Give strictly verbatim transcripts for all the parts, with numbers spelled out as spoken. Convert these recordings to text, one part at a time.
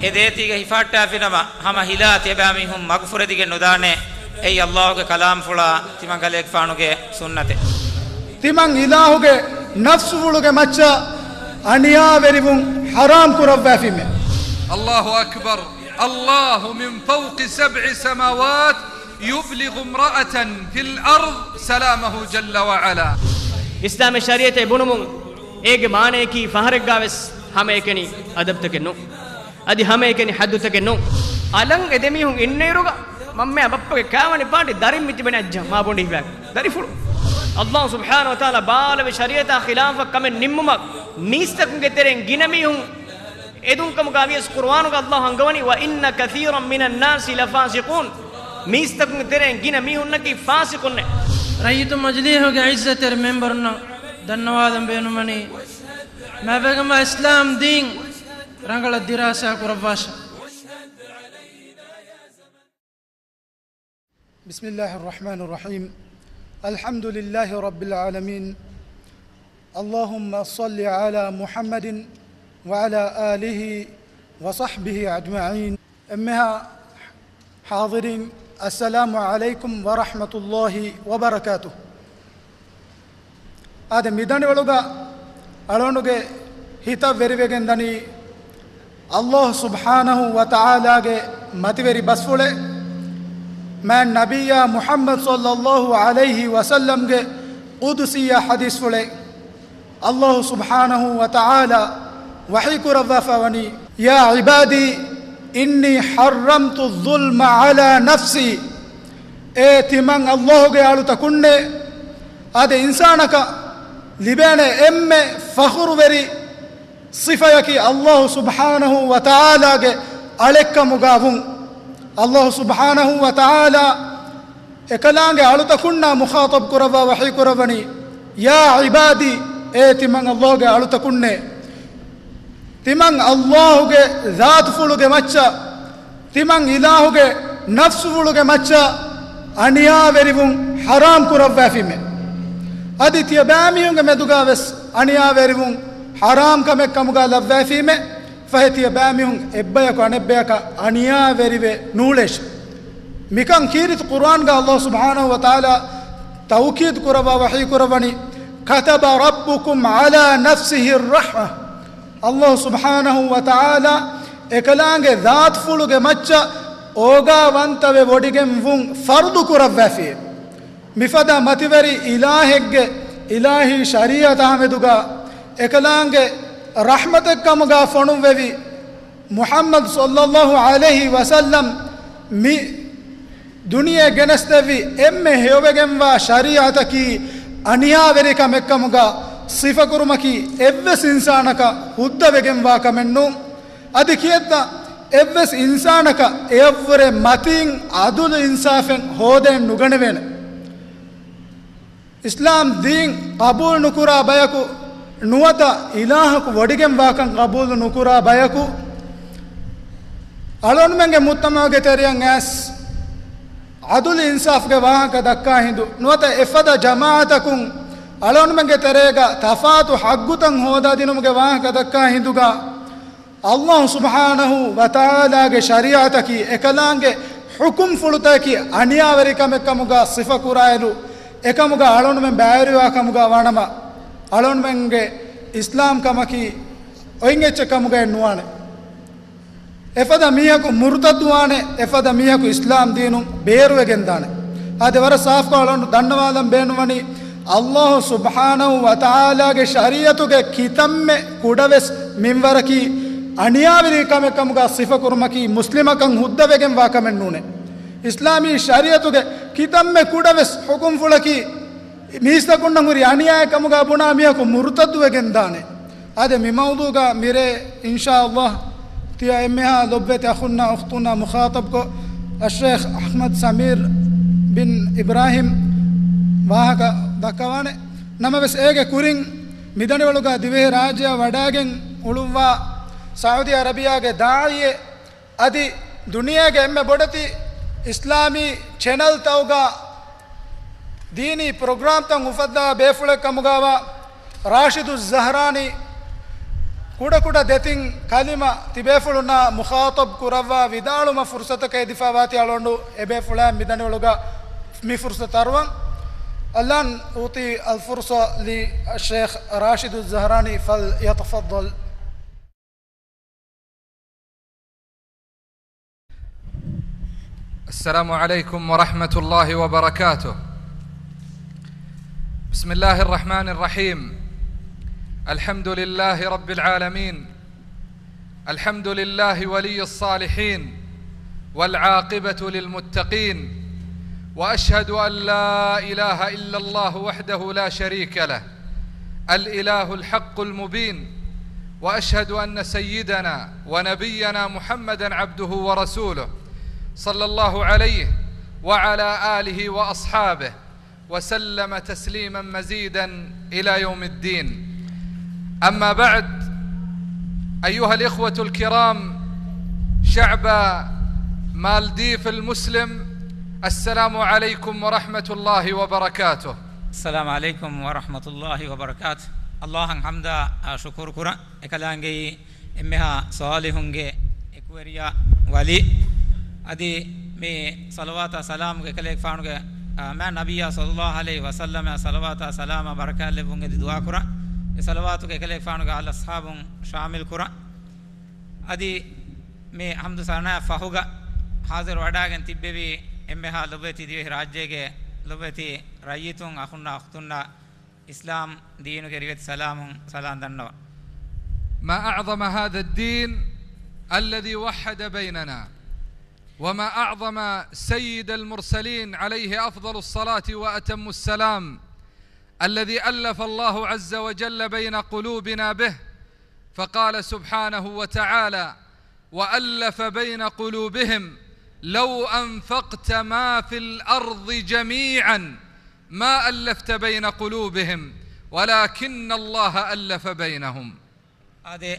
އެ ދޭތީގަ ހިފާއްޓާފިނަމަ، ހަމަ ހިލާ ތިޔަބައިމީހުން މަގުފުރެދިގެން ނުދާނެ. އެއީ އައްލާހުގެ ކަލާމްފުޅާ ތިމަން ކަލޭގެފާނުގެ ސުންނަތެއް. ތިމަން އިލާހުގެ ނަފްސުފުޅުގެ މައްޗަށް އަނިޔާވެރިވުން ޙަރާމް ކުރައްވާފީމެ. الله أكبر. الله من فوق سبع سماوات يبلغ امرأة في الأرض سلامه جل وعلا. އިސްލާމީ ޝަރީޢަތެއް ބުނުމުން އޭގެ މާނަޔަކީ ފަހަރެއްގާވެސް ހަމައެކަނި އަދަބުތަކެއް ނޫން. އަދި ހަމައެކަނި ޙައްދުތަކެއް ނޫން. އަލަށް އެ ދެމީހުން އިންނައިރުގަ މަންމައާ ބައްޕަގެ ކާވަނި ޕާޓި ދަރިން މިތިބެނެ އައްޖަ މާބޮނޑި ހިފާ ދަރިފުޅު. އައްލާހު ސުބްޙާނަހު ވަތަޢާލާ ބާލަވި ޝަރީޢަތާ ޚިލާފަށް ކަމެއް ނިންމުމަށް މީސްތަކުންގެ ތެރެއިން ގިނަ މީހުން އެދުން ކަމުގަ ވިޔަސް ޤުރުއާނުގަ އައްލާހު އަންގަވަނީ، "وَإِنَّ كَثِيرًا مِنَ النَّاسِ لَفَاسِقُونَ." މީސްތަކުންގެ ތެރެއިން ގިނަ މީހުންނަކީ ފާސިޤުންނޭ. ރައްޔިތު މަޖިލީހުގެ ޢިއްޒަތްތެރި މެންބަރުންނަށް ދަންނަވާލަން ބޭނުންވަނީ، މާބައިގަމާ އިސްލާމް ދީން ރަނގަޅަށް ދިރާސާ ކުރައްވާށެ. بسم الله الرحمن الرحيم. الحمد لله رب العالمين. اللهم صل على محمد وعلى آله وصحبه أجمعين. އެންމެހާ ޙާޟިރީން، السلام عليكم ورحمة الله وبركاته. އާދެ، މިދަނޑިވަޅުގަ އަޅުގަނޑުގެ ހިތަށް ވެރިވެގެން ދަނީ، އައްލާހު ސުބްޙާނަހު ވަތަޢާލާގެ މަތިވެރި ބަސްފުޅެއް، މާތް ނަބިއްޔާ މުޙައްމަދު ޞައްލައްލާހު ޢަލައިހި ވަސައްލަމްގެ ޤުދުސިއްޔާ ޙަދީޘްފުޅެއް. އައްލާހު ސުބްޙާނަހު ވަތަޢާލާ ވަޙީ ކުރައްވާފަ ވަނީ، "يا عبادي إني حرمت الظلم على نفسي." އޭ ތިމަން އައްލާހުގެ އަޅުތަކުންނޭ، އާދެ، އިންސާނަކަށް ލިބޭނެ އެންމެ ފަޚުރުވެރި ސިފަޔަކީ އައްލާހު ސުބްޙާނަހު ވަތަޢާލާގެ އަޅެއްކަމުގަ ވުން. އައްލާހު ސުބްޙާނަހު ވަތަޢާލާ އެކަލާނގެ އަޅުތަކުންނާ މުޚާޠަބު ކުރައްވާ ވަޙީ ކުރައްވަނީ، "يا عبادي، އޭ ތިމަން އައްލާހުގެ އަޅުތަކުންނޭ، ތިމަން އައްލާހުގެ ޒާތުފުޅުގެ މައްޗަށް، ތިމަން އިލާހުގެ ނަފްސުފުޅުގެ މައްޗަށް އަނިޔާވެރިވުން ޙަރާމް ކުރައްވާފީމެ. އަދި ތިޔަބައިމީހުންގެ މެދުގަ ވެސް އަނިޔާވެރިވުން ޙަރާމް ކަމެއް ކަމުގަ ލައްވައިފީމެ." ފަހެ ތިޔަބައިމީހުން އެއްބަޔަކު އަނެއްބަޔަކަށް އަނިޔާވެރިވެ ނޫޅޭށި. މިކަން ކީރިތި ޤުރުއާންގަ އައްލާހު ސުބްޙާނަހު ވަތަޢާލާ ތައުކީދު ކުރައްވާ ވަޙީ ކުރައްވަނީ، "كَتَبَ رَبُّكُمْ عَلَى نَفْسِهِ الرَّحْمَةَ." އައްލާހު ސުބްޙާނަހު ވަތަޢާލާ އެކަލާނގެ ޒާތުފުޅުގެ މައްޗަށް އޯގާވަންތަވެ ވޮޑިގެން ވުން ފަރުޟު ކުރައްވައިފި. މިފަދަ މަތިވެރި އިލާހެއްގެ އިލާހީ ޝަރީޢަތާ މެދުގަ އެކަލާނގެ ރަޙްމަތެއްކަމުގަ ފޮނުއްވެވި މުޙައްމަދު ޞައްލައްލާހު ޢަލައިހި ވަސައްލަމް މި ދުނިޔެ ގެނެސްދެއްވި އެންމެ ހެޔޮވެގެންވާ ޝަރީޢަތަކީ އަނިޔާވެރިކަމެއްކަމުގަ ސިފަކުރުމަކީ އެއްވެސް އިންސާނަކަށް ހުއްދަވެގެންވާ ކަމެއް ނޫން. އަދި ކިއެއްތަ އެއްވެސް އިންސާނަކަށް އެއަށްވުރެ މަތީން ޢަދުލު އިންސާފެއް ހޯދައެއް ނުގަނެވޭނެ. އިސްލާމް ދީން ޤަބޫލު ނުކުރާ ބަޔަކު ނުވަތަ އިލާހަކު ވޮޑިގެންވާކަން ޤަބޫލު ނުކުރާ ބަޔަކު އަޅުގަނޑުމެންގެ މުޖްތަމަޢުގެ ތެރެއަށް އައިސް ޢަދުލު އިންސާފުގެ ވާހަކަ ދައްކާ ހިނދު ނުވަތަ އެފަދަ ޖަމާޢަތަކުން އަޅުގަނޑުމެންގެ ތެރޭގަ ތަފާތު ޙައްޤުތައް ހޯދާދިނުމުގެ ވާހަކަ ދައްކާ ހިނދުގަ، އައްލާހު ސުބްޙާނަހު ވަތަޢާލާގެ ޝަރީޢަތަކީ އެކަލާނގެ ޙުކުމްފުޅުތަކަކީ އަނިޔާވެރިކަމެއްކަމުގަ ސިފަކުރާއިރު، އެކަމުގަ އަޅުގަނޑުމެން ބައިވެރިވާ ކަމުގަ ވާނަމަ، އަޅުގަނޑުމެންގެ އިސްލާމް ކަމަކީ އޮތް އެއްޗެއް ކަމުގައެއް ނުވާނެ. އެފަދަ މީހަކު މުރުތައްދުވާނެ، އެފަދަ މީހަކު އިސްލާމް ދީނުން ބޭރުވެގެންދާނެ. އާދެ، ވަރަށް ސާފުކޮށް އަޅުގަނޑު ދަންނަވާލަން ބޭނުންވަނީ، އައްލާހު ސުބްޙާނަހު ވަތަޢާލާގެ ޝަރީޢަތުގެ ކިތަންމެ ކުޑަވެސް މިންވަރަކީ އަނިޔާވެރި ކަމެއް ކަމުގަ ސިފަކުރުމަކީ މުސްލިމަކަށް ހުއްދަވެގެންވާ ކަމެއް ނޫނޭ. އިސްލާމީ ޝަރީޢަތުގެ ކިތަންމެ ކުޑަވެސް ޙުކުމްފުޅަކީ މީސްތަކުންނަށް ހުރި އަނިޔާއެއް ކަމުގަ ބުނާ މީހަކު މުރުތައްދުވެގެން ދާނެ. އާދެ، މި މައުޟޫގަ މިރޭ އިންޝާﷲ ތިޔަ އެންމެހާ ލޮބުވެތި އަޚުންނާ އުޚްތުންނާ މުޚާޠަބްކޮށް، އައްޝޭޚް އަޙްމަދު ސަމީރު ބިން އިބްރާހީމް ވާހަކަ ދައްކަވާނެ. ނަމަވެސް، އޭގެ ކުރިން މިދަނޑިވަޅުގަ ދިވެހި ރާއްޖެއަށް ވަޑައިގެން އުޅުއްވާ ސައުދީ އަރަބިޔާގެ ދާޢީއެއް އަދި ދުނިޔޭގެ އެންމެ ބޮޑެތި އިސްލާމީ ޗެނަލްތައުގަ ދީނީ ޕްރޮގްރާމްތައް އުފައްދާ ބޭފުޅެއް ކަމުގަވާ ރާޝިދު ޒަހްރާނީ ކުޑަކުޑަ ދެތިން ކަލިމަ ތިބޭފުޅުންނާ މުޚާޠަބް ކުރައްވާ ވިދާޅުމަށް ފުރުޞަތަކަށް އެދިފާވާތީ އަޅުގަނޑު އެބޭފުޅާ މިދަނޑިވަޅުގަ މި ފުރުޞަތު އަރުވަން. الآن أعطي الفرصة للشيخ راشد الزهراني، فليتفضل. السلام عليكم ورحمة الله وبركاته. بسم الله الرحمن الرحيم. الحمد لله رب العالمين. الحمد لله ولي الصالحين. والعاقبة للمتقين. وأشهد أن لا إله إلا الله وحده لا شريك له، الإله الحق المبين. وأشهد أن سيدنا ونبينا محمدا عبده ورسوله، صلى الله عليه وعلى آله وأصحابه وسلم تسليما مزيدا إلى يوم الدين. أما بعد، أيها الإخوة الكرام، شعب مالديف المسلم، السلام عليكم ورحمة الله وبركاته. السلام عليكم ورحمة الله وبركاته. އައްލާހަށް ޙަމްދާ، އާ، ޝުކުރު ކުރަން. އެކަލާނގެއީ އެންމެހާ ޞާލިޙުންގެ އެކުވެރިޔާ ވަލީ. އަދި މި ޞަލަވާތާ ސަލާމުގެ އެކަލޭގެފާނުގެ، އާ، މާތް ނަބިއްޔާ ޞައްލައްލާހު ޢަލައިހި ވަސައްލަމަށް ޞަލަވާތާ ސަލާމާ ބަރަކާތް ލެއްވުން އެދި ދުޢާ ކުރަން. އެ ޞަލަވާތުގެ އެކަލޭގެފާނުގެ އާލު އަޞްޙާބުން ޝާމިލް ކުރަން. އަދި މި ޙަމްދު ސަނާ ފަހުގަ ޙާޟިރު ވަޑައިގެން ތިއްބެވި އެންމެހާ ލޮބުވެތި ދިވެހި ރާއްޖޭގެ ލޮބުވެތި ރައްޔިތުން، އަޚުންނާ އުޚްތުންނާ، އިސްލާމް ދީނުގެ ރިވެތި ސަލާމުން ސަލާން ދަންނަވަން. ما أعظم هذا الدين الذي وحد بيننا، وما أعظم سيد المرسلين عليه أفضل الصلاة وأتم السلام، الذي ألف الله عز وجل بين قلوبنا به، فقال سبحانه وتعالى: وألف بين قلوبهم لو أنفقت ما في الأرض جميعا ما ألفت بين قلوبهم ولكن الله ألف بينهم. އާދެ،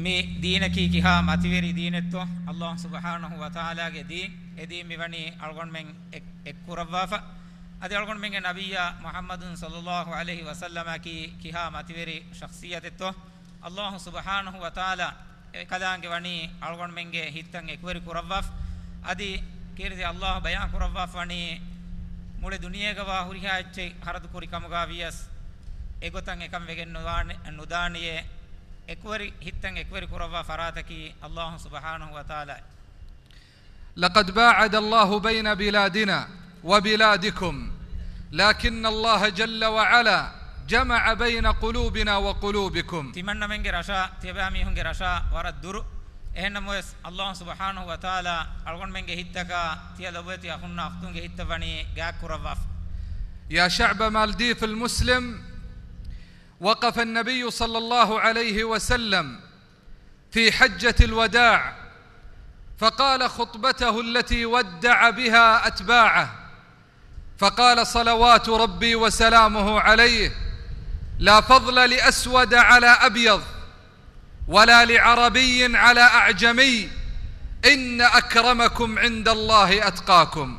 މި ދީނަކީ ކިހާ މަތިވެރި ދީނެއްތޯ؟ އައްލާހު ސުބްޙާނަހު ވަތަޢާލާގެ ދީން. އެ ދީން މިވަނީ އަޅުގަނޑުމެން އެއް، އެއްކުރައްވާފަ. އަދި އަޅުގަނޑުމެންގެ ނަބިއްޔާ މުޙައްމަދު ޞައްލައްލާހު ޢަލައިހި ވަސައްލަމަކީ ކިހާ މަތިވެރި ޝަޚްޞިއްޔަތެއްތޯ؟ އައްލާހު ސުބްޙާނަހު ވަތަޢާލާ އެކަލާނގެ ވަނީ އަޅުގަނޑުމެންގެ ހިތްތައް އެކުވެރި ކުރައްވާފަ. އަދި ކީރިތި އައްލާހު ބަޔާން ކުރައްވާފަ ވަނީ، މުޅި ދުނިޔޭގަވާ ހުރިހާ އެއްޗެއް ހަރަދު ކުރި ކަމުގަ ވިޔަސް، އެގޮތަށް އެކަން ވެގެން ނުދާނެ، ނުދާނެޔޭ. އެކުވެރި ހިތްތައް އެކުވެރި ކުރައްވާ ފަރާތަކީ އައްލާހު ސުބްޙާނަހު ވަތަޢާލާ. لقد باعد الله بين بلادنا وبلادكم، لكن الله جل وعلا جمع بين قلوبنا وقلوبكم. ތިމަންނަމެންގެ ރަށާ، ތިޔަބައިމީހުންގެ ރަށާ ވަރަށް ދުރު. އެހެންނަމަވެސް، އައްލާހު ސުބްޙާނަހު ވަތަޢާލާ އަޅުގަނޑުމެންގެ ހިތްތަކާ، ތިޔަ ލޮބުވެތި އަޚުންނާ އުޚްތުންގެ ހިތްތައް ވަނީ ގާތް ކުރައްވާފަ. يا شعب مالديف المسلم، وقف النبي صلى الله عليه وسلم في حجة الوداع، فقال خطبته التي ودع بها أتباعه، فقال: صلوات ربي وسلامه عليه، لا فضل لأسود على أبيض، ولا لعربي على أعجمي، إن أكرمكم عند الله أتقاكم.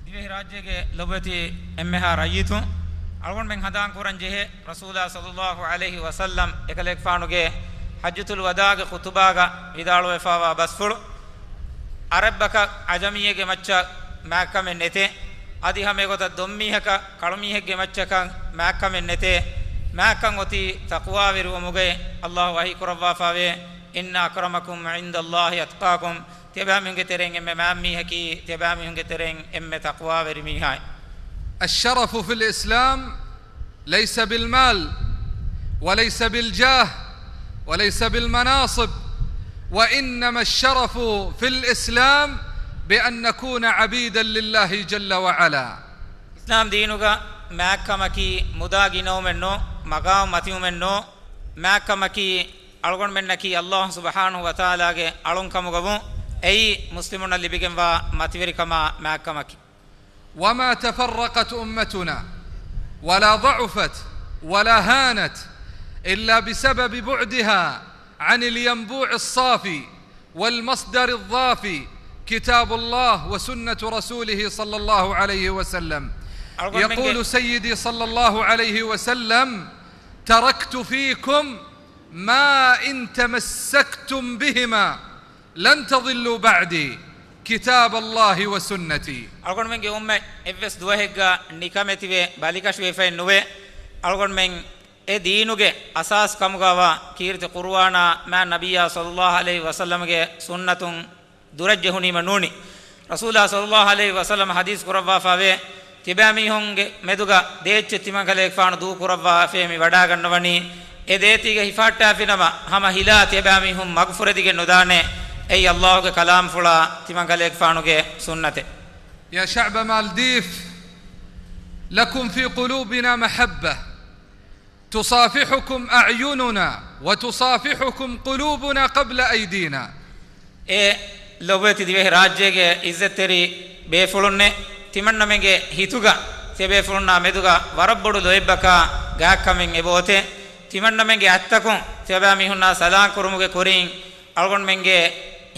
ދިވެހިރާއްޖޭގެ ލޮބުވެތި އެންމެހާ ރައްޔިތުން، އަޅުގަނޑުމެން ހަނދާން ކުރަން ޖެހޭ، ރަސޫލާ ޞައްލައްލާހު ޢަލައިހި ވަސައްލަމް އެކަލޭގެފާނުގެ ޙައްޖަތުލް ވަދާގެ ޚުޠުބާގަ ވިދާޅުވެފާވާ ބަސްފުޅު، ޢަރަބަކަށް ޢަޖަމީއެއްގެ މައްޗަށް މާތްކަމެއް ނެތޭ. އަދި ހަމަ އެގޮތަށް ދޮންމީހަކަށް ކަޅުމީހެއްގެ މައްޗަކަށް މާތްކަމެއް ނެތޭ. މާތްކަން އޮތީ ތަޤްވާވެރިވުމުގައި. އައްލާހު ވަޙީ ކުރައްވާފައިވޭ، إن أكرمكم عند الله أتقاكم. ތިޔަބައިމީހުންގެ ތެރެއިން އެންމެ މާތްމީހަކީ، ތިޔަބައިމީހުންގެ ތެރެއިން އެންމެ ތަޤްވާވެރި މީހާއި. الشرف في الإسلام ليس بالمال، وليس بالجاه، وليس بالمناصب، وإنما الشرف في الإسلام بأن نكون عبيدا لله جل وعلا. އިސްލާމް ދީނުގަ މާތްކަމަކީ މުދާ ގިނަވުމެއް ނޫން، މަގާމު މަތިވުމެއް ނޫން. މާތްކަމަކީ އަޅުގަނޑުމެންނަކީ އައްލާހު ސުބްޙާނަހު ވަތަޢާލާގެ އަޅުން ކަމުގަ ވުން. އެއީ މުސްލިމުންނަށް ލިބިގެންވާ މަތިވެރިކަމާ މާތްކަމަކީ. وما تفرقت أمتنا ولا ضعفت ولا هانت إلا بسبب بعدها عن الينبوع الصافي والمصدر الضافي كتاب الله وسنة رسوله صلى الله عليه وسلم. އަޅުގަނޑުމެންގެ يقول سيدي صلى الله عليه وسلم: تركت فيكم ما إن تمسكتم بهما لن تضلوا بعدي كتاب الله وسنتي. އަޅުގަނޑުމެންގެ އުއްމަތް އެއްވެސް ދުވަހެއްގަ ނިކަމެތިވެ ބަލިކަށިވެފައެއް ނުވޭ. އަޅުގަނޑުމެން އެ ދީނުގެ އަސާސް ކަމުގަވާ ކީރިތި ޤުރުއާނާ މާ ނަބިއްޔާ ޞައްލައްލާހު ޢަލައިހި ވަސައްލަމްގެ ސުންނަތުން ދުރަށް ޖެހުނީމަ ނޫނީ. ރަސޫލާ ޞައްލައްލާހު ޢަލައިހި ވަސައްލަމް ޙަދީޘް ކުރައްވާފަވޭ، ތިބާމީހުންގެ މެދުގަ ދޭއްޗެއް ތިމަންކަލޭގެފާނު ދޫކުރައްވާފޭ މި ވަޑާގަންނަވަނީ، އެ ދޭތީގަ ހިފާއްޓާފިނަމަ، ހަމަ ހިލާ ތިޔަބާމީހުން މަގުފުރެދިގެން ނުދާނެ. އެއީ ﷲ ގެ ކަލާމްފުޅާ ތިމަންކަލޭގެފާނުގެ ސުންނަތެއް. يا شعب مالديف، لكم في قلوبنا محبة، تصافحكم أعيننا وتصافحكم قلوبنا قبل أيدينا. އޭ ލޮބުވެތި ދިވެހި ރާއްޖޭގެ އިއްޒަތްތެރި ބޭފުޅުންނޭ، ތިމަންނަމެންގެ ހިތުގަ ތިޔަބޭފުޅުންނާ މެދުގަ ވަރަށް ބޮޑު ލޯތްބަކާ ގާތްކަމެއް އެބައޮތޭ. ތިމަންނަމެންގެ އަތްތަކުން ތިޔަބައިމީހުންނާ ސަލާން ކުރުމުގެ ކުރިން އަޅުގަނޑުމެންގެ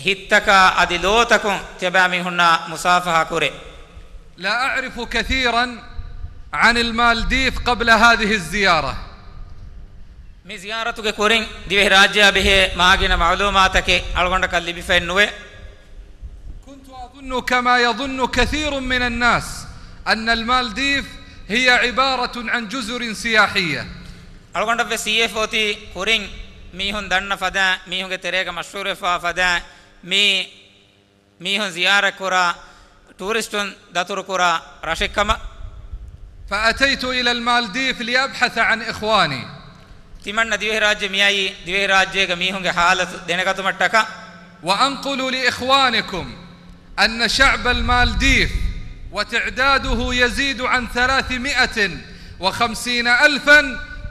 ހިތްތަކާ އަދި ލޯތަކުން ތިޔަބައިމީހުންނާ މުސާފަހާ ކުރޭ. لا أعرف كثيرا عن المالديف قبل هذه الزيارة. މި ޒިޔާރަތުގެ ކުރިން ދިވެހި ރާއްޖެއާ ބެހޭ މާގިނަ މަޢުލޫމާތަކެއް އަޅުގަނޑަކަށް ލިބިފައެއް ނުވޭ. كنت أظن كما يظن كثير من الناس أن المالديف هي عبارة عن جزر سياحية. އަޅުގަނޑަށްވެސް ސީއެފް އޮތީ ކުރިން މީހުން ދަންނަ ފަދައިން، މީހުންގެ ތެރޭގަ މަޝްހޫރުވެފާ ފަދައިން، މީ މީހުން ޒިޔާރަތްކުރާ، ޓޫރިސްޓުން ދަތުރުކުރާ ރަށެއްކަމަށް. فأتيت إلى المالديف لأبحث عن إخواني. ތިމަންނަ ދިވެހިރާއްޖެ މިއައީ ދިވެހިރާއްޖޭގެ މީހުންގެ ޙާލަތު ދެނެގަތުމަށްޓަކާ. وأنقل لإخوانكم أن شعب المالديف وتعداده يزيد عن ثلاثمائة وخمسين ألفا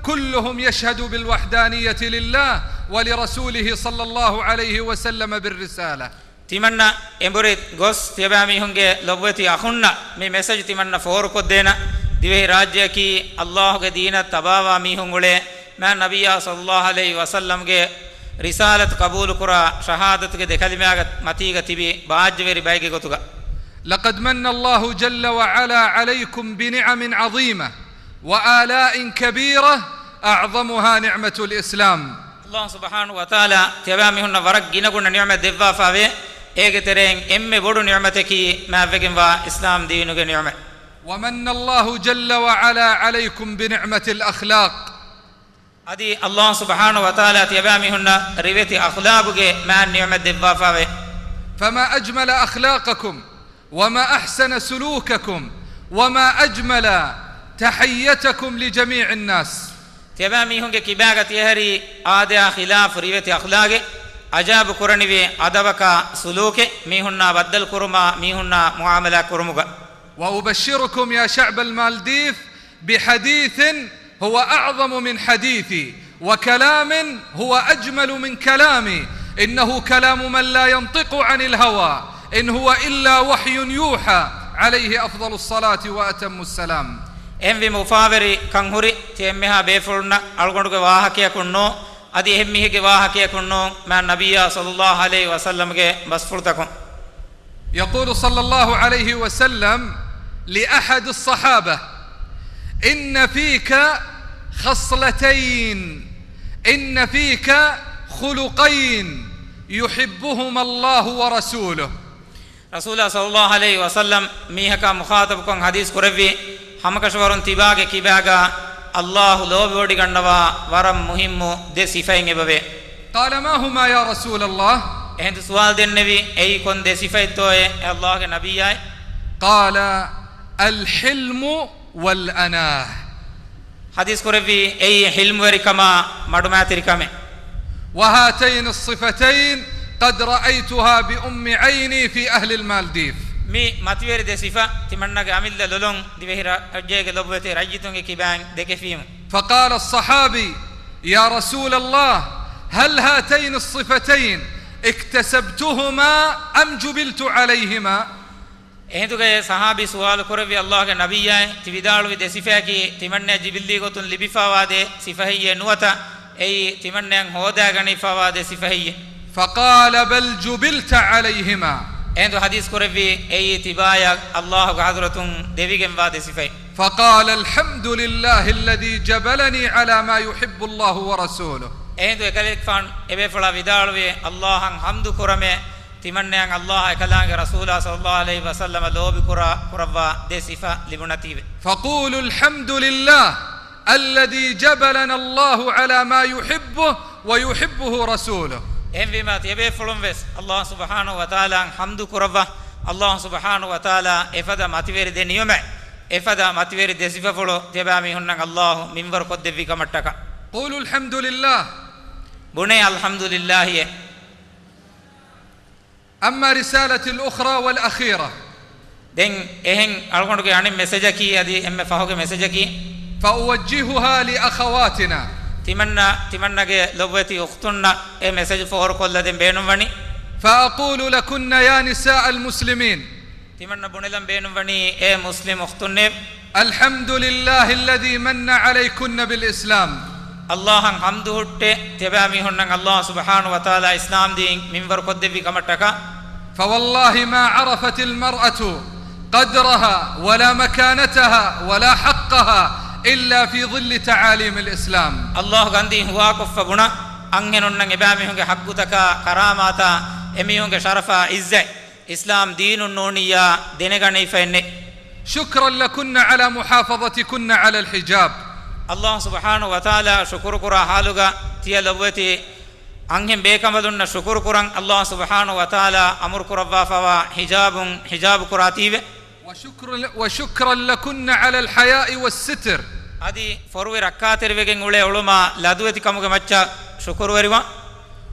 كلهم يشهد بالوحدانية لله ولرسوله صلى الله عليه وسلم بالرسالة. ތިމަންނަ އެނބުރި ގޮސް ތިޔަބައިމީހުންގެ ލޮބުވެތި އަޚުންނަށް މި މެސެޖް ތިމަންނަ ފޯރުކޮށްދޭނަ. ދިވެހިރާއްޖެއަކީ ﷲ ގެ ދީނަށް ތަބާވާ މީހުން އުޅޭ، މާ ނަބިއްޔާ ޞައްލައްލާހު ޢަލައިހި ވަސައްލަމްގެ ރިސާލަތު ޤަބޫލުކުރާ ޝަހާދަތުގެ ދެކަލިމާގެ މަތީގަ ތިބި ބާއްޖަވެރި ބައެއްގެ ގޮތުގަ. لقد من الله جل وعلا عليكم بنعم عظيمة وآلاء كبيرة أعظمها نعمة الإسلام. ﷲ ސުބްޙާނަހޫ ވަތަޢާލާ ތިޔަބައިމީހުންނަށް ވަރަށް ގިނަގުނަ ނިޢުމަތް ދެއްވާފަވޭ. އޭގެ ތެރެއިން އެންމެ ބޮޑު ނިޢުމަތަކީ މާތްވެގެންވާ އިސްލާމް ދީނުގެ ނިޢުމަތް. ومن الله جل وعلا عليكم بنعمة الأخلاق. އަދި ﷲ ސުބްޙާނަހޫ ވަތަޢާލާ ތިޔަބައިމީހުންނަށް ރިވެތި އަޚްލާޤުގެ މާތް ނިޢުމަތް ދެއްވާފަވޭ. فما أجمل أخلاقكم وما أحسن سلوككم وما أجمل تحيتكم لجميع الناس. ތިޔަބައިމީހުންގެ ކިބާގަ ތިޔަހެރީ އާދަޔާ ޚިލާފު ރިވެތި އަޚްލާގެއް، އަޖައިބު ކުރަނިވި އަދަބަކާ ސުލޫކެއް، މީހުންނާ ބައްދަލު ކުރުމާ، މީހުންނާ މުޢާމަލާތް ކުރުމުގަ. وأبشركم يا شعب المالديف بحديث هو أعظم من حديثي، وكلام هو أجمل من كلامي، إنه كلام من لا ينطق عن الهوى، إن هو إلا وحي يوحى، عليه أفضل الصلاة وأتم السلام. އެހެންވީމަ އުފާވެރި ކަން ހުރި ތި އެންމެހާ ބޭފުޅުންނަށް އަޅުގަނޑުގެ ވާހަކަޔަކުން ނޫން، އަދި އެހެން މީހެއްގެ ވާހަކަޔަކުން ނޫން، މާ ނަބިއްޔާ ޞައްލައްލާހު ޢަލައިހި ވަސައްލަމްގެ ބަސްފުޅުތަކުން. يقول صلى الله عليه وسلم لأحد الصحابة: إن فيك خصلتين، إن فيك خلقين يحبهما الله ورسوله. ރަސޫލާ ޞައްލައްލާހު ޢަލައިހި ވަސައްލަމް މީހަކާ މުޚާޠަބުކޮށް ޙަދީޘް ކުރެއްވި، ހަމަކަށަވަރުން ތިބާގެ ކިބާގަ ﷲ ލޯބިވޮޑިގަންނަވާ ވަރަށް މުހިއްމު ދެ ސިފައެއް އެބަވޭ. قال: ما هما يا رسول الله؟ އެހިނދު ސުވާލު ދެންނެވި، އެއީ ކޮން ދެ ސިފައެއްތޯއޭ ﷲ ގެ ނަބިއްޔާއޭ؟ قال: الحلم والأناة. ޙަދީޘް ކުރެއްވީ، އެއީ ޙިލްމުވެރިކަމާ މަޑުމައިތިރިކަމެއް. وهاتين الصفتين قد رأيتها بأم عيني في أهل المالديف. މި މަތިވެރި ދެ ސިފަ ތިމަންނަގެ އަމިއްލަ ލޮލުން ދިވެހި ރާއްޖޭގެ ލޮބުވެތި ރައްޔިތުންގެ ކިބައިން ދެކެފީމު. فقال الصحابي: يا رسول الله، هل هاتين الصفتين اكتسبتهما أم جبلت عليهما؟ އެހިނދުގައި ޞަޙާބީ ސުވާލު ކުރެއްވި، ﷲ ގެ ނަބިއްޔާއޭ، ތި ވިދާޅުވި ދެ ސިފަޔަކީ ތިމަންނަޔަށް ޖިބިއްލީ ގޮތުން ލިބިފާވާ ދެ ސިފަހެއްޔޭ ނުވަތަ އެއީ ތިމަންނަޔަށް ހޯދާގަނެފާވާ ދެ ސިފަހެއްޔޭ؟ فقال: بل جبلت عليهما. އެހިނދު ޙަދީޘް ކުރެއްވީ، އެއީ ތިބާޔަށް ﷲ ގެ ޙަޟްރަތުން ދެވިގެންވާ ދެ ސިފައެއް. فقال: الحمد لله الذي جبلني على ما يحب الله ورسوله. އެހިނދު އެކަލޭގެފާނު އެބޭފުޅާ ވިދާޅުވި، ﷲ އަށް ޙަމްދު ކުރަމޭ، ތިމަންނައަށް ﷲ އާ އެކަލާނގެ ރަސޫލާ ޞައްލަﷲ ޢަލައިހި ވަސައްލަމަ ލޯބި ކުރާ، ކުރައްވާ ދެ ސިފަ ލިބުނަތީވެ. فقولوا الحمد لله الذي جبلنا الله على ما يحبه ويحبه رسوله. އެހެންވީމާ، ތިޔަބޭފުޅުން ވެސް ﷲ ސުބްޙާނަހޫ ވަތަޢާލާއަށް ޙަމްދު ކުރައްވާ، ﷲ ސުބްޙާނަހޫ ވަތަޢާލާ އެފަދަ މަތިވެރި ދެ ނިޢުމަތް، އެފަދަ މަތިވެރި ދެ ސިފަފުޅު ތިޔަބައިމީހުންނަށް ﷲ މިންވަރު ކޮށްދެއްވި ކަމަށްޓަކާ. قولوا الحمد لله. ބުނޭ އަލްޙަމްދުލިއްލާހިއޭ. أما رسالتي الأخرى والأخيرة. ދެން އެހެން އަޅުގަނޑުގެ އަނެއް މެސެޖަކީ އަދި އެންމެ ފަހުގެ މެސެޖަކީ، فأوجهها لأخواتنا. ތިމަންނަ، ތިމަންނަގެ ލޮބުވެތި އުޚްތުންނަށް އެ މެސެޖް ފޯރުކޮށްލަދޭން ބޭނުންވަނީ. فأقول لكن يا نساء المسلمين. ތިމަންނަ ބުނެލަން ބޭނުންވަނީ، އޭ މުސްލިމް އުޚްތުންނޭ. الحمد لله الذي من عليكن بالإسلام. ﷲ އަށް ޙަމްދު ހުއްޓޭ، ތިޔަބައިމީހުންނަށް ﷲ ސުބްޙާނަހޫ ވަތަޢާލާ އިސްލާމް ދީން މިންވަރު ކޮށްދެއްވި ކަމަށްޓަކާ. فوالله ما عرفت المرأة قدرها ولا مكانتها ولا حقها إلا في ظل تعاليم الإسلام. ﷲ ގަންދީ ހުވާކޮށްފަ ބުނާ، އަންހެނުންނަށް އެބައިމީހުންގެ ޙައްޤުތަކާ، ކަރާމާތާ، އެމީހުންގެ ޝަރަފާ، ޢިއްޒަތް އިސްލާމް ދީނުން ނޫނިއްޔާ ދެނެގަނެވިފައެއްނެތް. شكرا لكن على محافظتكن على الحجاب. ﷲ ސުބްޙާނަހޫ ވަތަޢާލާ ޝުކުރުކުރާ ޙާލުގަ ތިޔަ ލޮބުވެތި އަންހެން ބޭކަނބަލުންނަށް ޝުކުރުކުރަން ﷲ ސުބްޙާނަހޫ ވަތަޢާލާ އަމުރުކުރައްވާފަވާ ޙިޖާބުން ޙިޖާބު ކުރާތީވެ. وشكر، وشكرا لكن على الحياء والستر. އަދި ފޮރުވި ރައްކާތެރިވެގެން އުޅޭ އުޅުމާ ލަދުވެތިކަމުގެ މައްޗަށް ޝުކުރުވެރިވާ.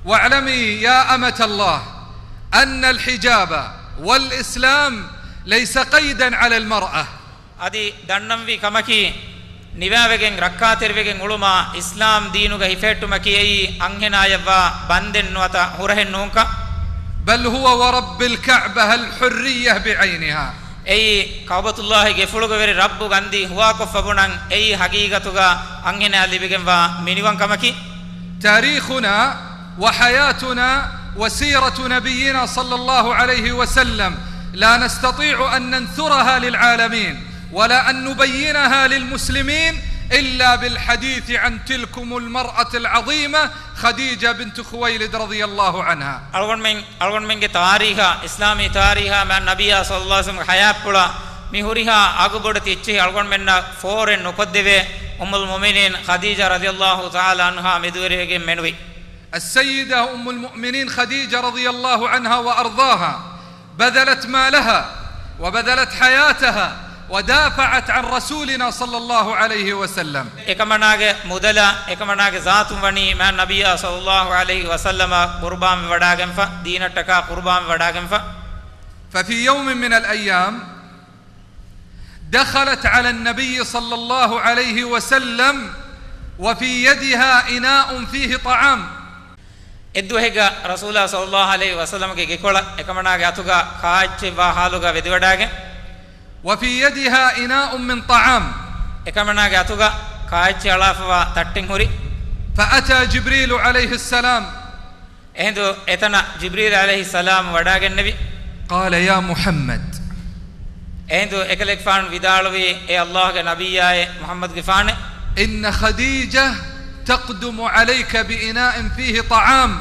واعلمي يا أمة الله أن الحجاب والإسلام ليس قيدا على المرأة. އަދި ދަންނަންވީ ކަމަކީ، ނިވާވެގެން ރައްކާތެރިވެގެން އުޅުމާ އިސްލާމް ދީނުގަ ހިފެހެއްޓުމަކީ އެއީ އަންހެނާޔަށްވާ ބަންދެއް ނުވަތަ ހުރަހެއް ނޫންކަން. بل هو ورب الكعبة الحرية بعينها. އެއީ ކަޢުބަތުﷲގެ ގެފުޅުގެ ވެރި ރައްބު ގަންދީ ހުވާކޮށްފަ ބުނަން، އެއީ ހަގީގަތުގަ އަންހެނާ ލިބިގެންވާ މިނިވަންކަމަކީ. تاريخنا وحياتنا وسيرة نبينا صلى الله عليه وسلم لا نستطيع أن ننثرها للعالمين ولا أن نبينها للمسلمين إلا بالحديث عن تلكم المرأة العظيمة خديجة بنت خويلد رضي الله عنها. އަޅުގަނޑުމެން، އަޅުގަނޑުމެންގެ ތާރީޚާ، އިސްލާމީ ތާރީޚާ، މާތް ނަބިއްޔާ ޞައްލަﷲ ޢަލައިހި ވަސައްލަމްގެ ޙަޔާތްޕުޅާ މި ހުރިހާ އަގުބޮޑެތި އެއްޗެހި އަޅުގަނޑުމެންނަށް ފޯރެއް ނުކޮށްދެވޭ، އުއްމުލް މުއުމިނީން ޚަދީޖާ ރަޟިޔަﷲ ތަޢާލާ ޢަންހާ މެދުވެރިވެގެން މެނުވީ. السيدة أم المؤمنين خديجة رضي الله عنها وأرضاها بذلت مالها وبذلت حياتها ودافعت عن رسولنا صلى الله عليه وسلم. އެކަމަނާގެ މުދަލާ، އެކަމަނާގެ ޒާތުން ވަނީ މާތް ނަބިއްޔާ ޞައްލަﷲ ޢަލައިހި ވަސައްލަމަށް ޤުރުބާންވެވަޑާގެންފަ، ދީނަށްޓަކާ ޤުރުބާންވެވަޑާގެންފަ. ففي يوم من الأيام دخلت على النبي صلى الله عليه وسلم وفي يدها إناء فيه طعام. އެއްދުވަހެއްގަ ރަސޫލާ ޞައްލަﷲ ޢަލައިހި ވަސައްލަމްގެ ގެކޮޅަށް އެކަމަނާގެ އަތުގަ ކާއެއްޗެއް ވާ ޙާލުގަ ވެދިވަޑާގެން، وفي يدها إناء من طعام. އެކަމަނާގެ އަތުގަ ކާއެއްޗެއް އަޅާފަވާ ތައްޓެއް ހުރި. فأتى جبريل عليه السلام. އެހިނދު އެތަނަށް ޖިބްރީލް ޢަލައިހިއްސަލާމް ވަޑާގެންނެވި. قال يا محمد. އެހިނދު އެކަލޭގެފާނު ވިދާޅުވީ، އޭ ﷲގެ ނަބިއްޔާއޭ މުޙައްމަދުގެފާނޭ. إن خديجة تقدم عليك بإناء فيه طعام.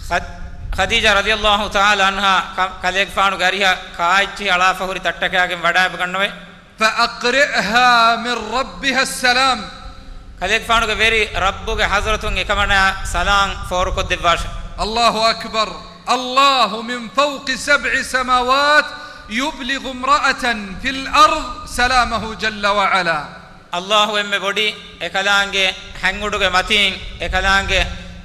ޚަދް-، ޚަދީޖާ ރަޟިޔަﷲ ތަޢާލާ ޢަންހާ ކަ-، ކަލޭގެފާނުގެ އަރިހަށް ކާއެއްޗެހި އަޅާފަ ހުރި ތައްޓަކާގެން ވަޑާއިބަ ގަންނަވައި. فأقرئها من ربها السلام. ކަލޭގެފާނުގެ ވެރި ރައްބުގެ ޙަޟްރަތުން އެކަމަނާ ސަލާން ފޯރުކޮށްދެއްވާށެ. الله أكبر. الله من فوق سبع سماوات يبلغ امرأة في الأرض سلامه جل وعلا. ﷲ އެންމެ ބޮޑީ، އެކަލާނގެ ހަތް އުޑުގެ މަތީން، އެކަލާނގެ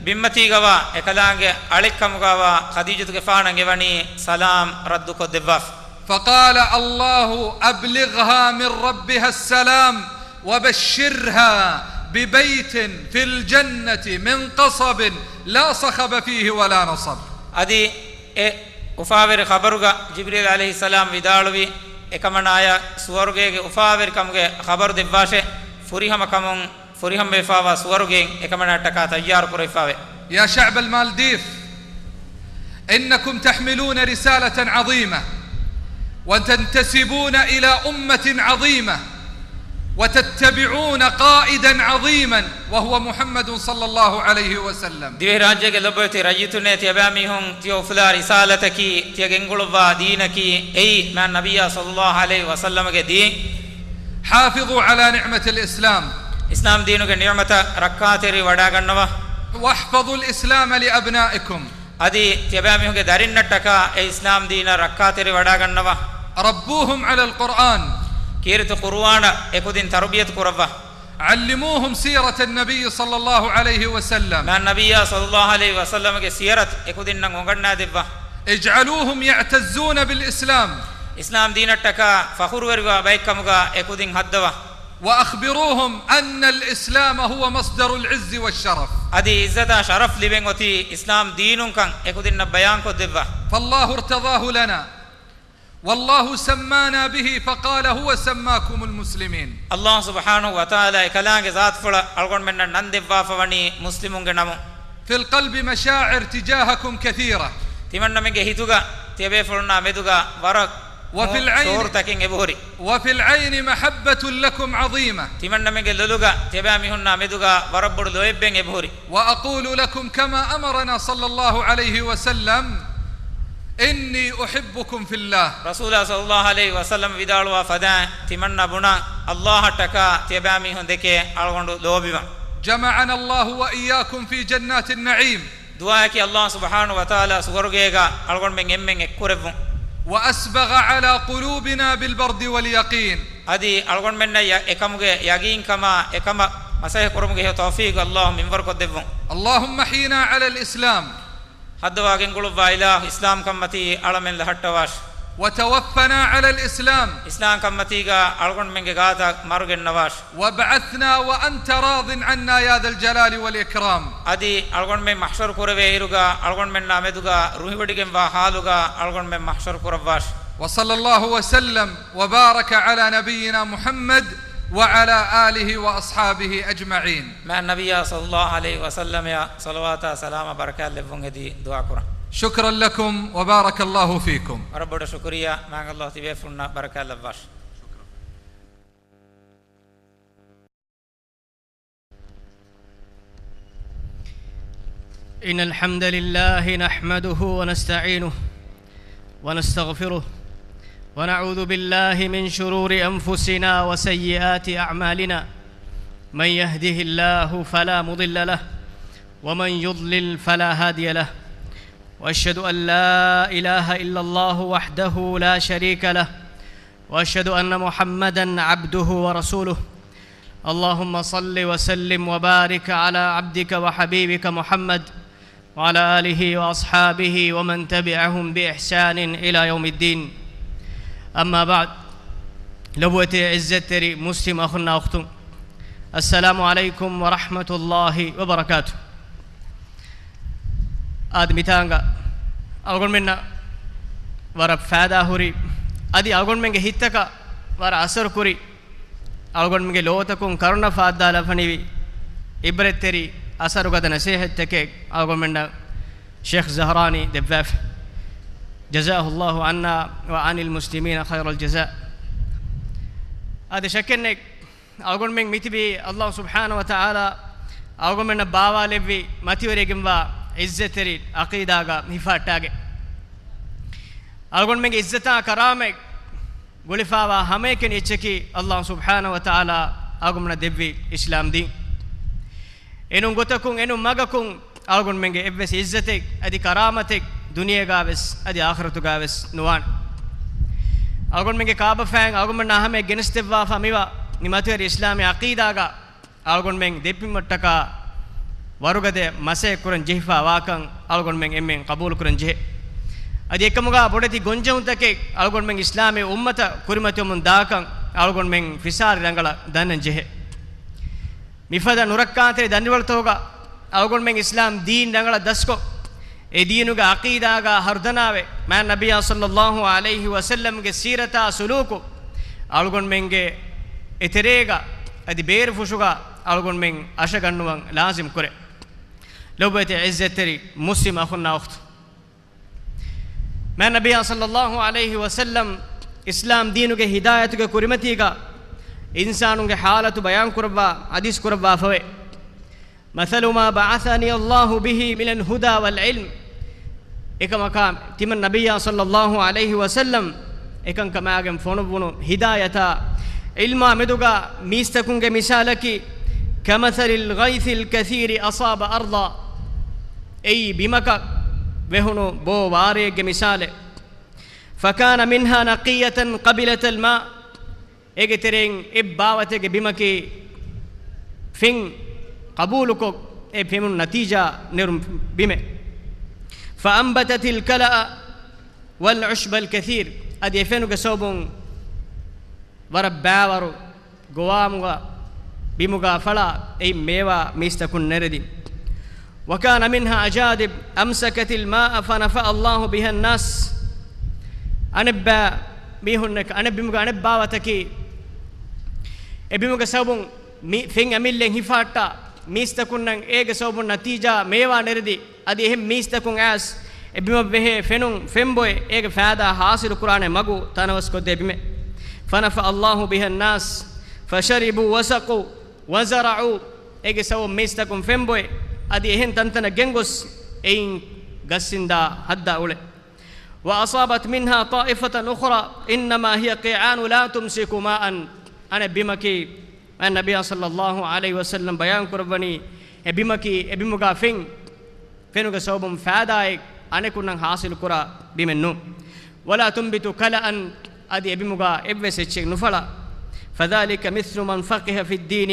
ބިންމަތީގަވާ، އެކަލާނގެ އަޅެއްކަމުގަވާ ޚަދީޖަތުގެފާނަށް އެވަނީ ސަލާމް ރައްދުކޮށްދެއްވާފަ. فقال الله أبلغها من ربها السلام وبشرها ببيت في الجنة من قصب لا صخب فيه ولا نصب. އަދި އެ އުފާވެރި ޚަބަރުގަ ޖިބްރީލް ޢަލައިހިއްސަލާމް ވިދާޅުވީ، އެކަމަނާޔަށް ސުވަރުގޭގެ އުފާވެރިކަމުގެ ޚަބަރު ދެއްވާށޭ، ފުރިހަމަކަމުން ފުރިހަމަވެފާވާ ސުވަރުގެއިން އެކަމަނާއަށްޓަކާ ތައްޔާރު ކުރެވިފާވޭ. يا شعب المالديف، إنكم تحملون رسالة عظيمة، وتنتسبون إلى أمة عظيمة، وتتبعون قائدا عظيما وهو محمد صلى الله عليه وسلم. ދިވެހިރާއްޖޭގެ ލޮބުވެތި ރައްޔިތުންނޭ، ތިޔަބައިމީހުން ތިޔަ އުފުލާ ރިސާލަތަކީ، ތިޔަ ގެންގުޅުއްވާ ދީނަކީ، އެއީ މާތް ނަބިއްޔާ ޞައްލައްލާހު ޢަލައިހި ވަސައްލަމަގެ ދީން. حافظوا على نعمة الإسلام. އިސްލާމް ދީނުގެ ނިޢުމަތަށް ރައްކާތެރި ވަޑާގަންނަވާ. واحفظوا الإسلام لأبنائكم. އަދި ތިޔަބައިމީހުންގެ ދަރިންނަށްޓަކާ އެ އިސްލާމް ދީނަށް ރައްކާތެރި ވަޑާގަންނަވާ. ربوهم على القرآن. ކީރިތި ޤުރުއާނަށް އެކުދިން ތަރުބިޔަތު ކުރައްވާ. علموهم سيرة النبي صلى الله عليه وسلم. މާތް ނަބިއްޔާ ޞައްލައްލާހު ޢަލައިހި ވަސައްލަމަގެ ސިޔަރަތު އެކުދިންނަށް އުނގަންނާދެއްވާ. اجعلوهم يعتزون بالإسلام. އިސްލާމް ދީނަށްޓަކާ ފަޚުރުވެރިވާ ބައެއްކަމުގަ އެކުދިން ހައްދަވާ. وأخبروهم أن الإسلام هو مصدر العز والشرف. އަދި އިއްޒަތާ ޝަރަފް ލިބެން އޮތީ އިސްލާމް ދީނުންކަން އެކުދިންނަށް ބަޔާންކޮށްދެއްވާ. فالله ارتضاه لنا. والله سمانا به فقال هو سماكم المسلمين. ﷲ ސުބްޙާނަހު ވަތަޢާލާ އެކަލާނގެ ޒާތުފުޅަށް އަޅުގަނޑުމެންނަށް ނަން ދެއްވާފަ ވަނީ މުސްލިމުންގެ ނަމުން. في القلب مشاعر تجاهكم كثيرة. ތިމަންނަމެންގެ ހިތުގަ ތިޔަބޭފުޅުންނާ މެދުގަ ވަރަށް وفي العين، ސޯރުތަކެއް އެބަހުރި. وفي العين محبة لكم عظيمة. ތިމަންނަމެންގެ ލޮލުގަ ތިޔަބައިމީހުންނާ މެދުގަ ވަރަށް ބޮޑު ލޯތްބެއް އެބަހުރި. وأقول لكم كما أمرنا صلى الله عليه وسلم، إني أحبكم في الله. ރަސޫލާ ޞައްލައްލާހު ޢަލައިހި ވަސައްލަމަ ވިދާޅުވާ ފަދައިން ތިމަންނަ ބުނަން، ﷲ އަށްޓަކާ ތިޔަބައިމީހުން ދެކެ އަޅުގަނޑު ލޯބިވަން. جمعنا الله وإياكم في جنات النعيم. ދުޢާއަކީ ﷲ ސުބްޙާނަހު ވަތަޢާލާ ސުވަރުގޭގަ އަޅުގަނޑުމެން އެންމެން އެއްކުރެއްވުން. وأسبغ على قلوبنا بالبرد واليقين. އަދި އަޅުގަނޑުމެންނަށް ޔަ-، އެކަމުގެ ޔަގީންކަމާ އެކަމަށް މަސައްކަތް ކުރުމުގެ ހެޔޮ ތައުފީޤު ﷲ މިންވަރުކޮށްދެއްވުން. اللهم أحينا على الإسلام. ހައްދަވާ ގެންގުޅުއްވާ އިލާހު އިސްލާމްކަންމަތީ އަޅަމެން ލަހައްޓަވާށި. وتوفنا على الإسلام. އިސްލާމްކަންމަތީގަ އަޅުގަނޑުމެންގެ ގާތަށް މަރުގެންނަވާށި. وابعثنا وأنت راض عنا يا ذا الجلال والإكرام. އަދި އަޅުގަނޑުމެން މަޙްޝަރު ކުރެވޭ އިރުގަ އަޅުގަނޑުމެންނާ މެދުގަ ރުހިވޮޑިގެންވާ ޙާލުގަ އަޅުގަނޑުމެން މަޙްޝަރު ކުރައްވާށި. وصلى الله وسلم وبارك على نبينا محمد وعلى آله وأصحابه أجمعين. މާތް ނަބިއްޔާ ޞައްލައްލާހު ޢަލައިހި ވަސައްލަމައަށް ޞަލަވާތާ ސަލާމާ ބަރަކާތް ލެއްވުން ހެދި ދުޢާ ކުރަން. شكرا لكم وبارك الله فيكم. ވަރަށް ބޮޑަށް ޝުކުރިއްޔާ، މާތް ﷲ ތިބޭފުޅުންނަށް ބަރަކާތް ލައްވާށި. إن الحمد لله نحمده ونستعينه ونستغفره، ونعوذ بالله من شرور أنفسنا وسيئات أعمالنا. من يهده الله فلا مضل له، ومن يضلل فلا هادي له. وأشهد أن لا إله إلا الله وحده لا شريك له، وأشهد أن محمدا عبده ورسوله. اللهم صل وسلم وبارك على عبدك وحبيبك محمد وعلى آله وأصحابه ومن تبعهم بإحسان إلى يوم الدين. أما بعد، ލޮބުވެތި ޢިއްޒަތްތެރި މުސްލިމް އަޚުންނާ އުޚްތުން، السلام عليكم ورحمة الله وبركاته. އާދެ، މިތާނގަ އަޅުގަނޑުމެންނަށް ވަރަށް ފައިދާ ހުރި، އަދި އަޅުގަނޑުމެންގެ ހިތްތަކަށް ވަރަށް އަސަރު ކުރި، އަޅުގަނޑުމެންގެ ލޯތަކުން ކަރުނަ ފާއްދާލައްވަނިވި ޢިބްރަތްތެރި އަސަރުގަދަ ނަސޭހަތްތަކެއް އަޅުގަނޑުމެންނަށް ޝޭޚް ޒަހްރާނީ ދެއްވާފަ. جزاه الله عنا وعن المسلمين خير الجزاء. އާދެ، ޝައްކެއްނެތް، އަޅުގަނޑުމެން މިތިބީ ﷲ ސުބްޙާނަހު ވަތަޢާލާ އަޅުގަނޑުމެންނަށް ބާވާލެއްވި މަތިވެރިވެގެންވާ ޢިއްޒަތްތެރި ޢަޤީދާގަ ހިފަހައްޓާގެން. އަޅުގަނޑުމެންގެ ޢިއްޒަތާ ކަރާމަތް ގުޅިފައިވާ ހަމައެކަނި އެއްޗަކީ ﷲ ސުބްޙާނަހު ވަތަޢާލާ އަޅުގަނޑުމެންނަށް ދެއްވި އިސްލާމް ދީން. އެނޫން ގޮތަކުން، އެނޫން މަގަކުން އަޅުގަނޑުމެންގެ އެއްވެސް ޢިއްޒަތެއް އަދި ކަރާމަތެއް ދުނިޔޭގަވެސް އަދި އާޚިރަތުގަވެސް ނުވާނެ. އަޅުގަނޑުމެންގެ ކާބަފައިން އަޅުގަނޑުމެންނާ ހަމައަށް ގެނެސްދެއްވާފަ މިވާ މި މަތިވެރި އިސްލާމީ ޢަޤީދާގަ އަޅުގަނޑުމެން ދެއްވުމަށްޓަކާ ވަރުގަދަ މަސައްކަތް ކުރަން ޖެހިފަ ވާކަން އަޅުގަނޑުމެން އެންމެން ޤަބޫލު ކުރަން ޖެހޭ. އަދި އެކަމުގަ ބޮޑެތި ގޮންޖެހުންތަކެއް އަޅުގަނޑުމެން އިސްލާމީ އުއްމަތަށް ކުރިމަތިވަމުން ދާކަން އަޅުގަނޑުމެން ފިސާރި ރަނގަޅަށް ދަންނަން ޖެހޭ. މިފަދަ ނުރައްކާތެރި ދަނޑިވަޅުތަކުގަ އަޅުގަނޑުމެން އިސްލާމް ދީން ރަނގަޅަށް ދަސްކޮށް، އެ ދީނުގެ ޢަޤީދާގަ ހަރުދަނާވެ، މާތް ނަބިއްޔާ ޞައްލައްލާހު ޢަލައިހި ވަސައްލަމްގެ ސީރަތާ ސުލޫކު އަޅުގަނޑުމެންގެ އެތެރޭގަ އަދި ބޭރުފުށުގަ އަޅުގަނޑުމެން އަށަގަންނުވަން ލާޒިމް ކުރޭ. ލޮބުވެތި ޢިއްޒަތްތެރި މުސްލިމް އަޚުންނާ އުޚްތުން، މާތް ނަބިއްޔާ ޞައްލައްލާހު ޢަލައިހި ވަސައްލަމް އިސްލާމް ދީނުގެ ހިދާޔަތުގެ ކުރިމަތީގަ އިންސާނުންގެ ޙާލަތު ބަޔާން ކުރައްވާ، ޙަދީޘް ކުރައްވާފަވޭ. مثل ما بعثني الله به من الهدى والعلم. އެކަމަކާ، ތިމަން ނަބިއްޔާ ޞައްލައްލާހު ޢަލައިހި ވަސައްލަމް އެކަންކަމާގެން ފޮނުއްވުނު ހިދާޔަތާ، ޢިލްމާ މެދުގަ މީސްތަކުންގެ މިސާލަކީ، كمثل الغيث الكثير أصاب أرضا. އެއީ ބިމަކަށް ވެހުނު ބޯ ވާރޭގެ މިސާލެއް. فكان منها نقية قبلت الماء. އޭގެ ތެރެއިން އެއް ބާވަތެއްގެ ބިމަކީ ފެން ޤަބޫލުކޮށް، އެ ފެނުން ނަތީޖާ ނެރުން ބިމެއް. فأنبتت الكلأ والعشب الكثير. އަދި އެ ފެނުގެ ސަބަބުން ވަރަށް ބައިވަރު ގޮވާމުގަ ބިމުގަ ފަޅާ އެއިން މޭވާ މީސްތަކުން ނެރެދި. وكان منها أجادب أمسكت الماء فنفع الله بها الناس. އަނެއްބައި މީހުންނަކަށް، އަނެއް ބިމުގަ އަނެއް ބާވަތަކީ، އެ ބިމުގެ ސަބަބުން މި ފެން އަމިއްލައިން ހިފާއްޓާ މީސްތަކުންނަށް އޭގެ ސަބަބުން ނަތީޖާ މޭވާ ނެރެދި. އަދި އެހެން މީސްތަކުން އައިސް އެ ބިމަށް ވެހޭ ފެނުން ފެންބޮއެ އޭގެ ފައިދާ ޙާޞިލު ކުރާނެ މަގު ތަނަވަސްކޮށްދޭ ބިމެއް. فنفع الله بها الناس فشربوا وسقوا وزرعوا. އޭގެ ސަބަބުން މީސްތަކުން ފެންބޮއެ އަދި އެހެން ތަންތަނަށް ގެންގޮސް އެއިން ގަސްސިންދާ ހައްދާ އުޅެ. وأصابت منها طائفة أخرى إنما هي قيعان لا تمسك ماء. އަނެއް ބިމަކީ، އަން ނަބިއްޔާ ޞައްލައްލާހު ޢަލައިހި ވަސައްލަމް ބަޔާން ކުރައްވަނީ، އެ ބިމަކީ، އެ ބިމުގަ ފެން، ފެނުގެ ސަބަބުން ފައިދާއެއް އަނެކުންނަށް ޙާޞިލު ކުރާ ބިމެއް ނޫން. ولا تنبت كلأ، އަދި އެ ބިމުގަ އެއްވެސް އެއްޗެއް ނުފަޅާ. فذلك مثل من فقه في الدين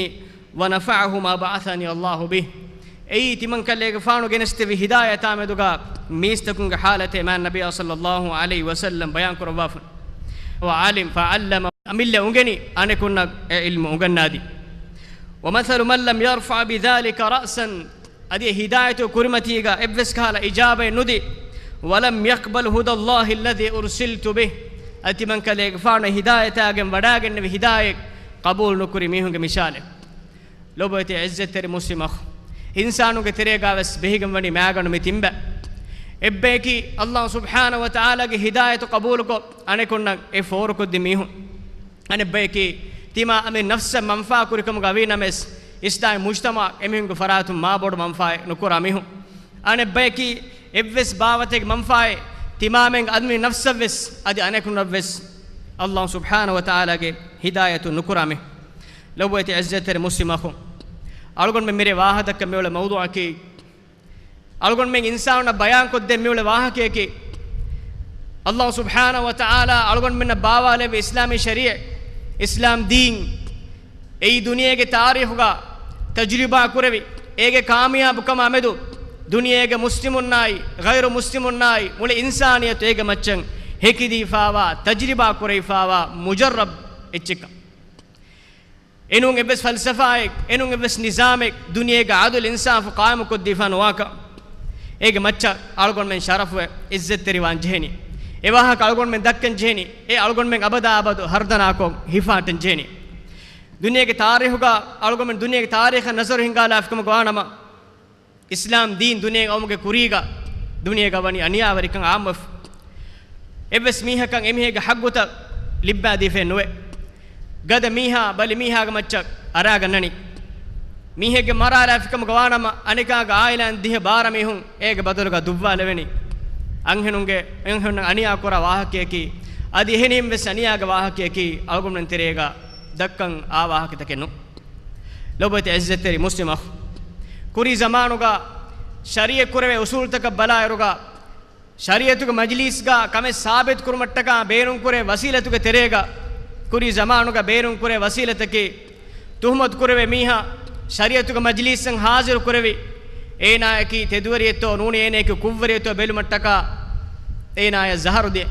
ونفعه ما بعثني الله به. އެއީ ތިމަން ކަލޭގެފާނު ގެނެސްދެވި ހިދާޔަތާ މެދުގަ މީސްތަކުންގެ ޙާލަތެއް މާތް ނަބިއްޔާ ޞައްލައްލާހު ޢަލައިހި ވަސައްލަމް ބަޔާން ކުރައްވާފަ. وعلم فعلم، އަމިއްލަ އުނގެނި އަނެކުންނަށް އެ ޢިލްމު އުނގަންނާދީ. ومثل من لم يرفع بذلك رأسا، އަދި އެ ހިދާޔަތު ކުރިމަތީގަ އެއްވެސް ކަހަލަ އިޖާބައެއް ނުދީ، ولم يقبل هدى الله الذي أرسلت به، އަދި ތިމަން ކަލޭގެފާނު ހިދާޔަތާގެން ވަޑާގެންނެވި ހިދާޔަތް ޤަބޫލު ނުކުރި މީހުންގެ މިސާލެއް. ލޮބުވެތި ޢިއްޒަތްތެރި މުސްލިމް އަޚު، އިންސާނުންގެ ތެރޭގަވެސް ބެހިގެންވަނީ މާގަނޑު މި ތިން ބައި. އެއްބަޔަކީ ﷲ ސުބްޙާނަހޫ ވަތަޢާލާގެ ހިދާޔަތު ޤަބޫލުކޮށް، އަނެކުންނަށް އެ ފޯރުކޮށްދިން މީހުން. އަނެއްބަޔަކީ، ތިމާ އަމި ނަފްސަށް މަންފާ ކުރިކަމުގަ ވީ ނަމަވެސް، އިސްލާމީ މުޖްތަމަޢަށް އެމީހުންގެ ފަރާތުން މާބޮޑު މަންފާއެއް ނުކުރާ މީހުން. އަނެއްބަޔަކީ، އެއްވެސް ބާވަތެއްގެ މަންފާއެއް ތިމާމެން އަދި ނަފްސަށްވެސް، އަދި އަނެކުންނަށްވެސް، ﷲ ސުބްޙާނަހޫ ވަތަޢާލާގެ ހިދާޔަތު ނުކުރާ މީހުން. ލޮބުވެތި ޢިއްޒަތްތެރި މުސްލިމް އަޚު، އަޅުގަނޑުމެން މިރޭ ވާހަކަ ދައްކަން މިއުޅޭ މައުޟޫޢަކީ، އަޅުގަނޑުމެން އިންސާނުންނަށް ބަޔާންކޮށްދޭން މިއުޅޭ ވާހަކަޔަކީ، ﷲ ސުބްޙާނަހޫ ވަތަޢާލާ އަޅުގަނޑުމެންނަށް ބާވާލެއްވި އިސްލާމީ ޝަރީޢަތް، އިސްލާމް ދީން، އެއީ ދުނިޔޭގެ ތާރީޚުގަ ތަޖުރިބާ ކުރެވި، އޭގެ ކާމިޔާބުކަމާ މެދު ދުނިޔޭގެ މުސްލިމުންނާއި، ޣައިރު މުސްލިމުންނާއި، މުޅި އިންސާނިއްޔަތު އޭގެ މައްޗަށް ހެކިދީފާވާ، ތަޖުރިބާ ކުރެވިފާވާ މުޖައްރަބް އެއްޗެއްކަން. އެނޫން އެއްވެސް ފަލްސަފާއެއް، އެނޫން އެއްވެސް ނިޒާމެއް ދުނިޔޭގަ ޢަދުލު އިންސާފު ޤާއިމުކޮށްދީފާ ނުވާކަން. އޭގެ މައްޗަށް އަޅުގަނޑުމެން ޝަރަފުވެ ޢިއްޒަތްތެރިވާން ޖެހެނީ. އެ ވާހަކަ އަޅުގަނޑުމެން ދައްކަން ޖެހެނީ. އެ އަޅުގަނޑުމެން އަބަދާ އަބަދު ހަރުދަނާކޮށް ހިފާޓަން ޖެހެނީ. ދުނިޔޭގެ ތާރީޚުގަ އަޅުގަނޑުމެން ދުނިޔޭގެ ތާރީޚަށް ނަޒަރު ހިންގާލާފިކަމުގަ ވާނަމަ، އިސްލާމް ދީން ދުނިޔޭގަ އައުމުގެ ކުރީގަ ދުނިޔޭގަ ވަނީ އަނިޔާވެރިކަން އާއްމުވެފަ. އެއްވެސް މީހަކަށް އެމީހެއްގެ ޙައްޤުތައް ލިއްބާދީފައެއް ނުވޭ. ގަދަ މީހާ ބަލި މީހާގެ މައްޗަށް އަރާގަންނަނީ. މީހެއްގެ މަރާލާފިކަމުގަ ވާނަމަ އަނެކާގެ އާއިލާން ދިހަ ބާރަ މީހުން އޭގެ ބަދަލުގަ ދުއްވާލެވެނީ. އަންހެނުންގެ، އަންހެނުންނަށް އަނިޔާ ކުރާ ވާހަކަޔަކީ، އަދި އެހެނިހެން ވެސް އަނިޔާގެ ވާހަކަޔަކީ އަޅުގަނޑުމެން ތެރޭގަ ދައްކަން އާ ވާހަކަތަކެއް ނޫން. ލޮބުވެތި ޢިއްޒަތްތެރި މުސްލިމް އަޚު، ކުރީ ޒަމާނުގަ ޝަރީޢަތް ކުރެވޭ އުސޫލުތަކަށް ބަލާއިރުގަ، ޝަރީޢަތުގެ މަޖިލީސްގަ ކަމެއް ސާބިތު ކުރުމަށްޓަކާ ބޭނުންކުރޭ ވަސީލަތުގެ ތެރޭގަ، ކުރީ ޒަމާނުގަ ބޭނުންކުރޭ ވަސީލަތަކީ، ތުހުމަތު ކުރެވޭ މީހާ ޝަރީޢަތުގެ މަޖިލީސްއަށް ހާޒިރު ކުރެވި، އޭނާއަކީ ތެދުވެރިއެއްތޯ ނޫނީ އޭނާއަކީ ކުށްވެރިއެއްތޯ ބެލުމަށްޓަކާ އޭނާޔަށް ޒަހަރު ދޭ.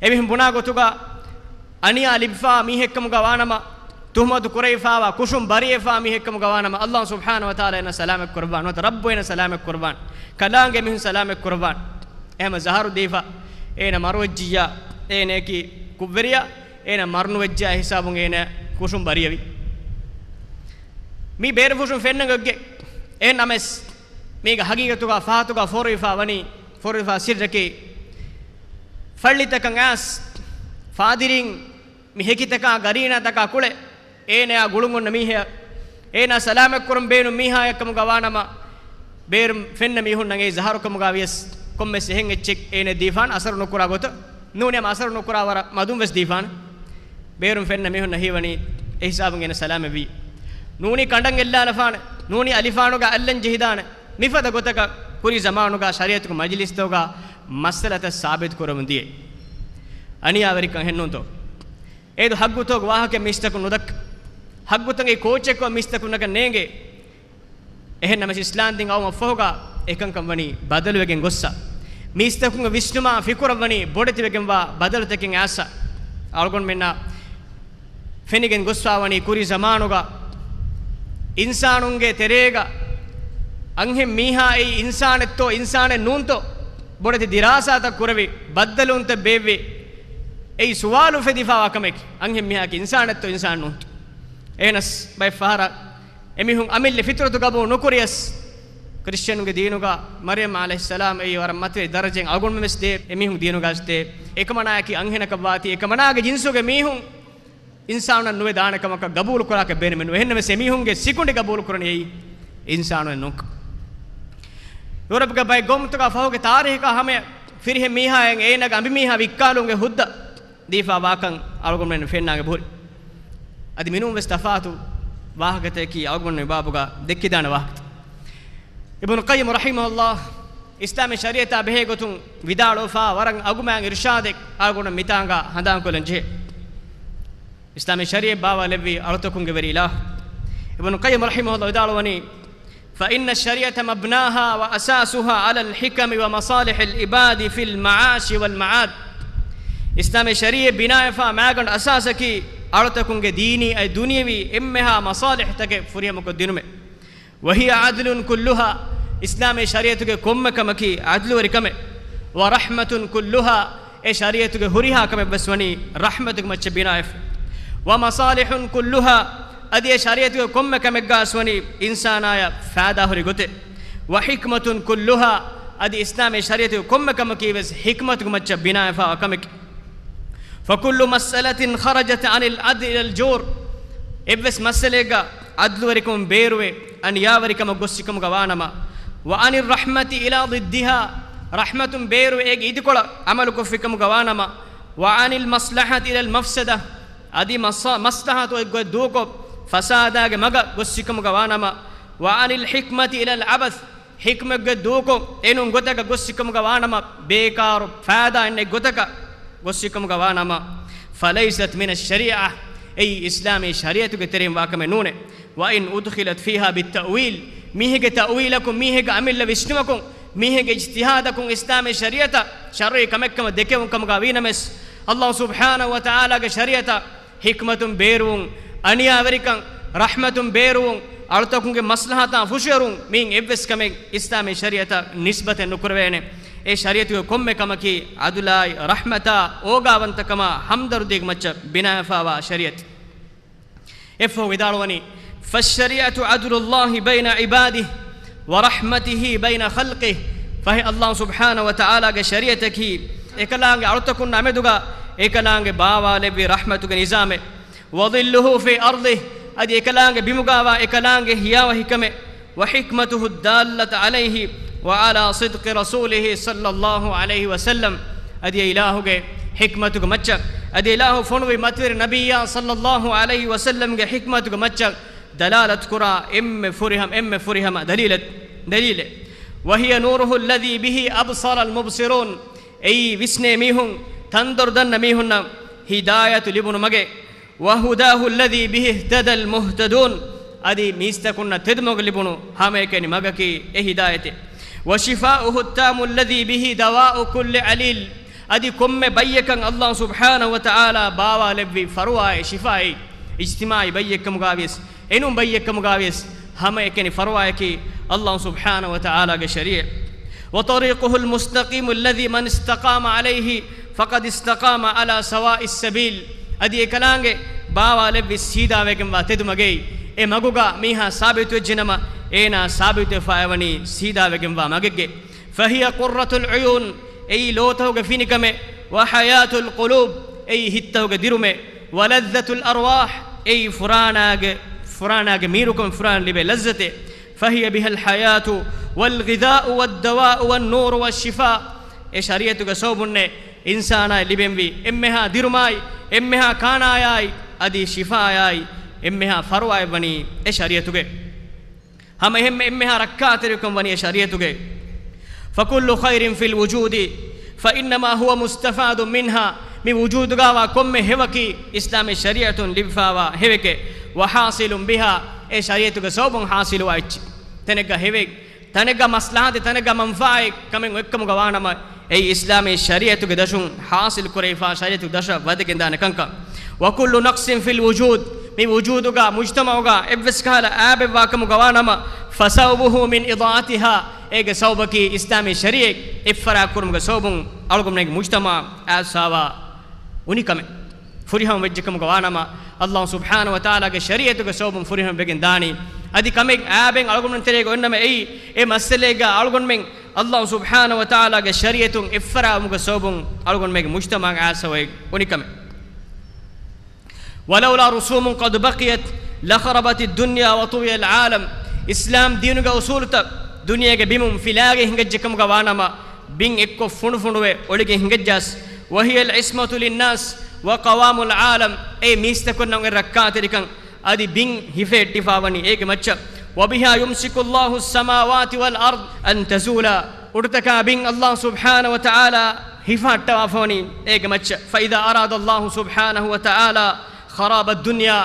އެމީހުން ބުނާ ގޮތުގަ، އަނިޔާ ލިބިފާ މީހެއްކަމުގަ ވާނަމަ، ތުހުމަތު ކުރެވިފާވާ، ކުށުން ބަރީވެފާ މީހެއްކަމުގަ ވާނަމަ، ﷲ ސުބްޙާނަހޫ ވަތަޢާލާ އޭނާ ސަލާމަތް ކުރައްވާން. ނުވަތަ ރައްބު އޭނާ ސަލާމަތް ކުރައްވާން. ކަލާނގެ މީހުން ސަލާމަތް ކުރައްވާން. އެހެންމަ ޒަހަރު ދީފަ، އޭނާ މަރުވެއްޖިއްޔާ، އޭނައަކީ ކުށްވެރިޔާ، އޭނާ މަރުނުވެއްޖާ ހިސާބުން އޭނާ ކުށުން ބަރީއަވި. މީ ބޭރުފުށުން ފެންނަ ގޮތްގެ. އެހެން ނަމަވެސް، މީގެ ހަގީގަތުގަ ފަހަތުގަ ފޯރުވިފާ ވަނީ، ފޯރުވިފާ ސިއްރަކީ، ފައްޅިތަކަށް އައިސް ފާދިރީން މި ހެކިތަކާ ގަރީނާތަކާ ކުޅެ އޭނަޔާ ގުޅުން އޮންނަ މީހެއް، އޭނާ ސަލާމަތްކުރަން ބޭނުން މީހާއެއްކަމުގަ ވާނަމަ، ބޭރުން ފެންނަ މީހުންނަށް އެއީ ޒަހަރުކަމުގަ ވިޔަސް ކޮންމެސް އެހެން އެއްޗެއް އޭނަ ދީފާނެ އަސަރު ނުކުރާ ގޮތަށް. ނޫނީ ހަމަ އަސަރު ނުކުރާ ވަރަށް މަދުން ވެސް ދީފާނެ. ބޭރުން ފެންނަ މީހުންނަށް ހީވަނީ އެ ހިސާބުން އޭނަ ސަލާމަތްވީ. ނޫނީ ކަނޑަން އެއްލާލަފާނެ. ނޫނީ އަލިފާނުގަ އައްލަން ޖެހިދާނެ. މިފަދަ ގޮތަކަށް ކުރީ ޒަމާނުގަ ޝަރީއަތުގެ މަޖިލިސްތަކުގަ މައްސަލަތައް ސާބިތު ކުރަމުން ދިޔައީ. އަނިޔާވެރިކަން އެހެންނޫންތޯ؟ އޭދު ހައްގުތޯގެ ވާހަކަ މީސްތަކުން ނުދައްކަ. ހައްގުތަކެއް ކޯޗެއްކޮށް މީސްތަކުންނަކަށް ނޭނގޭ. އެހެން ނަމަވެސް އިސްލާމްދީން އައުމަށްފަހުގަ އެކަންކަން ވަނީ ބަދަލުވެގެން ގޮއްސަ. މީސްތަކުންގެ ވިސްނުމާ ފިކުރަށް ވަނީ ބޮޑެތިވެގެންވާ ބަދަލުތަކެއް އައިސް. އަޅުގަނޑުމެންނަށް ފެނިގެން ގޮއްސާވަނީ ކުރީ ޒަމާނުގަ އިންސާނުންގެ ތެރޭގަ އަންހެން މީހާ އެއީ އިންސާނެއްތޯ އިންސާނެއް ނޫންތޯ ބޮޑެތި ދިރާސާތައް ކުރެވި ބައްދަލުވުންތައް ބޭއްވި އެއީ ސުވާލު އުފެދިފާވާ ކަމެކޭ. އަންހެން މީހާއަކީ އިންސާނެއްތޯ އިންސާނެއް ނޫންތޯ؟ އެހެނަސް ބައެއް ފަހަރަށް އެމީހުން އަމިއްލަ ފިތުރަތު ގަބޫލު ނުކުރިޔަސް، ކްރިސްޗިއަނުންގެ ދީނުގަ މަރްޔަމް ޢަލައިހިއްސަލާމް އެއީ ވަރަށް މަތިވެ ދަރަޖައިން އަޅުގަނޑުމެން ވެސް ދޭ، އެމީހުން ދީނުގަ ވެސް ދޭ. އެކަމަނާއަކީ އަންހެނަކަށް ވާތީ، އެކަމަނާގެ ޖިންސުގެ މީހުން އިންސާނުންނަށް ނުވެ ދާނެ ކަމަކަށް ގަބޫލު ކުރާކަށް ބޭނުމެއް ނުވޭ. އެހެންނަމަވެސް އެމީހުންގެ ސިކުނޑި ގަބޫލު ކުރަނީ އެއީ އިންސާނުންނެއް ނޫން. ޔޫރަޕްގެ ބައެއް ގައުމުތަކާ ފަހުގެ ތާރީހަކާ ހަމަޔަށް ފިރިހެން މީހާއަށް އޭނާގެ އަނބިމީހާ ވިއްކާލުމުގެ ހުއްދަ ދީފާ ވާކަން އަޅުގަނޑުމެން ފެންނާން އެބަހުރި. އަދި މިނޫން ވެސް ތަފާތު ވާހަކަތަކަކީ އަޅުގަނޑު މި ބާބުގަ ދެއްކިދާނެ ވާހަކަތައް. އިބްނު ޤައްޔިމް ރަޙިމަހުﷲ އިސްލާމީ ޝަރީޢަތާ ބެހޭ ގޮތުން ވިދާޅުވެފާ ވަރަށް އަގުމާތް އިރުޝާދެއް އަޅުގަނޑު މިތާނގަ ހަނދާންކޮށްލަން ޖެހޭ. އިސްލާމީ ޝަރީޢަތް ބާވާލެއްވި އަޅުތަކުންގެ ވެރި އިލާހު. އިބްނު ޤައްޔިމް ރަޙިމަހުﷲ ވިދާޅުވަނީ، فإن الشريعة مبناها وأساسها على الحكم ومصالح العباد في المعاش والمعاد. އިސްލާމީ ޝަރީޢަތް ބިނާވެފާ މާގަނޑު އަސާސަކީ އަޅުތަކުންގެ ދީނީ އަދި ދުނިޔަވީ އެންމެހާ މަޞާލިޙްތަކެއް ފުރިހަމަކޮށްދިނުމޭ. وهي عدل كلها، އިސްލާމީ ޝަރީޢަތުގެ ކޮންމެ ކަމަކީ ޢަދްލުވެރިކަމެއް. ورحمة كلها، އެ ޝަރީޢަތުގެ ހުރިހާ ކަމެއް ވެސް ވަނީ ރަޙްމަތުގެ މައްޗަށް ބިނާވެފަ. ومصالح كلها، އަދި އެ ޝަރީޢަތުގެ ކޮންމެ ކަމެއްގަ ވެސް ވަނީ އިންސާނާޔަށް ފައިދާހުރި ގޮތެއް. وحكمة كلها، އަދި އިސްލާމީ ޝަރީޢަތުގެ ކޮންމެ ކަމަކީ ވެސް ޙިކްމަތުގެ މައްޗަށް ބިނާވެފައިވާ ކަމެކޭ. فكل مسألة خرجت عن العدل إلى الجور، އެއްވެސް މައްސަލައެއްގަ ޢަދްލުވެރިކަމުން ބޭރުވެ، އަނިޔާވެރިކަމަށް ގޮއްސިކަމުގަ ވާނަމަ، وعن الرحمة إلى ضدها، ރަޙްމަތުން ބޭރުވެ އޭގެ އިދިކޮޅަށް ޢަމަލުކޮށްފިކަމުގަ ވާނަމަ، وعن المصلحة إلى المفسدة، އަދި މަސް-، މަސްލަހަތު އޮތް ގޮތް ދޫކޮށް، ފަސާދާގެ މަގަށް ގޮއްސިކަމުގަ ވާނަމަ، وعن الحكمة إلى العبث، ޙިކްމަތްގެ ދޫކޮށް އެނޫން ގޮތަކަށް ގޮއްސިކަމުގަ ވާނަމަ، ބޭކާރު ފައިދާ އިންނަ ގޮތަކަށް ގޮއްސިކަމުގަ ވާނަމަ، فليست من الشريعة، އެއީ އިސްލާމީ ޝަރީޢަތުގެ ތެރެއިން ވާކަމެއް ނޫނޭ. وإن أدخلت فيها بالتأويل، މީހެއްގެ ތައުވީލަކުން، މީހެއްގެ އަމިއްލަ ވިސްނުމަކުން، މީހެއްގެ އިޖްތިހާދަކުން އިސްލާމީ ޝަރީޢަތަށް ޝަރުޢީ ކަމެއްކަމަށް ދެކެވުން ކަމުގަ ވީނަމަވެސް، ﷲ ސުބްޙާނަހޫ ވަތަޢާލާގެ ޝަރީޢަތަށް ޙިކްމަތުން ބޭރުވުން، އަނިޔާވެރިކަން، ރަޙްމަތުން ބޭރުވުން، އަޅުތަކުންގެ މަސްލަހަތާ ފުށުއެރުން، މިއިން އެއްވެސް ކަމެއް އިސްލާމީ ޝަރީޢަތަށް ނިސްބަތެއް ނުކުރެވޭނެ. އެ ޝަރީޢަތުގެ ކޮންމެ ކަމަކީ ޢަދުލާއި، ރަޙްމަތާ، އޯގާވަންތަކަމާ، ހަމްދަރުދީގެ މައްޗަށް ބިނާވެފައިވާ ޝަރީޢަތެއް. އެއަށްފަހު ވިދާޅުވަނީ، فالشريعة عدل الله بين عباده ورحمته بين خلقه. ފަހެ ﷲ ސުބްޙާނަހޫ ވަތަޢާލާގެ ޝަރީޢަތަކީ، އެކަލާނގެ އަޅުތަކުންނާ މެދުގަ އެކަލާނގެ ބާވާލެއްވި ރަޙްމަތުގެ ނިޒާމެއް. وظله في أرضه، އަދި އެކަލާނގެ ބިމުގަވާ އެކަލާނގެ ހިޔާވަހިކަމެއް. وحكمته الدالة عليه وعلى صدق رسوله صلى الله عليه وسلم، އަދި އެ އިލާހުގެ ޙިކްމަތުގެ މައްޗަށް، އަދި އިލާހު ފޮނުވި މަތިވެރި ނަބިއްޔާ ޞައްލައްލާހު ޢަލައިހި ވަސައްލަމްގެ ޙިކްމަތުގެ މައްޗަށް ދަލާލަތު ކުރާ އެންމެ ފުރިހަމަ، އެންމެ ފުރިހަމަ ދަލީލެއް، ދަލީލެއް. وهي نوره الذي به أبصر المبصرون، އެއީ ވިސްނޭ މީހުން، ތަންދޮރު ދަންނަ މީހުންނަށް ހިދާޔަތު ލިބުނު މަގެއް. وهداه الذي به اهتدى المهتدون، އަދި މީސްތަކުންނަށް ތެދުމަގު ލިބުނު ހަމައެކަނި މަގަކީ އެ ހިދާޔަތެއް. وشفاؤه التام الذي به دواء كل عليل، އަދި ކޮންމެ ބައްޔަކަށް ﷲ ސުބްޙާނަހޫ ވަތަޢާލާ ބާވާލެއްވި ފަރުވާއެއް، ޝިފާއެއް، އިޖްތިމާޢީ ބައްޔެއްކަމުގަވިޔަސް، އެނޫން ބައްޔެއްކަމުގަވިޔަސް، ހަމައެކަނި ފަރުވާއަކީ ﷲ ސުބްޙާނަހޫ ވަތަޢާލާގެ ޝަރީޢަތް. وطريقه المستقيم الذي من استقام عليه فقد استقام على سواء السبيل، އަދި އެކަލާނގެ ބާވާލެއްވި ސީދާވެގެންވާ ތެދުމަގެއް، އެ މަގުގަ މީހާ ސާބިތުވެއްޖެނަމަ، އޭނާ ސާބިތުވެފައިވަނީ ސީދާވެގެންވާ މަގެއްގެ. فهي قرة العيون، އެއީ ލޯތަކުގެ ފިނިކަމެއް، وحياة القلوب، އެއީ ހިތްތަކުގެ ދިރުމެއް، ولذة الأرواح، އެއީ ފުރާނާގެ، ފުރާނާގެ މީރުކަން، ފުރާނަ ލިބޭ ލައްޒަތެއް. فهي بها الحياة والغذاء والدواء والنور والشفاء. އެ ޝަރީޢަތުގެ ސަބަބުންނޭ އިންސާނާއަށް ލިބެންވީ އެންމެހާ ދިރުމާއި، އެންމެހާ ކާނާޔާއި، އަދި ޝިފާޔާއި، އެންމެހާ ފަރުވާއެއް ވަނީ އެ ޝަރީޢަތުގައި. ހަމަ އެހެންމެ އެންމެހާ ރައްކާތެރިކަން ވަނީ އެ ޝަރީޢަތުގައި. فكل خير في الوجود فإنما هو مستفاد منها. މި ވުޖޫދުގަވާ ކޮންމެ ހެޔޮއަކީ އިސްލާމީ ޝަރީޢަތުން ލިބިފާވާ ހެޔޮއެކޭ. وحاصل بها، އެ ޝަރީޢަތުގެ ސަބަބުން ޙާޞިލުވާ އެއްޗެއް. ތަނެއްގަ ހެޔޮއެއް، ތަނެއްގަ މަސްލަހަތެއް، ތަނެއްގަ މަންފާއެއް ކަމެއް އޮތްކަމުގަ ވާނަމަ، އެއީ އިސްލާމީ ޝަރީޢަތުގެ ދަށުން ޙާޞިލު ކުރެވިފާ، ޝަރީޢަތުގެ ދަށަށް ވަދެގެންދާނެ ކަންކަން. وكل نقص في الوجود، މި ވުޖޫދުގަ، މުޖްތަމަޢުގަ އެއްވެސް ކަހަލަ އާބެއް ވާކަމުގަ ވާނަމަ، فسببه من إضاعتها، އޭގެ ސަބަބަކީ އިސްލާމީ ޝަރީޢަތް އެއްފަރާތް ކުރުމުގެ ސަބަބުން އަޅުގަނޑުމެންގެ މުޖްތަމަޢަށް އައިސްފާވާ އުނިކަމެއް، ފުރިހަމަ ވެއްޖެކަމުގަ ވާނަމަ، ﷲ ސުބްޙާނަހޫ ވަތަޢާލާގެ ޝަރީޢަތުގެ ސަބަބުން ފުރިހަމަ ވެގެން ދާނީ. އަދި ކަމެއް އާބެއް އަޅުގަނޑުމެން ތެރޭގަ އޮންނަމަ، އެއީ އެ މައްސަލައެއްގަ އަޅުގަނޑުމެން ﷲ ސުބްޙާނަހޫ ވަތަޢާލާގެ ޝަރީޢަތުން އެއްފަރާވުމުގެ ސަބަބުން އަޅުގަނޑުމެންގެ މުޖްތަމަޢަށް އައިސްފައި އޮތް އުނިކަމެއް. ولولا رسوم قد بقيت لخربت الدنيا وطوي العالم. އިސްލާމް ދީނުގެ އުޞޫލުތައް ދުނިޔޭގެ ބިމުން ފިލާގެން ހިނގައްޖެކަމުގަ ވާނަމަ، ބިން އެއްކޮށް ފުނޑުފުނޑުވެ އޮޅިގެން ހިނގައްޖާސް، وهي العصمة للناس وقوام العالم، އެ މީސްތަކުންނަށް އެ ރައްކާތެރިކަން އަދި ބިން ހިފެހެއްޓިފާވަނީ އޭގެ މައްޗަށް. وبها يمسك الله السماوات والأرض أن تزولا، އުޑުތަކާ ބިން ﷲ ސުބްޙާނަހޫ ވަތަޢާލާ ހިފަހައްޓަވާފަވަނީ އޭގެ މައްޗަށް. فإذا أراد الله سبحانه وتعالى خراب الدنيا،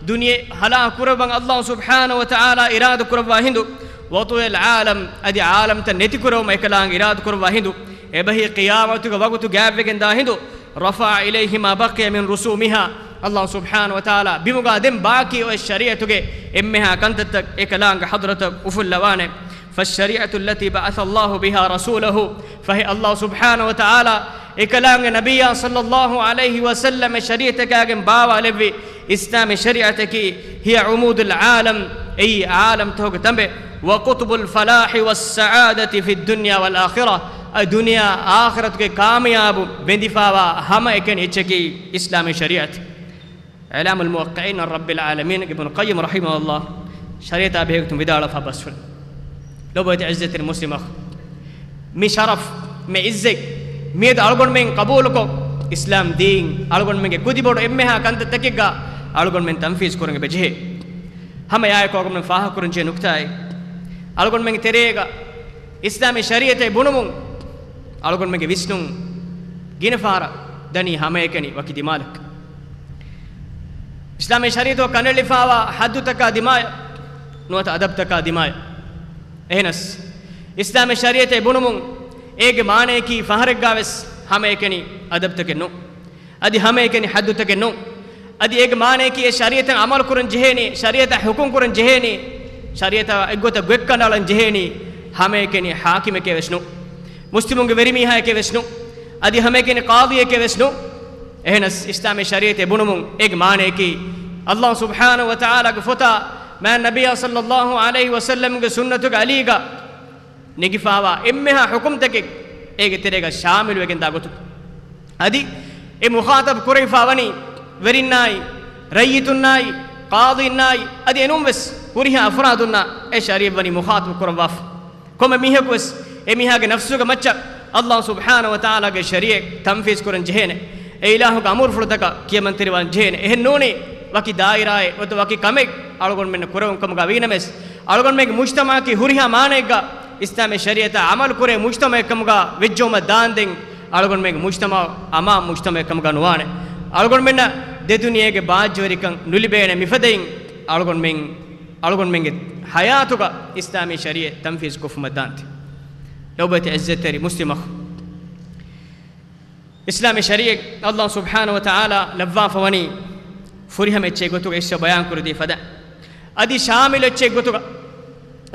ދުނިޔެ ހަލާކު ކުރައްވަން ﷲ ސުބްޙާނަހޫ ވަތަޢާލާ އިރާދަ ކުރައްވާ ހިނދު، وطوي العالم، އަދި ޢާލަމްތައް ނެތިކުރެވުމަށް އެކަލާނގެ އިރާދަ ކުރައްވާ ހިނދު، އެބަހީ ޤިޔާމަތުގެ ވަގުތު ގާތްވެގެން ދާ ހިނދު، رفع إليه ما بقي من رسومها، ﷲ ސުބްޙާނަހޫ ވަތަޢާލާ ބިމުގަ ދެން ބާކީ އޮތް ޝަރީޢަތުގެ އެންމެހާ ކަންތައްތައް އެކަލާނގެ ޙަޟްރަތަށް އުފުއްލަވާނެ. فالشريعة التي بعث الله بها رسوله، ފަހެ ﷲ ސުބްޙާނަހޫ ވަތަޢާލާ އެކަލާނގެ ނަބިއްޔާ ޞައްލައްލާހު ޢަލައިހި ވަސައްލަމަ ޝަރީޢަތަކާގެން ބާވާލެއްވި އިސްލާމީ ޝަރީޢަތަކީ، هي عمود العالم، އެއީ ޢާލަމްތަކުގެ ތަނބެއް، وقطب الفلاح والسعادة في الدنيا والآخرة، އަދި ދުނިޔެ އާޚިރަތުގެ ކާމިޔާބު ވެނދިފާވާ ހަމައެކަނި އެއްޗަކީ އިސްލާމީ ޝަރީޢަތް. އިޢްލާމުލް މުވައްޤިޢީން ޢަން ރައްބިލް ޢާލަމީން އިބްނު ޤައްޔިމް ރަޙިމަހުﷲ ޝަރީޢަތާ ބެހޭގޮތުން ވިދާޅުވެފާ ބަސްފުޅު. ލޮބުވެތި ޢިއްޒަތްތެރި މުސްލިމް އަޚް، މި ޝަރަފް، މި ޢިއްޒަތް މިއަދު އަޅުގަނޑުމެން ޤަބޫލުކޮށް، އިސްލާމް ދީން އަޅުގަނޑުމެންގެ ކުދިބޮޑު އެންމެހާ ކަންތައްތަކެއްގަ އަޅުގަނޑުމެން ތަންފީޒް ކުރަން އެބަޖެހޭ. ހަމަ އެއާއެކު އަޅުގަނޑުމެން ފާހަގަކުރަން ޖެހޭ ނުކުތާއެއް، އަޅުގަނޑުމެންގެ ތެރޭގަ އިސްލާމީ ޝަރީޢަތެއް ބުނުމުން އަޅުގަނޑުމެންގެ ވިސްނުން ގިނަ ފަހަރަށް ދަނީ ހަމައެކަނި ވަކި ދިމާލަކަށް. އިސްލާމީ ޝަރީޢަތު ކަނޑައެޅިފާވާ ޙައްދުތަކާ ދިމާޔަށް ނުވަތަ އަދަބްތަކާ ދިމާޔަށް. އެހެނަސް، އިސްލާމީ ޝަރީޢަތެއް ބުނުމުން އޭގެ މާނަޔަކީ ފަހަރެއްގާވެސް ހަމައެކަނި އަދަބްތަކެއް ނޫން. އަދި ހަމައެކަނި ޙައްދުތަކެއް ނޫން. އަދި އޭގެ މާނަޔަކީ އެ ޝަރީޢަތަށް ޢަމަލު ކުރަން ޖެހޭނީ، ޝަރީޢަތަށް ޙުކުމް ކުރަން ޖެހޭނީ، ޝަރީޢަތަށް އެއްގޮތަށް ގޮތް ކަނޑައަޅަން ޖެހޭނީ ހަމައެކަނި ޙާކިމެކޭ ވެސް ނޫން. މުސްލިމުންގެ ވެރިމީހާއެކޭ ވެސް ނޫން. އަދި ހަމައެކަނި ޤާޟީއެކޭ ވެސް ނޫން. އެހެނަސް، އިސްލާމީ ޝަރީޢަތެއް ބުނުމުން އޭގެ މާނަޔަކީ، ﷲ ސުބްޙާނަހޫ ވަތަޢާލާގެ ފޮތާ، މާތް ނަބިއްޔާ ޞައްލައްލާހު ޢަލައިހި ވަސައްލަމްގެ ސުންނަތުގެ އަލީގަ ނެގިފާވާ އެންމެހާ ޙުކުމްތަކެއް އޭގެ ތެރޭގަ ޝާމިލުވެގެންދާ ގޮތުން. އަދި އެ މުޚާޠަބު ކުރެވިފާވަނީ ވެރިންނާއި، ރައްޔިތުންނާއި، ޤާޟީންނާއި، އަދި އެނޫންވެސް ހުރިހާ އަފްރާދުންނާ އެ ޝަރީޢަތް ވަނީ މުޚާޠަބު ކުރައްވާފަ. ކޮންމެ މީހަކުވެސް އެމީހާގެ ނަފްސުގެ މައްޗަށް ﷲ ސުބްޙާނަހޫ ވަތަޢާލާގެ ޝަރީޢަތް ތަންފީޒް ކުރަން ޖެހޭނެ. އެ އިލާހުގެ އަމުރުފުޅުތަކަށް ކިޔަމަންތެރިވާން ޖެހޭނެ. އެހެން ނޫނީ، ވަކި ދާއިރާއެއް ނުވަތަ ވަކި ކަމެއް އަޅުގަނޑުމެންނަށް ކުރެވުން ކަމުގަ ވީނަމަވެސް، އަޅުގަނޑުމެންގެ މުޖްތަމަޢަކީ ހުރިހާ މާނައެއްގަ އިސްލާމީ ޝަރީޢަތަށް ޢަމަލު ކުރޭ މުޖްތަމަޢެއް ކަމުގަ ވެއްޖައުމަށް ދާންދެން، އަޅުގަނޑުމެންގެ މުޖްތަމަޢު އަމާން މުޖްތަމަޢެއް ކަމުގަ ނުވާނެ. އަޅުގަނޑުމެންނަށް ދެ ދުނިޔޭގެ ބާއްޖަވެރިކަން ނުލިބޭނެ. މިފަދައިން އަޅުގަނޑުމެން އަޅުގަނޑުމެންގެ ޙަޔާތުގަ އިސްލާމީ ޝަރީޢަތް ތަންފީޒް ކޮށްފުމަށް ދާންތި. ލޮބުވެތި ޢިއްޒަތްތެރި މުސްލިމް އަޚް، އިސްލާމީ ޝަރީޢަތް ﷲ ސުބްޙާނަހޫ ވަތަޢާލާ ލައްވާފަވަނީ ފުރިހަމަ އެއްޗެއް ގޮތުގަ އިސްވެ ބަޔާން ކުރެދީ ފަދަ. އަދި ޝާމިލު އެއްޗެއް ގޮތުގަ،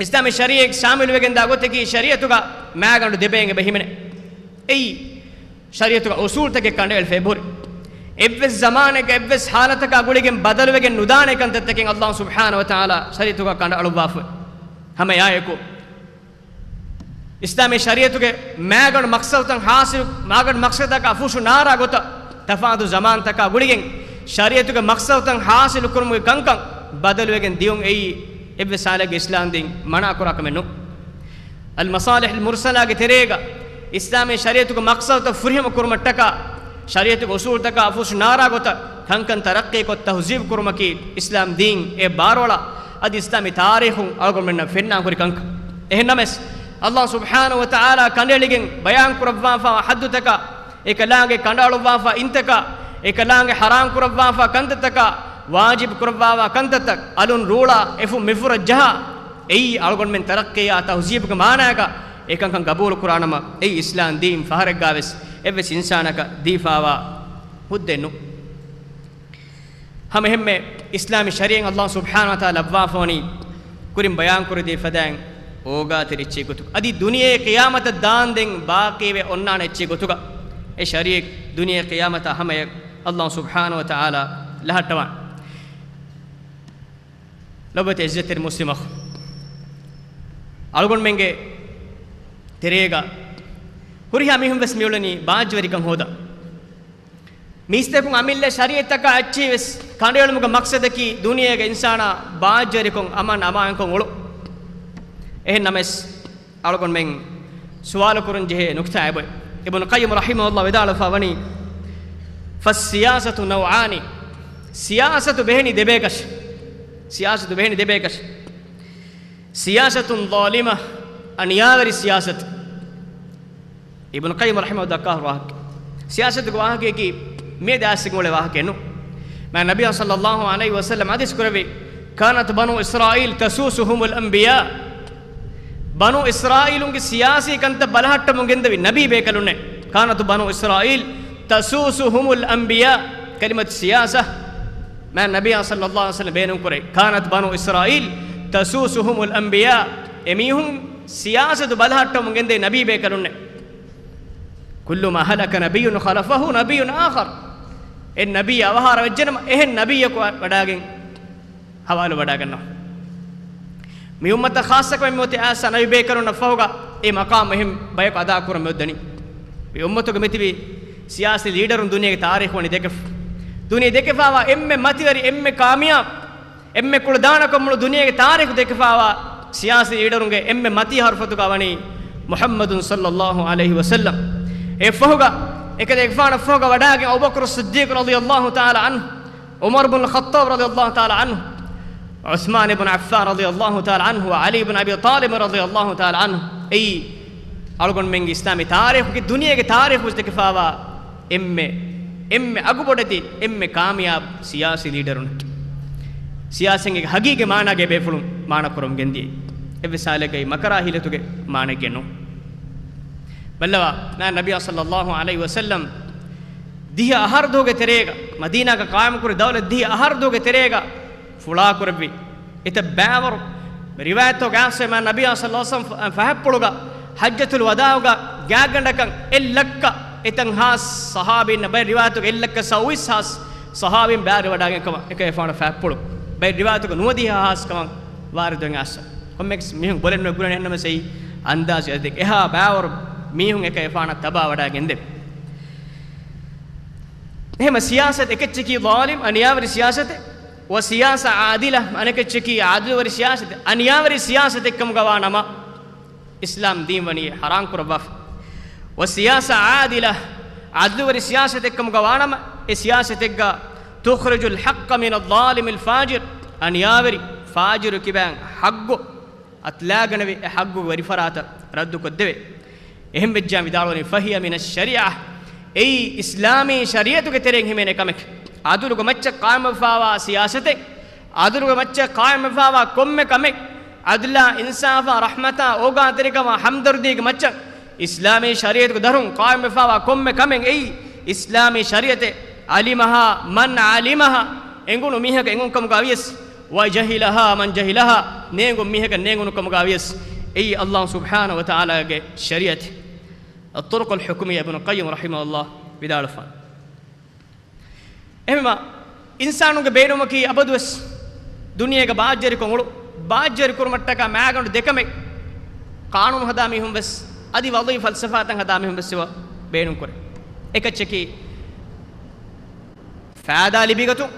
އިސްލާމީ ޝަރީޢަތް ޝާމިލު ވެގެންދާ ގޮތަކީ ޝަރީޢަތުގަ މައިގަނޑު ދެބައިން އެބަ ހިމެނޭ. އެއީ، ޝަރީޢަތުގަ އުޞޫލުތަކެއް ކަނޑައެޅިފަ އެބަހުރި. އެއްވެސް ޒަމާނެއްގަ އެއްވެސް ޙާލަތަކާ ގުޅިގެން ބަދަލުވެގެން ނުދާނެ ކަންތައްތަކެއް ﷲ ސުބްޙާނަހޫ ވަތަޢާލާ ޝަރީޢަތުގަ ކަނޑައަޅުއްވާފައި. ހަމަ އެއާއެކު، އިސްލާމީ ޝަރީޢަތުގެ މައިގަނޑު މަޤްޞަދުތައް ޙާޞިލު، މައިގަނޑު މަޤްޞަދަކާ ފުށު ނާރާ ގޮތަށް ތަފާތު ޒަމާންތަކާ ގުޅިގެން، ޝަރީޢަތުގެ މަޤްޞަދުތައް ޙާޞިލު ކުރުމުގެ ކަންކަން ބަދަލުވެގެން ދިޔުން އެއީ އެއްވެސް ހާލެއްގަ އިސްލާމް ދީން މަނާ ކުރާ ކަމެއް ނޫން. އަލްމަޞާލިޙުލް މުރްސަލާގެ ތެރޭގަ އިސްލާމީ ޝަރީޢަތުގެ މަޤްޞަދުތައް ފުރިހަމަ ކުރުމަށްޓަކާ، ޝަރީޢަތުގެ އުޞޫލުތަކާ ފުށު ނާރާ ގޮތަށް ކަންކަން ތަރައްޤީކޮށް ތަހުޒީބު ކުރުމަކީ އިސްލާމް ދީން އެ ބާރުއަޅާ އަދި އިސްލާމީ ތާރީޚުން އަޅުގަނޑުމެންނަށް ފެންނާން ހުރި ކަންކަން. އެހެން ނަމަވެސް، އައްލާހު ސުބްޙާނަހު ވަ ތަޢާލާ ކަނޑައެޅިގެން ބަޔާން ކުރައްވާފައިވާ ޙައްދުތަކާ، އެކަލާނގެ ކަނޑައަޅުއްވާފަ އިންތަކާ، އެކަލާނގެ ޙަރާމް ކުރައްވާފަ ކަންތައްތަކާ، ވާޖިބު ކުރައްވާފަ ކަންތައްތައް، އަލުން ރޫޅާ އެފުށް މިފުށަށް ޖަހާ، އެއީ އަޅުގަނޑުމެން ތަރައްޤީއާ ތަހުޒީބުގެ މާނާގަ އެކަންކަން ގަބޫލު ކުރާނަމަ، އެއީ އިސްލާމް ދީން ފަހަރެއްގާވެސް އެއްވެސް އިންސާނަކަށް ދީފައިވާ ހުއްދައެއް ނޫން. ހަމަ އެހެންމެ އިސްލާމީ ޝަރީޢަތް އައްލާހު ސުބްޙާނަހު ވަ ތަޢާލާ ލައްވާފަވަނީ ކުރިން ބަޔާންކުރެއްވި ފަދައިން އޯގާތެރި އެއްޗެއް ގޮތުގަ. އަދި ދުނިޔެ ޤިޔާމަތަށް ދާންދެން ބާޤީވެ އޮންނާނެ އެއްޗެއް ގޮތުގަ. އެ ޝަރީޢަތް ދުނިޔެ ޤިޔާމަތާ ހަމަޔަށް އައްލާހު ސުބްޙާނަހު ވަ ތަޢާލާ ލަހައްޓަވާނެ. ލޮބުވެތި އިއްޒަތްތެރި މުސްލިމް އަޚު، އަޅުގަނޑުމެންގެ ތެރޭގަ ހުރިހާ މީހުން ވެސް މިއުޅެނީ ބާއްޖަވެރިކަން ހޯދަން. މީސްތަކުން އަމިއްލަ ޝަރީޢަތްތަކާ އެއްޗެހި ވެސް ކަނޑައެޅުމުގެ މަޤްޞަދަކީ ދުނިޔޭގެ އިންސާނާ ބާއްޖަވެރިކޮށް އަމާން އަމާންކޮށް އުޅުން. އެހެން ނަމަވެސް، އަޅުގަނޑުމެން ސުވާލު ކުރަން ޖެހޭ ނުކްތާ އެބޮތް. އިބްނު ޤައްޔިމް ރަޙިމަހުﷲ ވިދާޅުވެފަ ވަނީ، فالسياسة نوعان، ސިޔާސަތު ބެހެނީ ދެބޭކަށި. ސިޔާސަތު ބެހެނީ ދެބޭކަށި. سياسة ظالمة، އަނިޔާވެރި ސިޔާސަތު. އިބްނު ޤައްޔިމް ރަޙިމަހު ދައްކާ ހުރި ވާހަކަ. ސިޔާސަތުގެ ވާހަކަޔަކީ މިއަދު އައިސްގެން އުޅޭ ވާހަކައެއް ނޫން. މާތް ނަބިއްޔާ ޞައްލައްލާހު ޢަލައިހި ވަސައްލަމް ޙަދީޘް ކުރެއްވި، كانت بنو إسرائيل تسوسهم الأنبياء. ބަނޫ އިސްރާއީލުންގެ ސިޔާސީ ކަންތައް ބަލަހައްޓަމުން ގެންދެވި ނަބީ ބޭކަލުންނޭ. كانت بنو إسرائيل تسوسهم الأنبياء. ކަލިމަތު ސިޔާސަ މާތް ނަބިއްޔާ ޞައްލައްލާހު ޢަލައިހި ވަސައްލަމް ބޭނުން ކުރޭ. كانت بنو إسرائيل تسوسهم الأنبياء. އެމީހުން ސިޔާސަތު ބަލަހައްޓަމުން ގެންދޭ ނަބީ ބޭކަލުންނޭ. كلما هلك نبي خلفه نبي آخر. އެއް ނަބީ އަވަހާރަ ވެއްޖެނަމަ، އެހެން ނަބީއަކު ވަ-، ވަޑާގެން ހަވާލު ވަޑާގަންނަވާ. މި އުއްމަތަށް ޚާއްޞަކޮށް މިއޮތީ އާސާ ނަބީ ބޭކަލުންނަށް ފަހުގަ އެ މަޤާމް އެހެން ބަޔަކު އަދާ ކުރަން މިއޮއްދަނީ. މި އުއްމަތުގެ މިތިބި ސިޔާސީ ލީޑަރުން ދުނިޔޭގެ ތާރީޚު ވަނީ ދެކެފަ. ދުނިޔެ ދެކެފާވާ އެންމެ މަތިވެރި، އެންމެ ކާމިޔާބު، އެންމެ ކުޅަދާނަކަން މުޅު ދުނިޔޭގެ ތާރީޚު ދެކެފާވާ ސިޔާސީ ލީޑަރުންގެ އެންމެ މަތީ ހަރުފަތުގަ ވަނީ މުޙައްމަދު ޞައްލައްލާހު ޢަލައިހި ވަސައްލަމް. އެ ފަހުގަ، އެކަލޭގެފާނަށް ފަހުގަ ވަޑާގެން އަބޫބަކުރު ޞިއްދީޤު ރަޟިޔައްލާހު ތަޢާލާ ޢަންހު، ޢުމަރު ބުނުލް ޚައްޠާބު ރަޟިޔައްލާހު ތަޢާލާ ޢަންހު، ޢުސްމާނު ބުނު ޢައްފާން ރަޟިޔައްލާހު ތަޢާލާ ޢަންހު ވަ ޢަލީ ބުނު އަބީ ޠާލިބު ރަޟިޔައްލާހު ތަޢާލާ ޢަންހު. އެއީ، އަޅުގަނޑުމެންގެ އިސްލާމީ ތާރީޚުގެ ދުނިޔޭގެ ތާރީޚު ދެކެފާވާ އެންމެ، އެންމެ އަގުބޮޑެތި، އެންމެ ކާމިޔާބު ސިޔާސީ ލީޑަރުން. ސިޔާސީގެ ހަގީގީ މާނާގެ ބޭފުޅުން މާނަ ކުރަމުން ގެންދިޔަ. އެއްވެސް ހާލެއްގައި މަކަރާ ހީލަތުގެ މާނައެއްގެ ނޫން. ބައްލަވާ، މާތް ނަބިއްޔާ ޞައްލައްލާހު ޢަލައިހި ވަސައްލަމް ދިހަ އަހަރު ދުވަހުގެ ތެރޭގަ، މަދީނާގަ ޤާއިމްކުރި ދައުލަތް ދިހަ އަހަރު ދުވަހުގެ ތެރޭގަ ފުޅާކުރެއްވި. އެތައް ބައިވަރު ރިވާޔަތްތަކުގައި އައިސް މާތް ނަބިއްޔާ ޞައްލައްލާހު ޢަލައިހި ވަސައްލަމް ފަ-، ފަހަތްޕުޅުގަ ޙައްޖަތުލް ވަދާޢުގަ ގާތްގަނޑަކަށް އެއް ލައްކަ އެތައް ހާސް ޞަޙާބީންނަށް، ބައެއް ރިވާޔަތުގަ އެއް ލައްކަ ސައުވީސް ހާސް ޞަޙާބީން ބައިވެރިވަޑައިގެން ކަމަށް އެކަލޭގެފާނު ފަހަތްޕުޅު. ބައެއް ރިވާޔަތުގަ ނުވަދިހަ ހާސް ކަމަށް ވާރިދުވެގެން އައިސް. ކޮންމެއަކަސް މީހުން ބޮލެއް ނުގުޅޭ، އެހެންނަމަވެސް އެއީ އަންދާޒު އަދަދެއް. އެހާ ބައިވަރު މީހުން އެކަލޭގެފާނަށް ތަބާވަޑައިގެންދެވި. އެހެންމަ ސިޔާސަތު އެކެއްޗަކީ ޟާލިމް، އަނިޔާވެރި ސިޔާސަތެއް، ވަ ސިޔާސަ ޢާދިލަ، އަނެކެއްޗަކީ ޢަދުލުވެރި ސިޔާސަތެއް. އަނިޔާވެރި ސިޔާސަތެއްކަމުގަ ވާނަމަ، އިސްލާމް ދީން ވަނީ ޙަރާމް ކުރައްވާފަ. ވަ ސިޔާސަ ޢާދިލަ، ޢަދުލުވެރި ސިޔާސަތެއްކަމުގަ ވާނަމަ، އެ ސިޔާސަތެއްގަ تخرج الحق من الظالم الفاجر، އަނިޔާވެރި ފާޖިރު ކިބައިން ޙައްޤު އަތުލާގަނެވި، އެ ޙައްޤުގެ ވެރިފަރާތަށް ރައްދުކޮށްދެވޭ. އެހެން ވެއްޖާ ވިދާޅުވަނީ، فهي من الشريعة، އެއީ އިސްލާމީ ޝަރީޢަތުގެ ތެރެއިން ހިމެނޭ ކަމެކޭ. ޢަދުލުގެ މައްޗަށް ޤާއިމްވެފާވާ ސިޔާސަތެއް، ޢަދުލުގެ މައްޗަށް ޤާއިމްވެފާވާ ކޮންމެ ކަމެއް، ޢަދުލާ، އިންސާފާ، ރަޙްމަތާ، އޯގާތެރިކަމާ، ހަމްދަރްދީގެ މައްޗަށް އިސްލާމީ ޝަރީޢަތުގެ ދަށުން ޤާއިމްވެފާވާ ކޮންމެ ކަމެއް އެއީ އިސްލާމީ ޝަރީޢަތެއް. علمها من علمها، އެނގުނު މީހަކަށް އެނގުނު ކަމުގަ ވިޔަސް، وجهلها من جهلها، ނޭނގުނު މީހަކަށް ނޭނގުނު ކަމުގަ ވިޔަސް، އެއީ އައްލާހު ސުބްޙާނަހު ވަ ތަޢާލާގެ ޝަރީޢަތެއް. އައްޠުރުޤުލް ޙުކުމިއްޔާ، އިބްނު ޤައްޔިމް ރަޙިމަހުﷲ ވިދާޅުވާ. އެހެންވީމަ، އިންސާނުންގެ ބޭނުމަކީ އަބަދުވެސް ދުނިޔޭގަ ބާއްޖަވެރިކޮށް އުޅުން، ބާއްޖަވެރިކުރުމަށްޓަކާ މައިގަނޑު ދެކަމެއް ޤާނޫނު ހަދާ މީހުން ވެސް، އަދި ވަޟީފާ ފަލްސަފާތައް ހަދާ މީހުން ވެސް އެބަ ބޭނުންކުރޭ. އެކައްޗަކީ، ފައިދާ ލިބިގަތުން،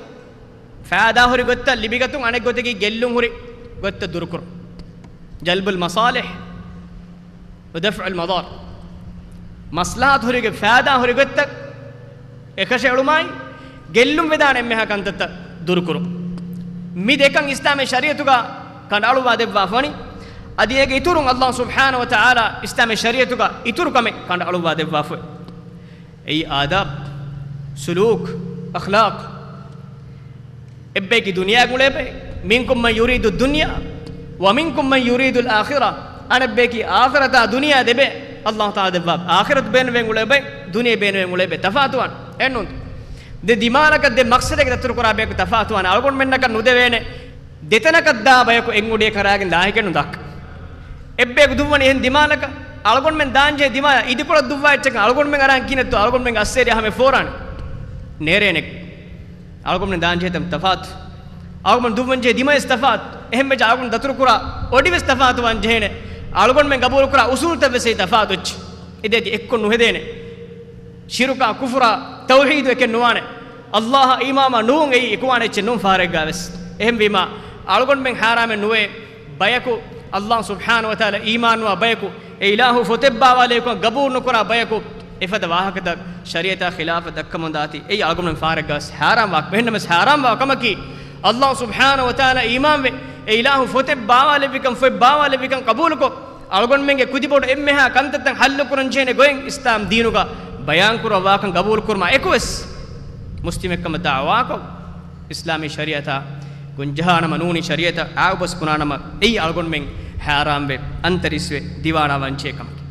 ފައިދާ ހުރި ގޮތްތައް ލިބިގަތުން، އަނެއް ގޮތަކީ ގެއްލުން ހުރި ގޮތްތައް ދުރުކުރުން. ޖަލްބުލް މަޞާލިޙް ވަ ދަފްޢުލް މަޟާރް. މަޞްލަޙަތު ހުރިގެ ފައިދާ ހުރި ގޮތްތައް އެކަށައެޅުމާއި، ގެއްލުން ވެދާނެ އެންމެހާ ކަންތައްތައް ދުރުކުރުން. މި ދެކަން އިސްލާމީ ޝަރީޢަތުގަ ކަނޑައަޅުއްވާ ދެއްވާފަ ވަނީ. އަދި އޭގެ އިތުރުން ﷲ ސުބްޙާނަހޫ ވަތަޢާލާ އިސްލާމީ ޝަރީޢަތުގަ އިތުރު ކަމެއް ކަނޑައަޅުއްވާ ދެއްވާފަ. އެއީ އާދާބް، ސުލޫކް، އަޚްލާޤް. އެއްބަޔަކީ ދުނިޔާގަ އުޅޭ ބައެއް. މިންކުމް މަން ޔުރީދު ދުންޔާ ވަ މިންކުމް މަން ޔުރީދުލް އާޚިރާ. އަނެއްބަޔަކީ އާޚިރަތާ ދުނިޔާ ދެބެ ﷲ ތަޢާލާ ދެއްވާ. އާޚިރަތު ބޭނުންވެގެން އުޅޭ ބައެއް، ދުނިޔެ ބޭނުންވެގެން އުޅޭ ބައެއް. ތަފާތުވާނެ. އެއްނުން. ދެ ދިމާލަކަށް ދެ މަޤްޞަދެއްގެ ދަތުރުކުރާ ބަޔަކު ތަފާތުވާނެ. އަޅުގަނޑުމެންނަކަށް ނުދެވޭނެ ދެތަނަކަށް ދާ ބަޔަކު އެއް އުޑިއެއް ކަރާގެން ލާހިކެއް ނުދާކަށް. އެއްބަޔަކު ދުއްވަނީ އެހެން ދިމާލަކަށް. އަޅުގަނޑުމެން ދާންޖެހޭ ދިމާލަށް އިދިކޮޅަށް ދުއްވާ އެއްޗަކަށް އަޅުގަނޑުމެން އަރާން ކިހިނެއްތޯ އަޅުގަނޑުމެން އައްސޭރި ހަމަ ފޯރާނެ. ނޭރޭނެ. އަޅުގަނޑުމެން ދާންޖެހޭ ތަން ތަފާތު. އަޅުގަނޑު ދުއްވަންޖެހޭ ދިމަވެސް ތަފާތު. އެހެންވެއްޖެ އަޅުގަނޑު ދަތުރުކުރާ އޮޑިވެސް ތަފާތުވާން ޖެހޭނެ. އަޅުގަނޑުމެން ގަބޫލުކުރާ އުސޫލުތައްވެސް އެއީ ތަފާތު އެއްޗެއް. އެދޭތި އެއްކޮށް ނުހެދޭނެ. ޝިރުކާ، ކުފުރާ، ތައުޙީދު އެކެއް ނުވާނެ. ﷲ އާ އީމާންވާ ނޫން އެއީ އެކުވާނެ އެއްޗެއް ނޫން ފަހަރެއްގަ ވެސް. އެހެންވީމާ، އަޅުގަނޑުމެން ހާރާމެއް ނުވޭ. ބަޔަކު، ﷲ ސުބްޙާނަހޫ ވަތަޢާލާ އީމާންވާ ބަޔަކު، އެ އިލާހު ފޮތެއް ބާވާލެވިކަން ގަބޫލު ނުކުރާ ބަޔަކު، އެފަދަ ވާހަކަތައް ޝަރީޢަތާ ޚިލާފަށް ދައްކަމުން ދާތީ، އެއީ އަޅުގަނޑުމެން ފަހަރެއްގަ ވެސް ހާރާމްވާ، އެހެންނަމަވެސް ހާރާމްވާ ކަމަކީ، ﷲ ސުބްޙާނަހޫ ވަތަޢާލާ އީމާންވެ، އެ އިލާހު ފޮތެއް ބާވާލެއްވިކަން، ފޮތް ބާވާލެއްވިކަން ގަބޫލުކޮށް، އަޅުގަނޑުމެންގެ ކުދިބޮޑު އެންމެހާ ކަންތައްތައް ޙައްލުކުރަންޖެހޭނެ ގޮތް އިސްލާމް ދީނުގަ ބަޔާންކުރައްވާކަން ގަބޫލުކުރުމާ އެކުވެސް، މުސްލިމެއްކަމަށް ދަޢުވާކޮށް، އިސްލާމީ ޝަރީޢަތާ ގޮންޖަހާނަމަ ނޫނީ ޝަރީޢަތަށް އާއުބަސް ބުނާނަމަ، އެއީ އަޅުގަނޑުމެން ހައިރާންވެ، އަންތަރީސްވެ، ދިވާނާވާންޖެހޭ ކަމަކީ.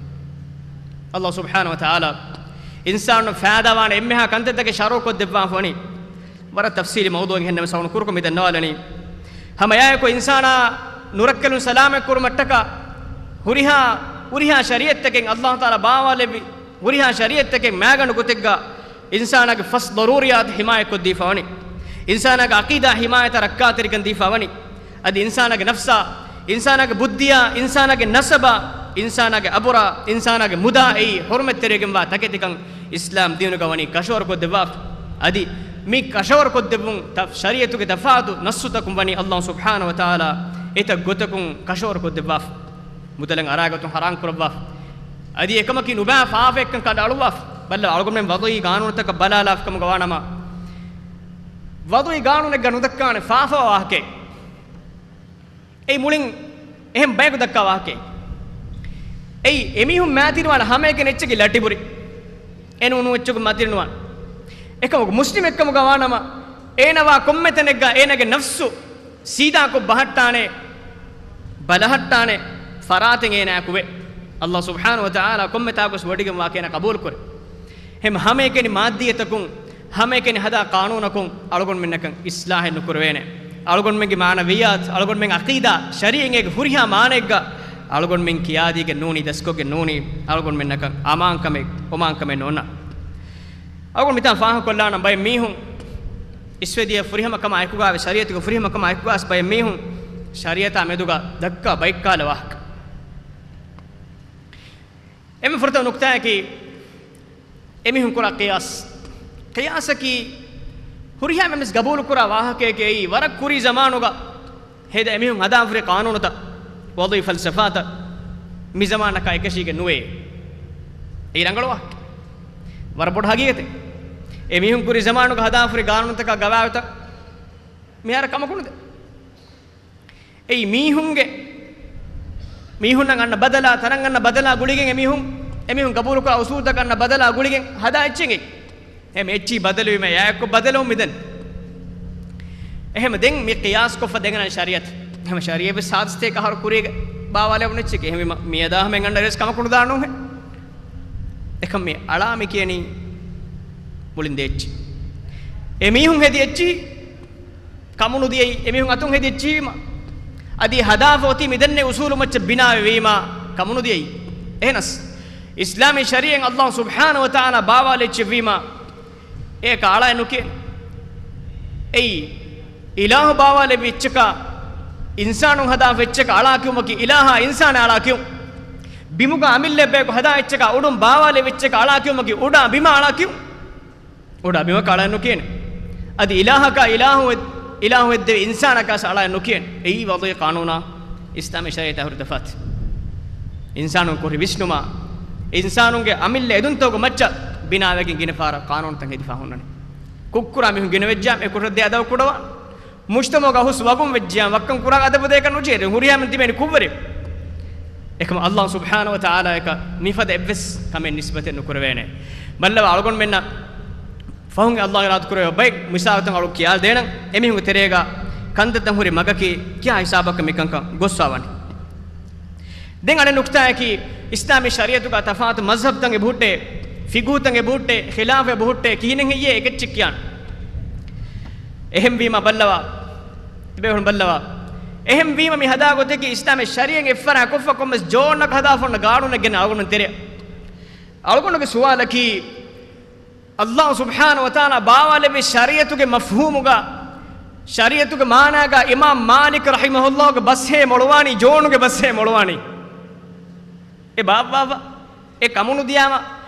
ﷲ ސުބްޙާނަހޫ ވަތަޢާލާ އިންސާނުން ފައިދާވާނެ އެންމެހާ ކަންތައްތަކެއް ޝަރުޢުކޮށްދެއްވާފަ ވަނީ. ވަރަށް ތަފްސީލީ މައުޟޫޢެއް ހެންނަމަ ސަވަނު ކުރުކޮށް މި ދަންނަވާލަނީ. ހަމަ އެއާއެކު އިންސާނާ ނުރައްކަލުން ސަލާމަތްކުރުމަށްޓަކާ ހުރިހާ، ހުރިހާ ޝަރީޢަތްތަކެއް ﷲ ތަޢާލާ ބާވާލެއްވި، ހުރިހާ ޝަރީޢަތްތަކެއް މައިގަނޑު ގޮތެއްގަ އިންސާނާގެ ފަސް ޟަރޫރިޔާތު ޙިމާޔަތްކޮށްދީފަ ވަނީ. އިންސާނާގެ ޢަޤީދާ ޙިމާޔަތާ ރައްކާތެރިކަން ދީފަ ވަނީ. އަދި އިންސާނާގެ ނަފްސާ، އިންސާނާގެ ބުއްދިޔާ، އިންސާނާގެ ނަސަބާ، އިންސާނާގެ އަބުރާ، އިންސާނާގެ މުދާ އެއީ ޙުރުމަތްތެރިވެގެންވާ ތަކެތިކަން އިސްލާމް ދީނުގަ ވަނީ ކަށަވަރުކޮށްދެއްވާފަ. އަދި މި ކަށަވަރުކޮށްދެއްވުން ތަ-، ޝަރީޢަތުގެ ތަފާތު ނައްޞުތަކުން ވަނީ ﷲ ސުބްޙާނަހޫ ވަތަޢާލާ އެތައް ގޮތަކުން ކަށަވަރުކޮށްދެއްވާފަ. މުދަލަށް އަރާގަތުން ޙަރާމް ކުރައްވާފަ. އަދި އެކަމަކީ ނުބައި ފާފައެއްކަން ކަނޑައަޅުއްވާފަ. ބައްލަވާ، އަޅުގަނޑުމެން ވަޟުޢީ ގާނޫނުތަކަށް ބަލާލާފަ ކަމުގަ ވާނަމަ، ވަޟުޢީ ގާނޫނެއްގަ ނުދައްކާނެ ފާފަވާ ވާހަކައެއް. އެއީ މުޅިން އެހެން ބަޔަކު ދައްކާ ވާހަކައެއް. އެއީ އެމީހުން މާތިރިވާނެ ހަމައެކަނި އެއްޗަކީ ލަޓިބުރި. އެނޫނޫ އެއްޗަކު މަތިނުވާނެ. އެކަމަކު މުސްލިމެއްކަމުގަ ވާނަމަ، އޭނަވާ ކޮންމެ ތަނެއްގަ އޭނަގެ ނަފްސު ސީދާކޮށް ބަހައްޓާނެ، ބަލަހައްޓާނެ ފަރާތެއް އޭނާއަކު ވޭ. ﷲ ސުބްޙާނަހޫ ވަތަޢާލާ ކޮންމެ ތާކުވެސް ވޮޑިގެން ވާކަން އޭނާ ޤަބޫލުކުރޭ. ހަމަ ހަމައެކަނި މާއްދިއްޔަތަކުން، ހަމައެކަނި ހަދާ ޤާނޫނަކުން އަޅުގަނޑުމެންނަކަށް އިޞްލާޙެއް ނުކުރެވޭނެ. އަޅުގަނޑުމެންގެ މަޢުނަވިއްޔާތު، އަޅުގަނޑުމެން ޢަޤީދާ، ޝަރީޢަތްގެ ހުރިހާ މާނައެއްގަ އަޅުގަނޑުމެން ކިޔާދީގެން ނޫނީ، ދަސްކޮށްގެން ނޫނީ، އަޅުގަނޑުމެންނަކަށް އަމާންކަމެއް، އޮމާންކަމެއް ނޯންނާނެ. އަޅުގަނޑު މިތާ ފާހަގަކޮށްލާނަން ބައެއް މީހުން އިސްވެދިޔަ ފުރިހަމަ ކަމާ އެކުގައި، ޝަރީޢަތުގެ ފުރިހަމަ ކަމާ އެކުގައި ބައެއް މީހުން ޝަރީޢަތާ މެދުގަ ދައްކާ ބައެއްކާލަ ވާހަކަ. އެންމެ ފުރަތަމަ ނުކްތާއަކީ، އެމީހުން ކުރާ ޤިޔާސް. ޤިޔާސަކީ ހުރިހާ އެންމެން ގަބޫލުކުރާ ވާހަކައެކޭ. އެއީ ވަރަށް ކުރީ ޒަމާނުގަ ހެދި އެމީހުން ހަދާފަހުރި ޤާނޫނުތައް، ވަޟުޢީ ފަލްސަފާތައް މި ޒަމާނަކާ އެކަށީގެން ނުވޭ. އެއީ ރަނގަޅު ވާހަކަ. ވަރަށް ބޮޑު ހަގީގަތެއް. އެމީހުން ކުރީ ޒަމާނުގަ ހަދާފަހުރި ޤާނޫނުތަކާ ގަވާއިދުތައް މިހާރު ކަމަކު ނުދޭ. އެއީ މީހުންގެ، މީހުންނަށް އަންނަ ބަދަލާ، ތަނަށް އަންނަ ބަދަލާ ގުޅިގެން އެމީހުން، އެމީހުން ގަބޫލުކުރާ އުސޫލުތަކަށް އަންނަ ބަދަލާ ގުޅިގެން ހަދާ އެއްޗެއް. އެހެން އެއްޗިހި ބަދަލުވީމަ އެއާއެކު ބަދަލުވުން މިދަނީ. އެހެން ދެން މި ޤިޔާސްކޮށްފަ ދެންނަން ޝަރީޢަތު. އެހެން ޝަރީޢަތް ވެސް ހާދިސަތަކެއް އަހަރު ކުރީގަ ބާވާލެވުނު އެއްޗެކޭ. އެހެންވީމަ މިއަދާ ހަމައިން އަންނަ ރޭސް ކަމަކު ނުދާނޫހެއް. އެކަމް މި އަޅާ މި ކިޔަނީ މުޅިން ދޭއްޗި. އެމީހުން ހެދި އެއްޗި ކަމުނުދިޔައީ، އެމީހުން އަތުން ހެދި އެއްޗިވީމަ، އަދި ހަދާފަ އޮތީ މިދެންނެ އުސޫލު މައްޗަށް ބިނާވެވީމާ ކަމުނުދިޔައީ. އެހެނަސް، އިސްލާމީ ޝަރީޢަތް ﷲ ސުބްޙާނަހޫ ވަތަޢާލާ ބާވާލި އެއްޗެއްވީމާ، އޭކަ އަޅާ ނުކިޔަން. އެއީ، އިލާހު ބާވާލެއްވި އެއްޗަކާ، އިންސާނުން ހަދާފަ އެއްޗަކަށް އަޅާ ކިޔުމަކީ އިލާހާ އިންސާނާ އަޅާ ކިޔުން. ބިމުގަ އަމިއްލަ ބަޔަކު ހަދާ އެއްޗަކާ އުޑުން ބާވާލެއްވި އެއްޗަކަށް އަޅާ ކިޔުމަކީ އުޑާ ބިމާ އަޅާ ކިޔުން. އުޑާ ބިމަކަށް އަޅާ ނުކިޔަނެ. އަދި އިލާހަކާ އިލާހު، އިލާހު އެއްދެވި އިންސާނަކާ އަޅާ ނުކިޔަން. އެއީ ވަޟީ ޤާނޫނާ އިސްލާމީ ޝަރީޢަތާ ހުރި ތަފާތު. އިންސާނުން ކުރި ވިސްނުމާ، އިންސާނުންގެ އަމިއްލަ އެދުންތަކުގެ މައްޗަށް ބިނާވެގެން ގިނަ ފަހަރަށް ޤާނޫނުތައް ހެދިފަ ހުންނަނީ. ކުށްކުރާ މީހުން ގިނަ ވެއްޖާމަ އެ ކުށަށް ދޭ އަދަބު ކުޑަވާ. މުޖްތަމަޢުގަ ހުސް ވަގުން ވެއްޖިޔާ ވައްކަން ކުރާ އަދަބު ދޭކަށް ނުޖެހޭ. ހުރިހާމެން ތިބޭނީ ކުށްވެރި. އެކަމަ ﷲ ސުބްޙާނަހޫ ވަތަޢާލާއަކަށް މިފަދަ އެއްވެސް ކަމެއް ނިސްބަތެއް ނުކުރެވޭނެ. ބައްލަވާ އަޅުގަނޑުމެންނަށް ފަހުން ﷲ އިރާދަ ކުރެވޭ ބައެއް މިސާލުތައް އަޅު ކިޔާލަދޭނަން. އެމީހުންގެ ތެރޭގަ ކަންތައްތައް ހުރި މަގަކީ ކިހާ ހިސާބަކަށް މިކަންކަން ގޮސްފަވަނީ. ދެން އަނެއް ނުކްތާއަކީ، އިސްލާމީ ޝަރީޢަތުގަ ތަފާތު މަޒްހަބްތައް އެބަހުއްޓޭ، ފިޤުހުތައް އެބަހުއްޓޭ، ޚިލާފް އެބަހުއްޓޭ، ކިހިނެއް ހެއްޔޭ އެކެއްޗެއް ކިޔާން. އެހެންވީމަ ބައްލަވާ، ތިބޭފުޅުން ބައްލަވާ. އެހެންވީމަ މި ހަދާ ގޮތަކީ އިސްލާމީ ޝަރީޢަތް އެއްފަރާ ކޮށްފަ ކޮންމެސް ޖޯންނަކަށް ހަދާފަ އޮންނަ ގާނޫނެއް ގެން އަޅުގަނޑު ތެރެ. އަޅުގަނޑުގެ ސުވާލަކީ، ﷲ ސުބްޙާނަހޫ ވަތަޢާލާ ބާވާލެއްވި ޝަރީޢަތުގެ މަފްހޫމުގަ، ޝަރީޢަތުގެ މާނާގަ އިމާމް މާލިކް ރަޙިމަހުﷲގެ ބަސްހޭ މޮޅުވާނީ، ޖޯނުގެ ބަސްހޭ މޮޅުވާނީ. އެ ބާއްވާފަ، އެ ކަމުނުދިޔާމަ،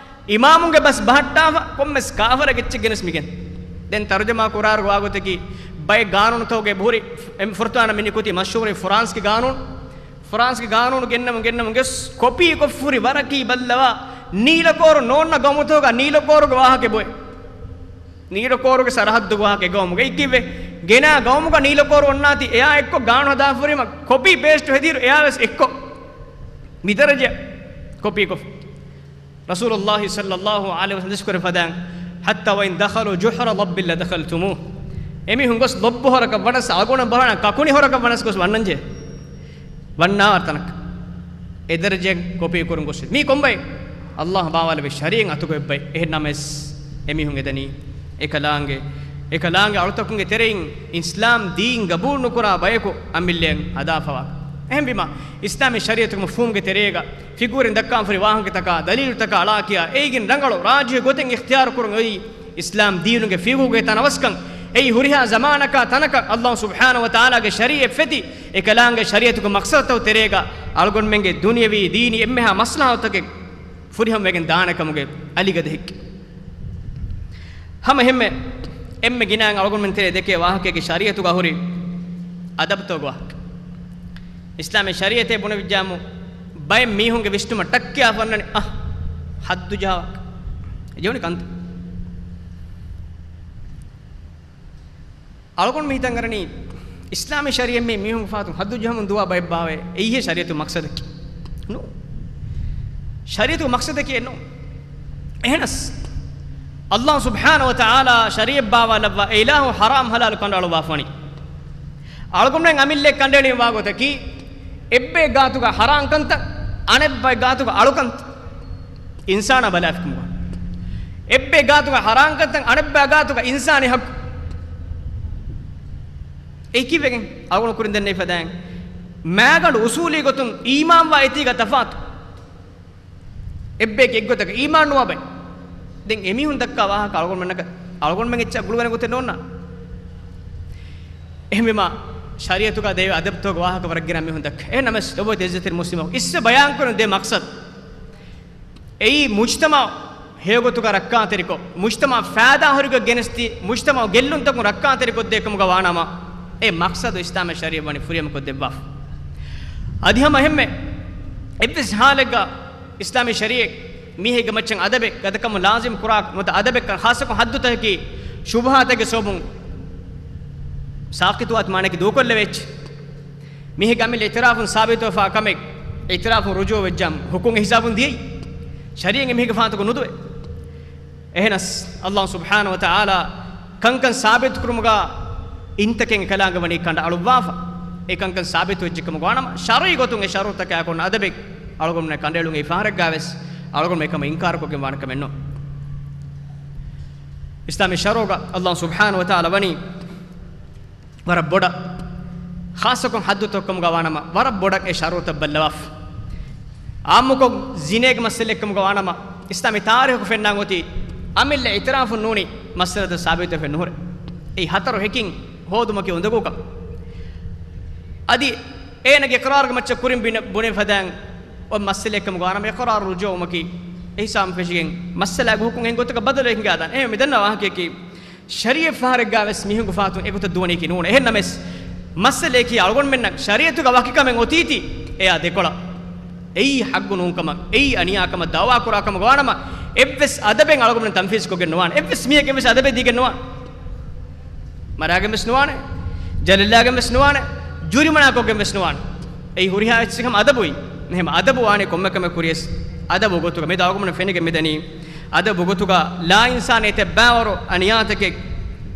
އިމާމުންގެ ބަސް ބަހައްޓާފަ، ކޮންމެސް ކާފަރެއް އެއްޗެއް ގެނެސް މިގެން. ދެން ތަރުޖަމާ ކުރާރު ވާގޮތަކީ، ބައެއް ގާނޫނުތަކުގެ އެބަހުރި، އެ ފުރަތަމަ މިނިކުތީ މަޝްހޫރު ފުރާންސްގެ ގާނޫނު. ފުރާންސްގެ ގާނޫނު ގެންނަމުން، ގެންނަމުން ގެސް ކޮޕީ ކޮށްފުރި ވަރަކީ ބައްލަވާ، ނީލަކޯރު ނޯންނަ ގައުމުތަކުގަ ނީލަކޯރުގެ ވާހަކަ އެބައޮތް. ނީލަކޯރުގެ ސަރަހައްދުގެ ވާހަކަ ގައުމުގައި ކިއްވެ. ގެނާ ގައުމުގަ ނީލަކޯރު އޮންނާތީ އެއާ އެއްކޮށް ގާނޫނު ހަދާފަ ހުރީމަ ކޮޕީ ޕޭސްޓް ހެދިއިރު އެއާވެސް އެއްކޮށް. މިދަރަޖަ ކޮޕީ ކޮށް. ރަސޫލުﷲ ޞައްލަﷲ ޢަލައިހި ވަސައްލަމް ދިސްކުރެ ފަދައިން، "حتى وإن دخلوا جحر ضب لدخلتموه." އެމީހުން ގޮސް ލޮއްބު ހޮރަކަށް ވަނަސް އަގުނަ ބަހަނަ ކަކުނި ހޮރަކަށް ވަނަސް ގޮސް ވަންނަންޖެ. ވަންނާވާ ތަނަކަށް. އެ ދަރަޖައިން ކޮޕީ ކުރުން ގޮސް. މީ ކޮންބައެއް؟ ﷲ ބާވާލެވި ޝަރީޢަތް އަތުގަ އޮތް ބައެއް. އެހެން ނަމަވެސް އެމީހުން އެދަނީ އެކަލާނގެ، އެކަލާނގެ އަޅުތަކުންގެ ތެރެއިން އިސްލާމް ދީން ގަބޫލު ނުކުރާ ބަޔަކު އަމިއްލައަށް ހަދާފަވާ. އެހެންވީމަ، އިސްލާމީ ޝަރީޢަތުގެ މަފްހޫމްގެ ތެރޭގަ ފިޤުހުވެރިން ދައްކާފަ ހުރި ވާހަކަތަކާ، ދަލީލުތަކާ އަޅާކިޔާ، އޭގެން ރަނގަޅު ރާޖިޙު ގޮތެއް އިޚްތިޔާރު ކުރުން އޮތީ އިސްލާމް ދީނުގެ ފިޤުހުގެ ތަނަވަސްކަން. އެއީ ހުރިހާ ޒަމާނަކާ ތަނަކަށް ﷲ ސުބްޙާނަހޫ ވަތަޢާލާގެ ޝަރީޢަތް ފެތި، އެކަލާނގެ ޝަރީޢަތުގެ މަޤްޞަދުތައް ތެރޭގަ އަޅުގަނޑުމެންގެ ދުނިޔަވީ ދީނީ އެންމެހާ މަސްލަހަތުތަކެއް ފުރިހަމަވެގެން ދާނެ ކަމުގެ އަލިގަދަ ހެއްކެއް. ހަމަ އެހެންމެ، އެންމެ ގިނައިން އަޅުގަނޑުމެން ތެރޭ ދެކޭ ވާހަކައަކީ ޝަރީޢަތުގަ ހުރި އަދަބުތަކުގެ ވާހަކަ. އިސްލާމީ ޝަރީޢަތޭ ބުނެވިއްޖާމު، ބައެއް މީހުންގެ ވިސްނުމަށް ޓައްކިޔާފަ އޮންނަނީ، އަހް، ހައްދު ޖަހާ ވާހަކަ. އެ ޖެހުނީ ކަންތައް. އަޅުގަނޑު މި ހިތަށް އަރަނީ، އިސްލާމީ ޝަރީޢަތް މީ މީހުން ފާތުން ހައްދު ޖަހަމުން ދުވާ ބައެއް ބާވައޭ. އެއީ ޝަރީޢަތުގެ މަޤްޞަދަކީ ނޫން. ޝަރީޢަތުގެ މަޤްޞަދަކީ އެއް ނޫން. އެހެނަސް، ﷲ ސުބްޙާނަހޫ ވަތަޢާލާ ޝަރީޢަތް ބާވާލައްވާ އެ އިލާހު ޙަރާމް ޙަލާލު ކަނޑައަޅުއްވާފަ ވަނީ. އަޅުގަނޑުމެން އަމިއްލައަށް ކަނޑައެޅި ވާ ގޮތަކީ، އެއްބައެއް ގާތުގަ ޙަރާމް ކަންތައް، އަނެއްބައެއް ގާތުގަ އަޅުކަންތައް. އިންސާނާ ބަލާފިކަމުގަ. އެއްބައެއް ގާތުގަ ޙަރާމް ކަންތައް، އަނެއްބައެއް ގާތުގަ އިންސާނީ ހައްޤު. އެ ކިއްވެގެން އަޅުގަނޑު ކުރިން ދެންނެވި ފަދައިން، މާގަނޑު އުސޫލީ ގޮތުން އީމާންވާ އެތީގަ ތަފާތު. އެއްބަޔަކީ އެއްގޮތަކަށް އީމާން ނުވާ ބައެއް. ދެން އެމީހުން ދައްކާ ވާހަކަ އަޅުގަނޑުމެންނަކަށް، އަޅުގަނޑުމެން އެއްޗެއް ގުޅުވޭނެ ގޮތެއް ނޯންނާނެ. އެހެންވީމާ، ޝަރީޢަތުގަ ދެވޭ އަދަބުތަކުގެ ވާހަކަ ވަރަށް ގިނަ މީހުން ދައްކާ. އެހެން ނަމަވެސް، ލޮބުވެތި އިއްޒަތްތެރި މުސްލިމް އަޚު، އިސްވެ ބަޔާންކުރަން ދޭ މަޤްޞަދު. އެއީ މުޖްތަމަޢު ހެޔޮގޮތުގަ ރައްކާތެރިކޮށް، މުޖްތަމަޢަށް ފައިދާ ހުރިގޮތް ގެނެސްދީ، މުޖްތަމަޢު ގެއްލުންތަކުން ރައްކާތެރިކޮށްދޭ ކަމުގަ ވާނަމަ، އެ މަޤްޞަދު އިސްލާމީ ޝަރީޢަތް ވަނީ ފުރިހަމަކޮށްދެއްވާފަ. އަދި ހަމަ އެހެންމެ އެއްވެސް ޙާލެއްގަ އިސްލާމީ ޝަރީޢަތް މީހެއްގެ މައްޗަށް އަދަބެއް ގަދަކަމުން ލާޒިމް ކުރާ ނުވަތަ އަދަބެއްކަން ޚާއްޞަކޮށް ޙައްދުތަކަކީ ޝުބުހާތެއްގެ ސަބަބުން ސާޤިޠުވާތި މާނައަކީ ދޫކޮށްލެވޭ އެއްޗެއް. މީހެއްގެ އަމިއްލަ އިޢުތިރާފުން ސާބިތުވެފާ ކަމެއް، އިޢުތިރާފުން ރުޖޫޢަ ވެއްޖާމު، ޙުކުމް އެ ހިސާބުން ދިޔައީ. ޝަރީޢަތް އެމީހެއްގެ ފާތަކުން ނުދުވޭ. އެހެނަސް، ﷲ ސުބްޙާނަހޫ ވަތަޢާލާ ކަންކަން ސާބިތުކުރުމުގަ އިންތަކެއް އެކަލާނގެ ވަނީ ކަނޑައަޅުއްވާފަ. އެ ކަންކަން ސާބިތުވެއްޖެ ކަމުގަ ވާނަމަ، ޝަރުޢީ ގޮތުން އެ ޝަރުޢުތަކާ އެކު އޮންނަ އަދަބެއް އަޅުގަނޑުމެންނަށް ކަނޑައެޅުން އެއީ ފަހަރެއްގަވެސް އަޅުގަނޑުމެން އެކަމަށް އިންކާރުކޮށްގެން ވާނެ ކަމެއް ނޫން. އިސްލާމީ ޝަރުޢުގަ ﷲ ސުބްޙާނަހޫ ވަތަޢާލާ ވަނީ ވަރަށް ބޮޑަށް، ޚާއްޞަކޮށް ޙައްދުތަކުގަ ވާނަމަ، ވަރަށް ބޮޑަށް އެ ޝަރުޢުތައް ބައްލަވާފަ. ޢާއްމުކޮށް ޒިނޭގެ މައްސަލައެއްކަމުގަ ވާނަމަ، އިސްލާމީ ތާރީޚު ފެންނާން އޮތީ، އަމިއްލަ އިޢުތިރާފުން ނޫނީ މައްސަލަތައް ސާބިތުވެފަ ނުހުރޭ. އެއީ ހަތަރު ހެކިން ހޯދުމަކީ އުނދަގޫކަމެއް. އަދި އޭނަގެ އިޤްރާރުގެ މައްޗަށް ކުރިން ބުނެ، ބުނެ ފަދައިން އޮތް މައްސަލައެއްކަމުގަ ވާނަމަ، އިޤްރާރު ރުޖޫޢަ ވުމަކީ އެ ހިސާބުން ފެށިގެން މައްސަލާގެ ޙުކުމް އެހެން ގޮތަކަށް ބަދަލުވެ ހިނގާދާނެ. އެހެން މި ދަންނަ ވާހަކަޔަކީ، ޝަރީޢަތް ފަހަރެއްގަ ވެސް މީހުންގެ ފަހަތުން އެގޮތަށް ދުވަނީކީ ނޫން. އެހެން ނަމަވެސް، މައްސަލައަކީ އަޅުގަނޑުމެންނަށް ޝަރީޢަތުގަ ވަކިކަމެއް އޮތީތީ އެއާ ދެކޮޅަށް. އެއީ ޙައްޤު ނޫންކަމަށް، އެއީ އަނިޔާކަމަށް ދަޢުވާ ކުރާ ކަމަށް ވާނަމަ، އެއްވެސް އަދަބެއް އަޅުގަނޑުމެން ތަންފީޒު ކޮށްގެން ނުވާނެ. އެއްވެސް މީހެއްގެ ވެސް އަދަބެއް ދީގެން ނުވާނެ. މަރާގެން ވެސް ނުވާނެ. ޖަލަށްލާގެން ވެސް ނުވާނެ. ޖުރިމަނާ ކޮށްގެން ވެސް ނުވާނެ. އެއީ ހުރިހާ އެއްޗެއް ހަމަ އަދަބު އިން. އެހެން އަދަބު ވާނެ ކޮންމެ ކަމެއް ކުރިޔަސް އަދަބު ގޮތުގަ. މި އަޅުގަނޑުމެން ފެނިގެން މިދަނީ އަދަބު ގޮތުގަ ލާ އިންސާނީ އެތައް ބައިވަރު އަނިޔާތަކެއް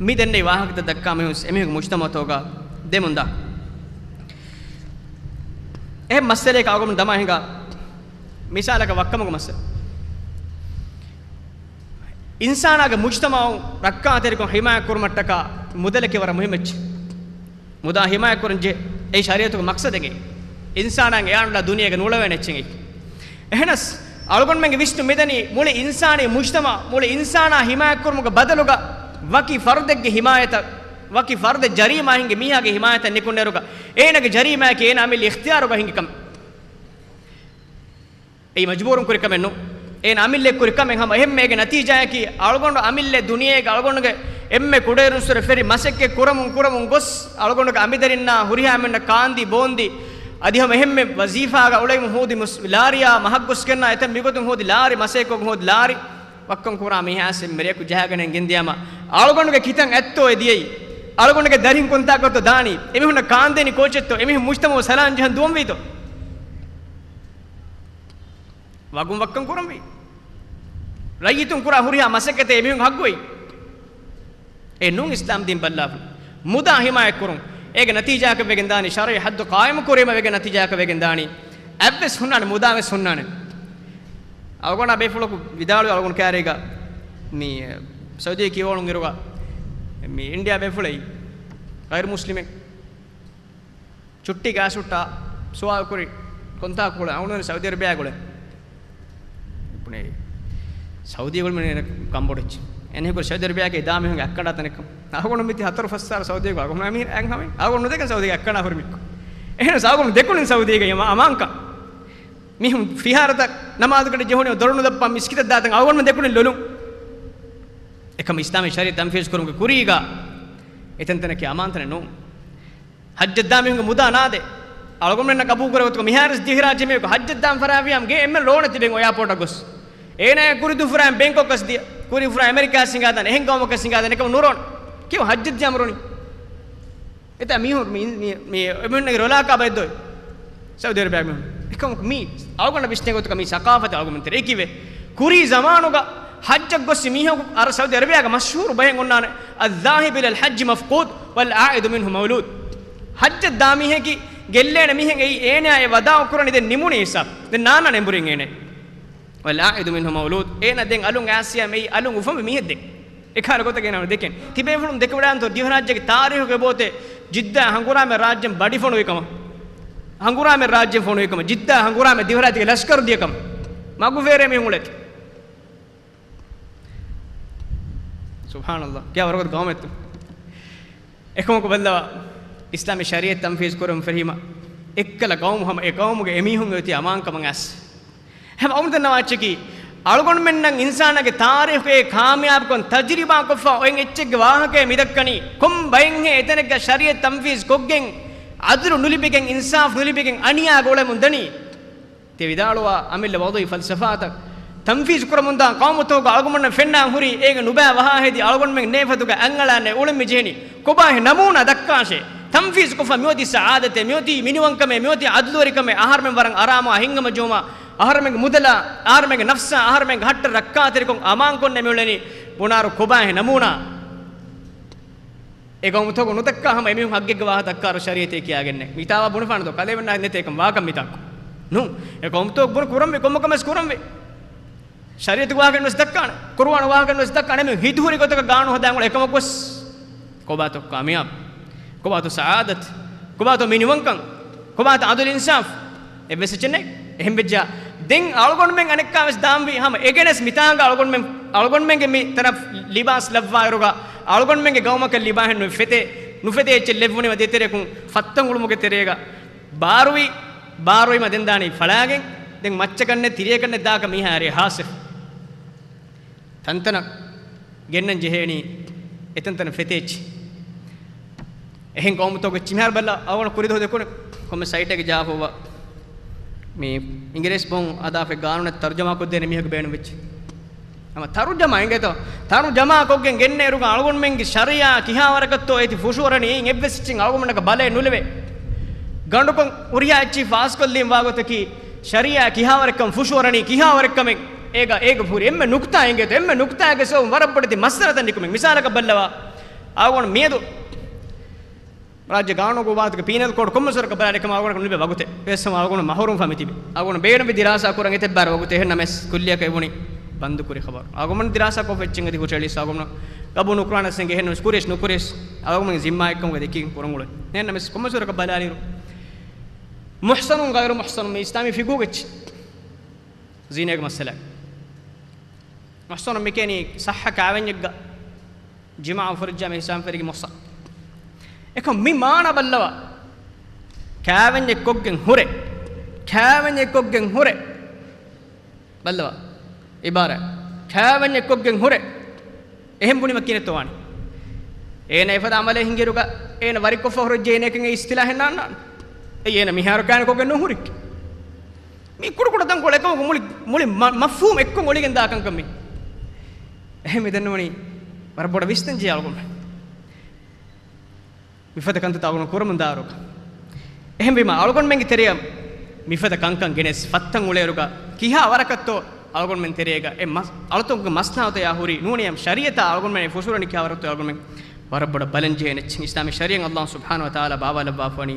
މި ދެންނެވި ވާހަކަތައް ދައްކާ މީހުން އެމީހުންގެ މުޖްތަމަޢުތަކުގަ ދެމުންދާ. އެހެން މައްސަލައަކަށް އަޅުގަނޑު ދަމާ ހިނގާ މިސާލަކަށް ވައްކަމުގެ މައްސަލަ. އިންސާނާގެ މުޖްތަމަޢު ރައްކާތެރިކޮށް ހިމާޔަތް ކުރުމަށްޓަކާ މުދަލަކީ ވަރަށް މުހިއްމު އެއްޗެއް. މުދާ ހިމާޔަތް ކުރަން ޖެހޭ، އެއީ ޝަރީޢަތުގެ މަޤްޞަދެއް. އިންސާނާއަށް އެއާނުލާ ދުނިޔޭގަ ނޫޅެވޭނެ އެއްޗެއް. އެހެނަސް، އަޅުގަނޑުމެންގެ ވިސްނުން މިދަނީ މުޅި އިންސާނީ މުޖްތަމަޢު، މުޅި އިންސާނާ ހިމާޔަތް ކުރުމުގެ ބަދަލުގަ ވަކި ފަރުދެއްގެ ހިމާޔަތަށް، ވަކި ފަރުދެއް ޖަރީމާ ހިންގި މީހާގެ ހިމާޔަތަށް ނިކުންނެރުގަ، އޭނާގެ ޖަރީމާއަކީ އޭނާ އަމިއްލަ އިޚްތިޔާރުގަ ހިންގި ކަމެއް. އެއީ މަޖުބޫރުން ކުރި ކަމެއް ނޫން. އޭނަ އަމިއްލައަށް ކުރި ކަމެއް ހަމަ. އެހެންމެ އޭގެ ނަތީޖާއަކީ، އަޅުގަނޑު އަމިއްލަ ދުނިޔޭގަ އަޅުގަނޑުގެ އެންމެ ކުޑައިރުންސުރެ ފެށި މަސައްކަތް ކުރަމުން ކުރަމުން ގޮސް، އަޅުގަނޑުގެ އަނބިދަރިންނާ ހުރިހާމެންނަށް ކާންދީ ބޯންދީ، އަދި ހަމަ އެހެންމެ ވަޒީފާގަ އުޅެމުން ހޯދި މުސް-، ލާރިޔާ މަހަށް ގޮސްގެންނާ އެތައް މިގޮތުން ހޯދި ލާރި، މަސައްކަތްކޮށް ހޯދި ލާރި، ވައްކަން ކުރާ މީހާސް އެންމެ ރެޔަކު ޖަހާގަނެގެން ގެންދިޔާމަ، އަޅުގަނޑުގެ ކިތަން އެއްތޯ އެ ދިޔައީ؟ އަޅުގަނޑުގެ ދަރިން ކޮންތާކަށްތޯ ދާނީ؟ އެމީހުންނަށް ކާންދޭނީ ކޯޗެއްތޯ؟ އެމީހުން މުޖްތަމަޢު ސަލާން ޖަހަން ދުވަންވީތޯ؟ ވަގުން ވައްކަން ކުރަންވީ. ރައްޔިތުން ކުރާ ހުރިހާ މަސައްކަތެއް އެމީހުން ހައްގުވެ. އެ ނޫން އިސްލާމް ދީން ބައްލާފަ. މުދާ ހިމާޔަތް ކުރުން. އޭގެ ނަތީޖާއަކަށް ވެގެން ދާނީ ޝަރުޢީ ޙައްދު ޤާއިމު ކުރީމަ ވެގެން ނަތީޖާއަކަށް ވެގެން ދާނީ. އަތްވެސް ހުންނާނެ، މުދާވެސް ހުންނާނެ. އަޅުގަނޑާ ބޭފުޅަކު ވިދާޅުވި އަޅުގަނޑު ކާރީގަ މި ސައުދީ ކިޔަވަޅުން އިރުގަ މި އިންޑިއާ ބޭފުޅެއް ޣައިރު މުސްލިމެއް. ޗުއްޓީގަ އައިސް ހުއްޓާ ސުވާލު ކުރި ކޮންތާކު ގުޅެ އަޅުގަނޑު ސައުދީ އަރަބިޔާ ގުޅެ. ބުނޭ ސައުދީ ގުޅުމެއް ކަންބޮޑުއްޗި. އެނެހިކުރި ސައުދީ އަރަބިޔާގެ ދާ މީހުންގެ އައްކަނޑާ ތަނެއްކަން. އަޅުގަނޑު މިތި ހަތަރު ފަސް ސާރަ ސައުދީގަ އަޅުގަނޑު މީ އައި ހަމަ. އަޅުގަނޑު ނުދެކެން ސައުދީގެ އައްކަނޑާ ހުރި މިއްކު. އެހެނަސް އަޅުގަނޑު ދެކުނިން ސައުދީގެ އަމާންކަން. މީހުން ފިހާރަތައް ނަމާދުގަޑި ޖެހުނީ ދޮރު ނުލައްޕާ މިސްކިތަށް ދާތަން އަޅުގަނޑު ދެކުނިން ލޮލުން. އެކަމަ އިސްލާމީ ޝަރީޢަތް ތަންފީޒު ކުރުމުގެ ކުރީގަ އެތަންތަނަކީ އަމާންތަނެއް ނޫން. ޙައްޖަށް ދާ މީހުންގެ މުދާ ނާދޭ. އަޅުގަނޑުމެންނަށް ޤަބޫލު ކުރެވޭ ގޮތުގަ މިހާރުވެސް ދިވެހިރާއްޖެ މީހަކު ޙައްޖަށް ދާން ފަރާވިޔާމު ގޭ އެންމެ ލޯނަށް ތިބެން އެއާޕޯޓަށް ގޮސް. އޭނާ ކުރި ދުފުރާ ބޭންކޮކަށް ދިޔަ، ކުރި ފުރާ އެމެރިކާ ސިނގާދާނެ، އެހެން ގައުމަކަށް ސިނގާދާނެ، އެކަމަ ނުރޯން. ކިޔަވަ ޙައްޖަށް ދިޔާމު ރޯނި. އެތާ މީހުން މި، މި، މި، އެމީހުންނަކީ ރޮލާކާ ބައެއް ދޯ. ސައުދީ އަރަބިޔާ މީހުން. އެކަމަކު މީ އަޅުގަނޑަށް ވިސްނޭ ގޮތަކަށް މީ ސަޤާފަތެއް އަޅުގަނޑުމެން ތެރޭ. އެކީވެ ކުރީ ޒަމާނުގަ ޙައްޖަށް ގޮސް މީހަކު އަރަ ސައުދީ އަރަބިޔާގަ މަޝްހޫރު ބަހެއް އޮންނާނެ، الذاهب إلى الحج مفقود والعائد منه مولود. ޙައްޖަށް ދާ މީހަކީ ގެއްލޭނެ މީހެއް އެއީ އޭނާ އެ ވަދާޢު ކުރަނީ ދެން ނިމުނީ ހިސާބު. ދެން ނާންނާނެ އެނބުރިން އޭނަ. والعائد منه مولود. އޭނާ ދެން އަލުން އައިސް ޔާ މެއި އަލުން އުފަންވި މީހެއް ދެން. އެކަހަލަ ގޮތަކަށް އޭނާ ދެކެން. ތިބޭފުޅުން ދެކެވަޑާންތޯ ދިވެހިރާއްޖޭގެ ތާރީޚުގެ ބޯތެ ޖިއްދާ ހަނގުރާމަ ރާއްޖެން ބަޑި ފޮނުވިކަމަށް. ހަނގުރާމަ ރާއްޖެން ފޮނުވިކަމަށް. ޖިއްދާ ހަނގުރާމަ ދިވެހިރާއްޖޭގެ ލަޝްކަރު ދިޔަކަމަށް. މަގުފޭރޭ މީހުން އުޅޭތި. ސުބްޙާނަﷲ. ކިޔާ ވަރަކަށް ގައުމެއްތު. އެކަމަކު ބައްލަވާ، އިސްލާމީ ޝަރީޢަތް ތަންފީޒު ކުރަން ފެށީމަ، އެއްކަލަ ގައުމު ހަމަ އެ ގައުމުގެ އެމީހުން އޮތީ އަމާންކަމަށް އައިސް. ހަމަ އަމު ދަންނަވާ އެއްޗަކީ، އަޅުގަނޑުމެންނަށް އިންސާނާގެ ތާރީޚުގެ ކާމިޔާބުކަން ތަޖުރިބާކޮށްފަ އޮތް އެއްޗެއްގެ ވާހަކައެއް މިދައްކަނީ، ކޮން ބައެއްހޭ އެތަނެއްގަ ޝަރީޢަތް ތަންފީޒު ކޮށްގެން، ޢަދުލު ނުލިބިގެން، އިންސާފު ނުލިބިގެން އަނިޔާގަ އުޅެމުން ދަނީ؟ ތި ވިދާޅުވާ އަމިއްލަ ވަޟީ ފަލްސަފާތައް ތަންފީޒު ކުރަމުންދާ ޤައުމުތަކުގަ އަޅުގަނޑުމެން ފެންނާން ހުރީ، އޭގެ ނުބައި ވަހާ ހެދި އަޅުގަނޑުމެން ނޭފަތުގަ އަތްއަޅާނެ އުޅެން މި ޖެހެނީ. ކޮބާހޭ ނަމޫނާ ދައްކާށޭ؟ ތަންފީޒު ކޮށްފަ މިއޮތީ ސަޢާދަތޭ، މިއޮތީ މިނިވަންކަމޭ، މިއޮތީ ޢަދުލުވެރިކަމޭ، އަހަރުމެން ވަރަށް އަރާމުވާ ހިތްހަމަޖެހުމާ، އަހަރުމެންގެ މުދަލާ، އަހަރުމެންގެ ނަފްސާ، އަހަރުމެންގެ ހައްޓަށް ރައްކާތެރިކޮށް އަމާންކޮށްނެ މިއުޅެނީ. ބުނާރު ކޮބާހޭ ނަމޫނާ؟ އެ ގައުމުތަކު ނުދައްކާ ހަމަ އެމީހުން ހައްގެއްގެ ވާހަކަ ދައްކާރު ޝަރީޢަތޭ ކިޔާގެންނެއް. މިތާވާ ބުނެފާނެތޯ ކަލޭމެންނާ ނެތޭ ކަން ވާކަން މިތާކު. ނޫން. އެ ގައުމުތަކު ބުނު ކުރަންވީ ކޮންމެ ކަމެއް ކުރަންވީ. ޝަރީޢަތުގެ ވާހަކަ ނުވެސް ދައްކާނެ. ޤުރުއާނު ވާހަކަ ނުވެސް ދައްކާނެ. މި ހިތުހުރި ގޮތަކަށް ގާނޫނު ހަދާން އުޅޭ އެކަމަކު ވެސް. ކޮބާތޯ ކާމިޔާބު؟ ކޮބާތޯ ސަޢާދަތު؟ ކޮބާތޯ މިނިވަންކަން؟ ކޮބާތޯ ޢަދުލު އިންސާފު؟ އެއްވެސް އެއްޗެއް ނެތް. އެހެން ވެއްޖާ، ދެން އަޅުގަނޑުމެން އަނެއްކާ ވެސް ދާންވީ ހަމަ އެގެނެސް މިތާނގަ އަޅުގަނޑުމެން، އަޅުގަނޑުމެންގެ މި ތަނަށް ލިބާސް ލައްވާއިރުގަ، އަޅުގަނޑުމެންގެ ގައުމަކަށް ލިބާހެން ނުފެތޭ، ނުފެތޭ އެއްޗެއް ލެއްވުނީމަ ދޭތެރެއަކުން ފައްތަން އުޅުމުގެ ތެރޭގަ ބާރުވި، ބާރުވީމަ ދެން ދާނީ ފަޅާގެން، ދެން މައްޗަކަށްނެތް ތިރިއަކަށްނެތް ދާކަށް މީހާ އެރޭ ހާސިރު. ތަންތަނަށް ގެންނަން ޖެހޭނީ އެތަންތަނަށް ފެތޭއްޗި. އެހެން ގައުމުތަކުގެ މިހާރު ބަލާ، އަޅުގަނޑު ކުރިދުވަހު ދެކުނު ކޮންމެ ސައިޓެއްގެ ޖާފޯވާ މި އިނގިރޭސި ބޮން އަދާފައި ގާނޫނަށް ތަރުޖަމާ ކޮށްދޭނެ މީހަކު ބޭނުންވެއްޖެ. ހަމަ ތަރުޖަމާ އިނގޭތޯ؟ ތަރުޖަމާ ކޮށްގެން ގެންނައިރުގަ އަޅުގަނޑުމެންގެ ޝަރީއާ ކިހާވަރަކަށްތޯ އޭތި ފުށުއަރަނީ އެއްވެސް އެއްޗެއް އަޅުގަނޑަކަށް ބަލައެއް ނުލެވޭ. ގަނޑުކޮށް ހުރިހާ އެއްޗެއް ފާސްކޮށްލީމަ ވާގޮތަކީ، ޝަރީއާ ކިހާވަރެއްކަން ފުށުއަރަނީ، ކިހާވަރެއްކަމެއް އޭގަ، އޭގަ ހުރި އެންމެ ނުކުތާ އިނގޭތޯ، އެންމެ ނުކުތާގެ ސަބަބުން ވަރަށް ބޮޑެތި މައްސަލަތައް ނިކުމެ. މިސާލަކަށް ބައްލަވާ، އަޅުގަނޑު މިއަދު ރާއްޖެ ގާނޫނުގަ ވާތުގެ ޕީނަލް ކޯޑް ކޮންމެސް ވަރަކަށް ބަލާ ނިކަމަށް އަޅުގަނޑަކަށް ނުލިބޭ ވަގުތެއް. އެހެންވީމަ އަޅުގަނޑު މަހުރޫމް ފަ މިތިބި. އަޅުގަނޑު ބޭނުންވި ދިރާސާ ކުރަން އެތައް ބާރަ ވަގުތެއް. އެހެންނަމަވެސް ކުއްލިއަކަށް އެބުނީ ބަންދުކުރި ޚަބަރު. އަޅުގަނޑު ދިރާސާ ކޮށްފަ އެއްޗެއް އަދި ހުށައެޅިއްސާ އަޅުގަނޑު ގަބޫލު ނުކުރާނެ އެއްޗެއް އެހެންނަމަވެސް ކުރިޔަސް ނުކުރިޔަސް އަޅުގަނޑުމެން ޒިންމާ އެއްކަމުގަ ދެކި ކުރަން އުޅެނީ. އެހެންނަމަވެސް ކޮންމެސް ވަރަކަށް ބަލާލިއިރު މުޙްޞަނުން ޣައިރު މުޙްޞަނުން މި އިސްލާމީ ފިޤުހުގެ އެއްޗެއް. ޒީނާގެ މައްސަލަ. މުޙްޞަނުން މިކިޔަނީ ޞައްޙަ ކާވެންޏެއްގަ ޖިމާޢަށް ފުރިއްޖާ މީހުން ހިސާބުން ފެށިގެން މުޙްޞަން. އެކަމަކު މި މާނަ ބައްލަވާ. ކާވެންޏެއް ކޮށްގެން ހުރެ. ކާވެންޏެއް ކޮށްގެން ހުރެ. ބައްލަވާ. އިބާރާތް. ކާވެންޏެއް ކޮށްގެން ހުރެ. އެހެން ބުނީމަ ކިހިނެއްތޯ ވާނީ؟ އޭނަ އެފަދަ ޢަމަލެއް ހިނގިއިރުގަ އޭނަ ވަރިކޮށްފަ ހުރެއްޖެ އޭނަ އެކަން އެ އިޞްޠިލާޙެއް ނާންނާނެ. އެއީ އޭނަ މިހާރު ކާވެން ކޮށްގެން ނުހުރި. މީ ކުޑަކުޑަ ތަންކޮޅެއް އެކަމަކު މުޅި، މުޅި މަ-، މަފްހޫމް އެއްކޮށް އޮޅިގެން ދާ ކަންކަން މީ. އެހެން މި ދެންނެވުނީ ވަރަށް ބޮޑަށް ވިސްނަން ޖެހޭ އަޅުގަނޑު. މިފަދަ ކަންތައްތައް އަޅުގަނޑު ކުރަމުން ދާއިރުގަ. އެހެންވީމަ އަޅުގަނޑުމެންގެ ތެރެއަށް މިފަދަ ކަންކަން ގެނެސް ފައްތަން އުޅޭއިރުގަ ކިހާ ވަރަކަށްތޯ އަޅުގަނޑުމެން ތެރޭގަ އެ މަސް-، އަޅުތަކުގެ މަސްނާއަތު އެއާ ހުރީ ނޫނީ ޝަރީޢަތާ އަޅުގަނޑުމެން ފުށުއަރަނީ ކިހާ ވަރަކަށްތޯ އަޅުގަނޑުމެން ވަރަށް ބޮޑަށް ބަލަން ޖެހޭނެ އެއްޗެއް. އިސްލާމީ ޝަރީޢަތް ﷲ ސުބްޙާނަހޫ ވަތަޢާލާ ބާވާލައްވާފަވަނީ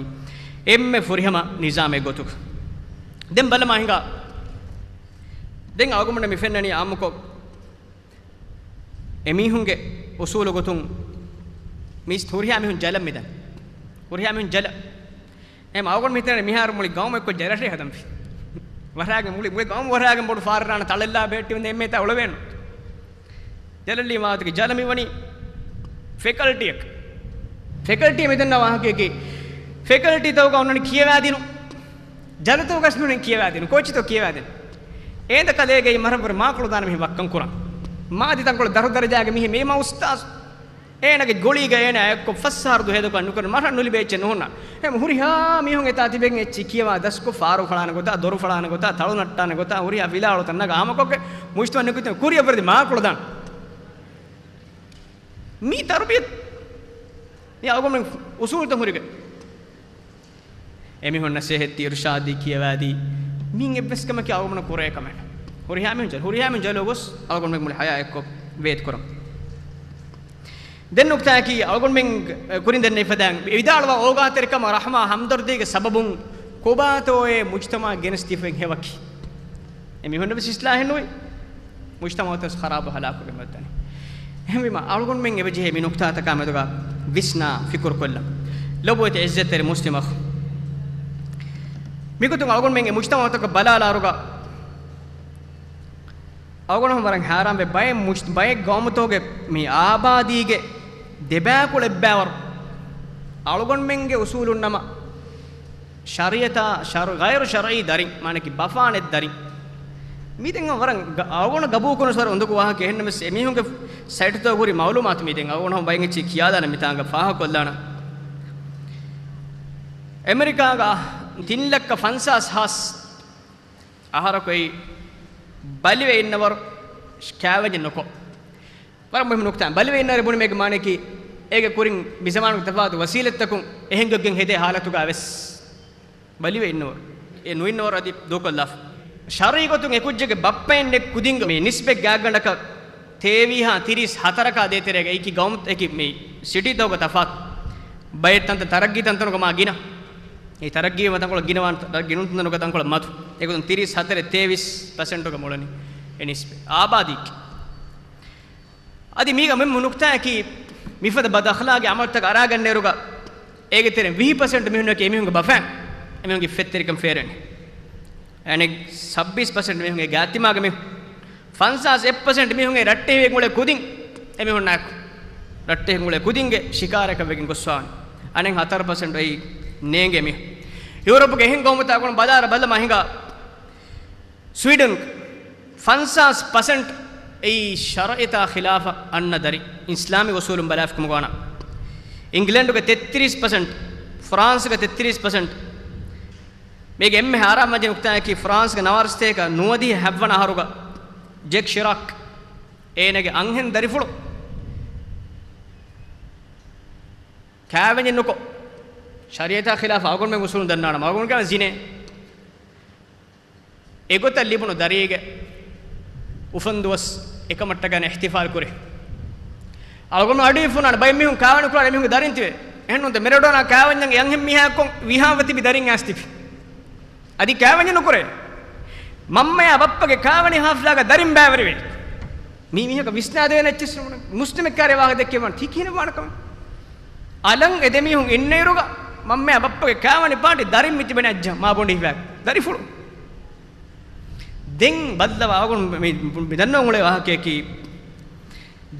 އެންމެ ފުރިހަމަ ނިޒާމެއް ގޮތުގަ. ދެން ބަލަމާ ހިނގާ. ދެން އަޅުގަނޑުމެން މި ފެންނަނީ އާއްމުކޮށް އެމީހުންގެ އުޞޫލު ގޮތުން މީސް ހުރިހާ މީހުން ޖަލަށް މިދަނީ. ހުރިހާ މީހުން ޖަލަށް. އެހެން އަޅުގަނޑު ހިތަނީ މިހާރު މުޅި ގައުމެއްކޮށް ޖަލަށޭ ހަދަންފި. ވަރާގެ މުޅި، މުޅި ގައުމު ވަރާގެން ބޮޑު ފާރި ރާނަ ތަޅެއްލާ ބޭއްޓި ވަންދެން އެންމެ ތަ އުޅެވޭނު. ޖަލަށް ލީމާތުގެ ޖަލަށް މިވަނީ ފެކަލްޓީއަކަށް. ފެކަލްޓީ މިދަންނަ ވާހަކައަކީ، ފެކަލްޓީތަކުގަ އޮންނަނީ ކިޔަވާދިނުން. ޖަލަތަކުގަސް މިވަނީ ކިޔަވާދިނުން. ކޯޗިތޯ ކިޔަވާދިނުން. އޭނަ ކަލޭގައި މަރަށްވުރެ މާކޮޅު ދާނަ މީހެއް ވައްކަން ކުރާ. މާދި ތަންކޮޅެއް ދަރު ދަރަޖާގެ މީހެއް މޭ މާ އުސްތާޒު. އޭނަގެ ގޮޅީގަ އޭނާ އެއްކޮށް ފަސް އަހަރު ދުހޭދަކު ނުކުރެ މަރަށް ނުލިބޭ އެއްޗެއް ނުހުންނާނެ. އެހެން ހުރިހާ މީހުން އެތާ ތިބެން އެއްޗި ކިޔަވާ ދަސްކޮށް ފާރު ފަޅާނެ ގޮތާ، ދޮރު ފަޅާނެ ގޮތާ، ތަޅު ނައްޓާނެ ގޮތާ، ހުރިހާ ފިލާވަޅުތައް ނަގާ ހަމަކޮށްގެ މުޖްތަމަޢު ނިކުތި ކުރިއަށް ވަރަށް މާކޮޅު ދާނެ. މީ ތަރުބިޔަތު. މީ އަޅުގަނޑުމެން އުސޫލުތައް ހުރިގެން. އެމީހުން ނަސޭހަތް ދީ، އިރުޝާދް ދީ، ކިޔަވާދީ. މީ އެއްވެސް ކަމަކީ އަޅުގަނޑު ކުރޭ ކަމެއް. ހުރިހާ މީހުން ޖަލު، ހުރިހާ މީހުން ޖަލު ގޮސް އަޅުގަނޑުމެން މުޅި ޙަޔާތް އެއްކޮށް ވޭތުކުރަން. ދެން ނުކްތާއަކީ އަޅުގަނޑުމެން ކުރިން ދެންނެވިފަދައިން ވިދާޅުވާ އޯގާތެރިކަމާ ރަޙްމާ ހަމްދަރްދީގެ ސަބަބުން ކޮބާތޯއޭ މުޖްތަމަޢަށް ގެނެސްދީފައި ހެވަކީ. އެމީހުންނަށް ވެސް އިޞްލާޙެއް ނުވި، މުޖްތަމަޢުތައް ވެސް ޚަރާބު ހަލާކުވެގެން މިއޮތްދަނީ. އެހެންވީމަ، އަޅުގަނޑުމެން އެބަޖެހޭ މި ނުކްތާތަކާ މެދުގަ ވިސްނާ ފިކުރުކޮށްލަން. ލޮބުވެތި ޢިއްޒަތްތެރި މުސްލިމް އަޚު. މިގޮތުން އަޅުގަނޑުމެން އެ މުޖްތަމަޢުތަކަށް ބަލާލާއިރުގަ، އަޅުގަނޑު ވަރަށް ހައިރާންވޭ، ބައެއް މުޖް-، ބައެއް ގައުމުތަކުގެ މި އާބާދީގެ ދެބައިކުޅަ އެއްބައިވަރު އަޅުގަނޑުމެންގެ އުސޫލުން ނަމަ، ޝަރީޢަތާ ޝަރު-، ޣައިރު ޝަރްޢީ ދަރިން، މާނައަކީ ބަފާނެ ދަރިން. މި ދެން ވަރަށް ގަ-، އަޅުގަނޑު ގަބޫލުކުރުން ވަރަށް އުނދަގޫ ވާހަކަ. އެހެންނަމަވެސް އެމީހުންގެ ސައިޓުތަކުގަ ހުރި މަޢުލޫމާތު މި ދެން އަޅުގަނޑު ބައެއް އެއްޗެއް ކިޔާލާނަން މިތާނގަ ފާހަގަކޮށްލާނަން. އެމެރިކާގަ ތިން ލައްކަ ފަންސާސް ހާސް އަހަރަކު އެއީ ބަލިވެ އިންނަވަރު ކާވެންޏެއް ނުކޮށް. ވަރަށް މުހިއްމު ނުކްތާ. ބަލިވެ އިންނަވަރު ބުނީމޭގެ މާނައަކީ، އޭގެ ކުރިން މިޒަމާނުގެ ތަފާތު ވަސީލަތްތަކުން އެހެން ގޮތްގެން ހެދޭ ޙާލަތުގަ ވެސް ބަލިވެ އިންނަވަރު. އެ ނުއިންނަވަރު އަދި ދޫކޮށްލާފަ. ޝަރުޢީ ގޮތުން އެކުއްޖެއްގެ ބައްޕައެއް ނެތް ކުދިންގެ މި ނިސްބަތް ގާތްގަނޑަކަށް ތޭވީހާ ތިރީސް ހަތަރަކާ ދޭތެރޭގަ އެކި ގައުމު، އެކި މި ސިޓީތަކުގެ ތަފާތު. ބައެއް ތަންތަން ތަރައްގީ ތަންތަނުގަ މާ ގިނަ. އެ ތަރައްގީވި ތަންކޮޅަށް ގިނަވާން، ތަރައްގީ ނުވަން ތަންތަނުގަ ތަންކޮޅަށް މަދު. އެގޮތުން ތިރީސް ހަތަރެއް ތޭވީސް ޕަސެންޓުގަ މޮޅަނީ އެ ނިސްބަތް. އާބާދީގެ. އަދި މީގަ މުހިއްމު ނުކްތާއަކީ، މިފަދަ ބަދް އަޚްލާގީ ޢަމަލުތަކަށް އަރާގަންނައިރުގަ، އޭގެ ތެރެއިން ވިހި ޕަސެންޓް މީހުންނަކީ އެމީހުންގެ ބަފައިން، އެމީހުންގެ އިއްފަތްތެރިކަން ފޭރެން. އަނެއް ސައްބީސް ޕަސެންޓް މީހުންގެ ގާތްތިމާގެ މީހުން. ފަންސާސް އެއް ޕަސެންޓް މީހުންގެ ރައްޓެހިވެގެން އުޅޭ ކުދިން އެމީހުންނާއެކު. ރައްޓެހިވެގެން އުޅޭ ކުދިންގެ ޝިކާރައަކަށް ވެގެން ގޮސްފާވަނީ. އަނެއް ހަތަރު ޕަސެންޓް އެއީ ނޭނގޭ މީހުން. ޔޫރަޕުގެ އެހެން ގައުމުތައް އަޅުގަނޑު ބަލާއިރު ބަލަމާ ހިނގާ، ސްވީޑަން ފަންސާސް ޕަސެންޓް އެއީ ޝަރުޢިއްޔަތާ ޚިލާފަށް އަންނަ ދަރި. އިސްލާމީ އުސޫލުން ބަލާފިކަމުގަ ވާނަމަ، އިންގްލެންޑުގެ ތެއްތިރީސް ޕަސެންޓް، ފްރާންސްގެ ތެއްތިރީސް ޕަސެންޓް، މީގެ އެންމެ ހާރާންވެއްޖެ ނުކުތާއަކީ، ފްރާންސްގެ ނަވާރަ ސަތޭކަ ނުވަދިހަ ހަތްވަނަ އަހަރުގަ ޖެކް ޝިރާކް އޭނަގެ އަންހެން ދަރިފުޅު ކާވެންޏެއް ނުކޮށް، ޝަރީޢަތާ ޚިލާފަށް އަޅުގަނޑުމެން އުސޫލުން ދަންނާނަމަ، އަޅުގަނޑު ކިޔަނީ ޒިނޭ. އެގޮތަށް ލިބުނު ދަރީގެ އުފަންދުވަސް އެކަމަށްޓަކައި އިޙްތިފާލް ކުރޭ. އަޅުގަނޑު އަޑު އިއްފުން އަންނަ ބައެއް މީހުން ކާވެނި ކުރާ އެމީހުންގެ ދަރިން ތިބޭ. އެހެން ނޫންތަ މެރަޑޯނާ ކާވެންޏަށް އެ އަންހެން މީހާއަކުން ވިހާވެ ތިބި ދަރިން އައިސް ތިބި. އަދި ކާވެނި ނުކުރޭ. މަންމަޔާ ބައްޕަގެ ކާވެނި ހާފްލާގަ ދަރިން ބައިވެރިވޭ. މީ މީހަކަށް ވިސްނާދޭނެ އެއްޗެއް ނޫން. މުސްލިމެއް ކާރޭ ވާހަކަ ދެއްކެވާން ތީ ކިހިނެއް ވާނެ ކަމެއް. އަލަށް އެ ދެމީހުން އިންނައިރުގަ މަންމަޔާ ބައްޕަގެ ކާވެނި ޕާޓީ ދަރިން މި ތިބެނީ އައްޖަ މާބޮނޑި ހިފާ ދަރިފުޅު. ދެން ބައްލަވާ އަޅުގަނޑު މި، މި ދަންނަވަން އުޅޭ ވާހަކަޔަކީ،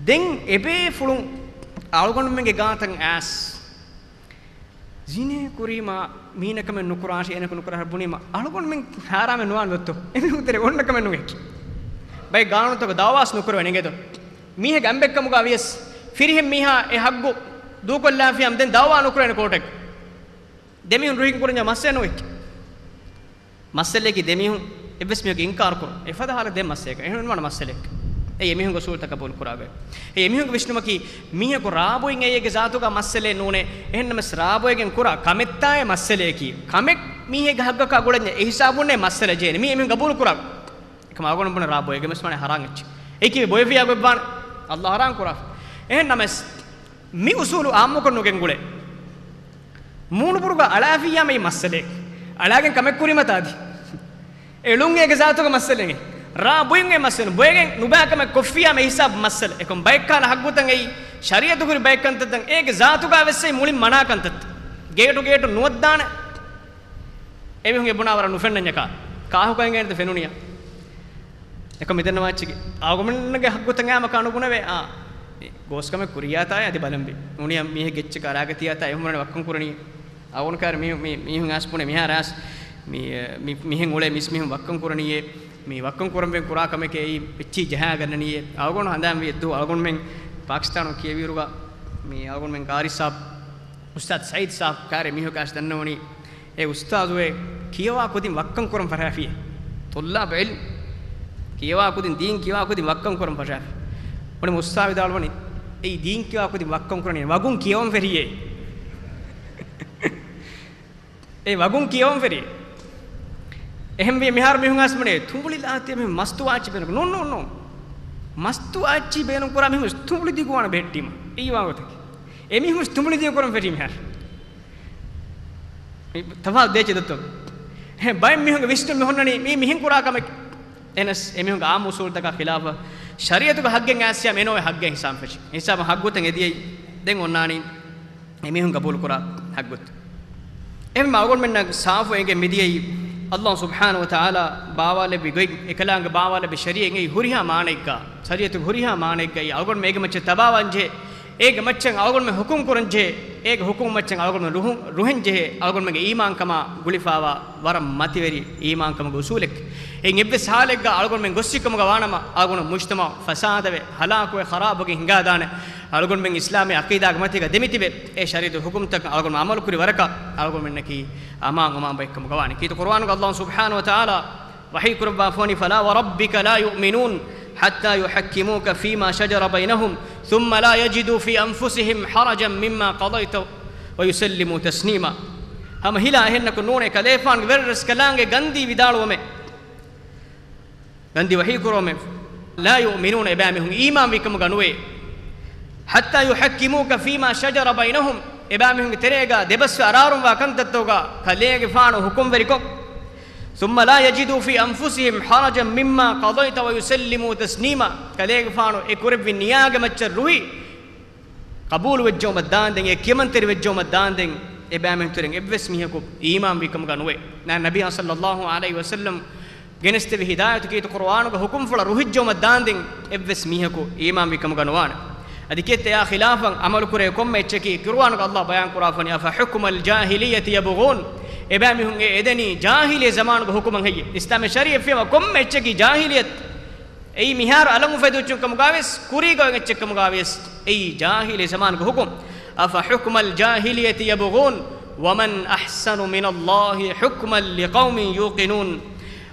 ދެން އެބޭފުޅުން އަޅުގަނޑުމެންގެ ގާތަށް އައިސް ޒިނޭ ކުރީމާ މީނަކަމެއް ނުކުރާށޭ، އޭނަކު ނުކުރާ ބުނީމަ އަޅުގަނޑުމެން ހާރާމެއް ނުވާނެ ދޯ؟ އެމީހުން ތެރޭ އޮންނަ ކަމެއް ނުވޭ. ބައެއް ގާނޫނުތަކު ދައުވާސް ނުކުރެވޭނެ އިނގޭ ދޯ؟ މީހެއްގެ އަނބެއްކަމުގަ ވިޔަސް ފިރިހެން މީހާ އެ ހައްގު ދޫކޮށްލާފިއްޔާ ދެން ދައުވާ ނުކުރޭނެ ކޯޓެއްގަ. ދެމީހުން ރުހިން ކުރަންޏާ މައްސަލައެއް ނުވޭ. މައްސަލައަކީ ދެމީހުން އެއްވެސް މީހަކު އިންކާރު ކުރުން. އެފަދަ ހާލަތް ދެން މައްސަލައަކަށް. އެހެން ވާނެ މައްސަލައަކަށް. އެއީ އެމީހުންގެ އުސޫލުތަކަށް ގަބޫލު ކުރާ ގޮތް. އެއީ އެމީހުންގެ ވިސްނުމަކީ މީހަކު ރާ ބުއިން އެއީ އޭގެ ޒާތުގަ މައްސަލައެއް ނޫނޭ. އެހެންނަމަވެސް ރާ ބޮއެގެން ކުރާ ކަމެއްތާއޭ މައްސަލައަކީ. ކަމެއް މީހެއްގެ ހައްގަކާ ގުޅަންޏާ އެ ހިސާބުންނޭ މައްސަލަ ޖެހޭނެ. މީ އެމީހުން ގަބޫލު ކުރާ. އެކަމަ އަޅުގަނޑު ބުނަނީ ރާ ބޮއެގެން ވެސް ވާނެ ހަރާން އެއްޗެއް. އެއީ ކީއްވެ ބޮއެފިއްޔާ ގޮތް ވާނެ. އައްލާހް ހަރާން ކުރާފަ. އެހެންނަމަވެސް މި އުސޫލު އާއްމުކޮށް ނުގެންގުޅޭ. މޫނުބުރުގަ އަޅާފިއްޔާމަ އެއީ މައްސަލައެއް. އަޅާގެން ކަމެއް ކުރީމަތާ އަދި. އެޅުން އޭގެ ޒާތުގަ މައްސަލައެއް. ރާ ބުއިން އެއީ މައްސަލައެއް. ބޮއެގެން ނުބައި ކަމެއް ކޮށްފިއްޔާމަ އެ ހިސާބު މައްސަލަ. އެކަމަ ބައެއްކަހަލަ ހައްގުތައް އެއީ ޝަރީއަތު ހުރި ބައެއް ކަންތައްތައް. އޭގެ ޒާތުގަ ވެސް އެއީ މުޅިން މަނާ ކަންތައްތައް. ގޭޓު ގޭޓު ނުވައްދާނެ. އެމީހުން އެ ބުނާ ވަރަށް ނުފެންނަންޏަކާ. ކާހުގައި އިނގޭނެތަ ފެނުނިޔާ. އެކަމަ މިދެންނެވި އެއްޗަކީ އަޅުގަނޑުމެންގެ ހައްގުތައް އާއްމުކޮށް ނުބުނެވޭ. އާ، މި ގޯސްކަމެއް ކުރިޔާތާއޭ އަދި ބަލަންވީ. ނޫނިޔާ މީހެއްގެ އެއްޗަކަށް ރާގަތިޔާތާ އެހުމަނެ ވައްކަން ކުރަނީ. އަޅުގަނޑު ކާރި މީ، މީ، މީހުން އައިސް ބުނޭ މިހާރު އައިސް މި، މި، މިހެން އުޅޭ މިސް މީހުން ވައްކަން ކުރަނީއޭ. މި ވައްކަން ކުރަންވެން ކުރާ ކަމެކޭ އެއީ އެއްޗިހި ޖަހާ ގަންނަނީއޭ. އަޅުގަނޑު ހަނދާންވީ އެއްދުވަހު އަޅުގަނޑުމެން ޕާކިސްތާނު ކިޔެވިއިރުގަ މި އަޅުގަނޑުމެން ގާރި ސާބް، އުސްތާޛު ސައީދު ސާބް ކާރި މީހަކު އައިސް ދަންނަވަނީ، އޭ އުސްތާޛުއޭ، ކިޔަވާ ކުދިން ވައްކަން ކުރަން ފަށާފިއޭ. ޠުއްލާބު ޢިލްމް ކިޔަވާ ކުދިން، ދީން ކިޔަވާ ކުދިން ވައްކަން ކުރަން ފަށާފި. އުނި އުސްތާޛު ވިދާޅުވަނީ، އެއީ ދީން ކިޔަވާ ކުދިން ވައްކަން ކުރަނީ ވަގުން ކިޔަވަން ފެށިއޭ. އެ ވަގުން ކިޔަވަން ފެށިއޭ. އެހެންވީ މިހާރު މީހުން އައިސް ބުނޭ، ތުނބުޅި ލާތި އެމީހުން މަސްތުވާ އެއްޗި ބޭނުން. ނޫން، ނޫން، ނޫން. މަސްތުވާ އެއްޗި ބޭނުން ކުރާ މީހުން ތުނބުޅި ދިގު ވާން ބެހެއްޓީމަ. އެއީ ވާގޮތަކީ. އެމީހުން ތުނބުޅި ދިގު ކުރަން ފެށީ މިހާރު. ތަފާތު ދޭއްޗެއް ދޯ؟ އެހެން ބައެއް މީހުންގެ ވިސްނުން މި ހުންނަނީ މީ މިހެން ކުރާ ކަމެއް. އެހެނަސް އެމީހުންގެ އާއްމު އުސޫލުތަކާ ޚިލާފަށް ޝަރީއަތުގެ ހައްގެއް އައިސްޔާ އެނޯވެ ހައްގެއް ހިސާބުން ފެށި. ހިސާބުން ހައްގުތައް އެދިޔައީ ދެން އޮންނާނީ އެމީހުން ގަބޫލުކުރާ ހައްގުތައް. އެހެން އަޅުގަނޑުމެންނަށް ސާފު އެނގެން މިދިޔައީ، އައްލާހު ސުބްޙާނަހު ވަތަޢާލާ ބާވާލެއްވި ގޮތް، އެކަލާނގެ ބާވާލެއްވި ޝަރީޢަތް އެއީ ހުރިހާ މާނައެއްގަ، ޝަރީޢަތުގެ ހުރިހާ މާނައެއްގައި އަޅުގަނޑުމެން އޭގެ މައްޗަށް ތަބާވާން ޖެހޭ، އޭގެ މައްޗަށް އަޅުގަނޑުމެން ޙުކުމް ކުރަން ޖެހޭ، އޭގެ ޙުކުމް މައްޗަށް އަޅުގަނޑުމެން ރުހު، ރުހެން ޖެހޭ، އަޅުގަނޑުމެންގެ އީމާންކަމާ ގުޅިފާވާ ވަރަށް މަތިވެރި އީމާންކަމުގެ އުސޫލެއް. އެއިން އެއްވެސް ހާލެއްގަ އަޅުގަނޑުމެން ގޮއްސިކަމުގަ ވާނަމަ، އަޅުގަނޑު މުޖްތަމަޢު ފަސާދަވެ، ހަލާކުވެ، ޚަރާބުވެގެން ހިނގާދާނެ. އަޅުގަނޑުމެން އިސްލާމީ ޢަޤީދާގެ މަތީގަ ދެމިތިބެ، އެ ޝަރީޢަތުގެ ޙުކުމްތަކަށް އަޅުގަނޑު ޢަމަލުކުރި ވަރަކަށް އަޅުގަނޑުމެންނަކީ އަމާން އަމާން ބައެއްކަމުގަ ވާނެ. ކީރިތި ޤުރުއާނުގަ އައްލާހު ސުބްޙާނަހު ވަތަޢާލާ ވަޙީ ކުރައްވާފަވަނީ، "فلا وربك لا يؤمنون حتى يحكموك فيما شجر بينهم ثم لا يجدوا في أنفسهم حرجا مما قضيت ويسلموا تسليما." ހަމަ ހިލާ އެހެންނަކު ނޫނޭ، ކަލޭފާނުގެ ވެރިރަސްކަލާނގެ ގަންދީ ވިދާޅުވަމޭ. ގަންދީ ވަޙީ ކުރުވަމޭ. "لا يؤمنون" އެބައިމީހުން އީމާންވި ކަމުގަ ނުވޭ. "حتى يحكموك فيما شجر بينهم" އެބައިމީހުންގެ ތެރޭގަ ދެބަސްވެ އަރާރުންވާ ކަންތައްތަކުގަ ކަލޭގެފާނު ޙުކުމްވެރިކޮށް، "ثم لا يجدوا في أنفسهم حرجا مما قضيت ويسلموا تسليما" ކަލޭގެފާނު އެ ކުރެއްވި ނިޔާގެ މައްޗަށް ރުހި ޤަބޫލުވެއްޖައުމަށް ދާންދެން، އެ ކިޔަމަންތެރިވެއްޖައުމަށް ދާންދެން، އެބައިމީހުން ތެރެއިން އެއްވެސް މީހަކު އީމާންވި ކަމުގަ ނުވޭ. ނަ، ނަބިއްޔާ ޞައްލައްލާހު ޢަލައިހި ވަސައްލަމް ގެނެސްދެވި ހިދާޔަތު ކީރިތި ޤުރުއާނުގެ ޙުކުމްފުޅަށް ރުހިއްޖައުމަށް ދާންދެން، އެއްވެސް މީހަކު އީމާންވި ކަމުގަ ނުވާނެ. އަދި ކީރިތި އެއާ ޚިލާފަށް ޢަމަލުކުރޭ ކޮންމެ އެއްޗަކީ، ޤުރުއާނުގަ އައްލާހު ބަޔާން ކުރާފަނީ، "أفحكم الجاهلية يبغون" އެބައިމީހުން އެ އެދެނީ ޖާހިލީ ޒަމާނުގެ ޙުކުމަށް ހެއްޔޭ؟ އިސްލާމް ޝަރީޢަތް ފިޔަވާ ކޮންމެ އެއްޗަކީ ޖާހިލިއްޔަތު. އެއީ މިހާރު އަލަށް އުފެދި އޮތްކަމުގަވިޔަސް، ކުރީގަ އޮތް އެއްޗެއްކަމުގަވިޔަސް، އެއީ ޖާހިލީ ޒަމާނުގެ ޙުކުމް. أفحكم الجاهلية يبغون ومن أحسن من الله حكما لقوم يوقنون.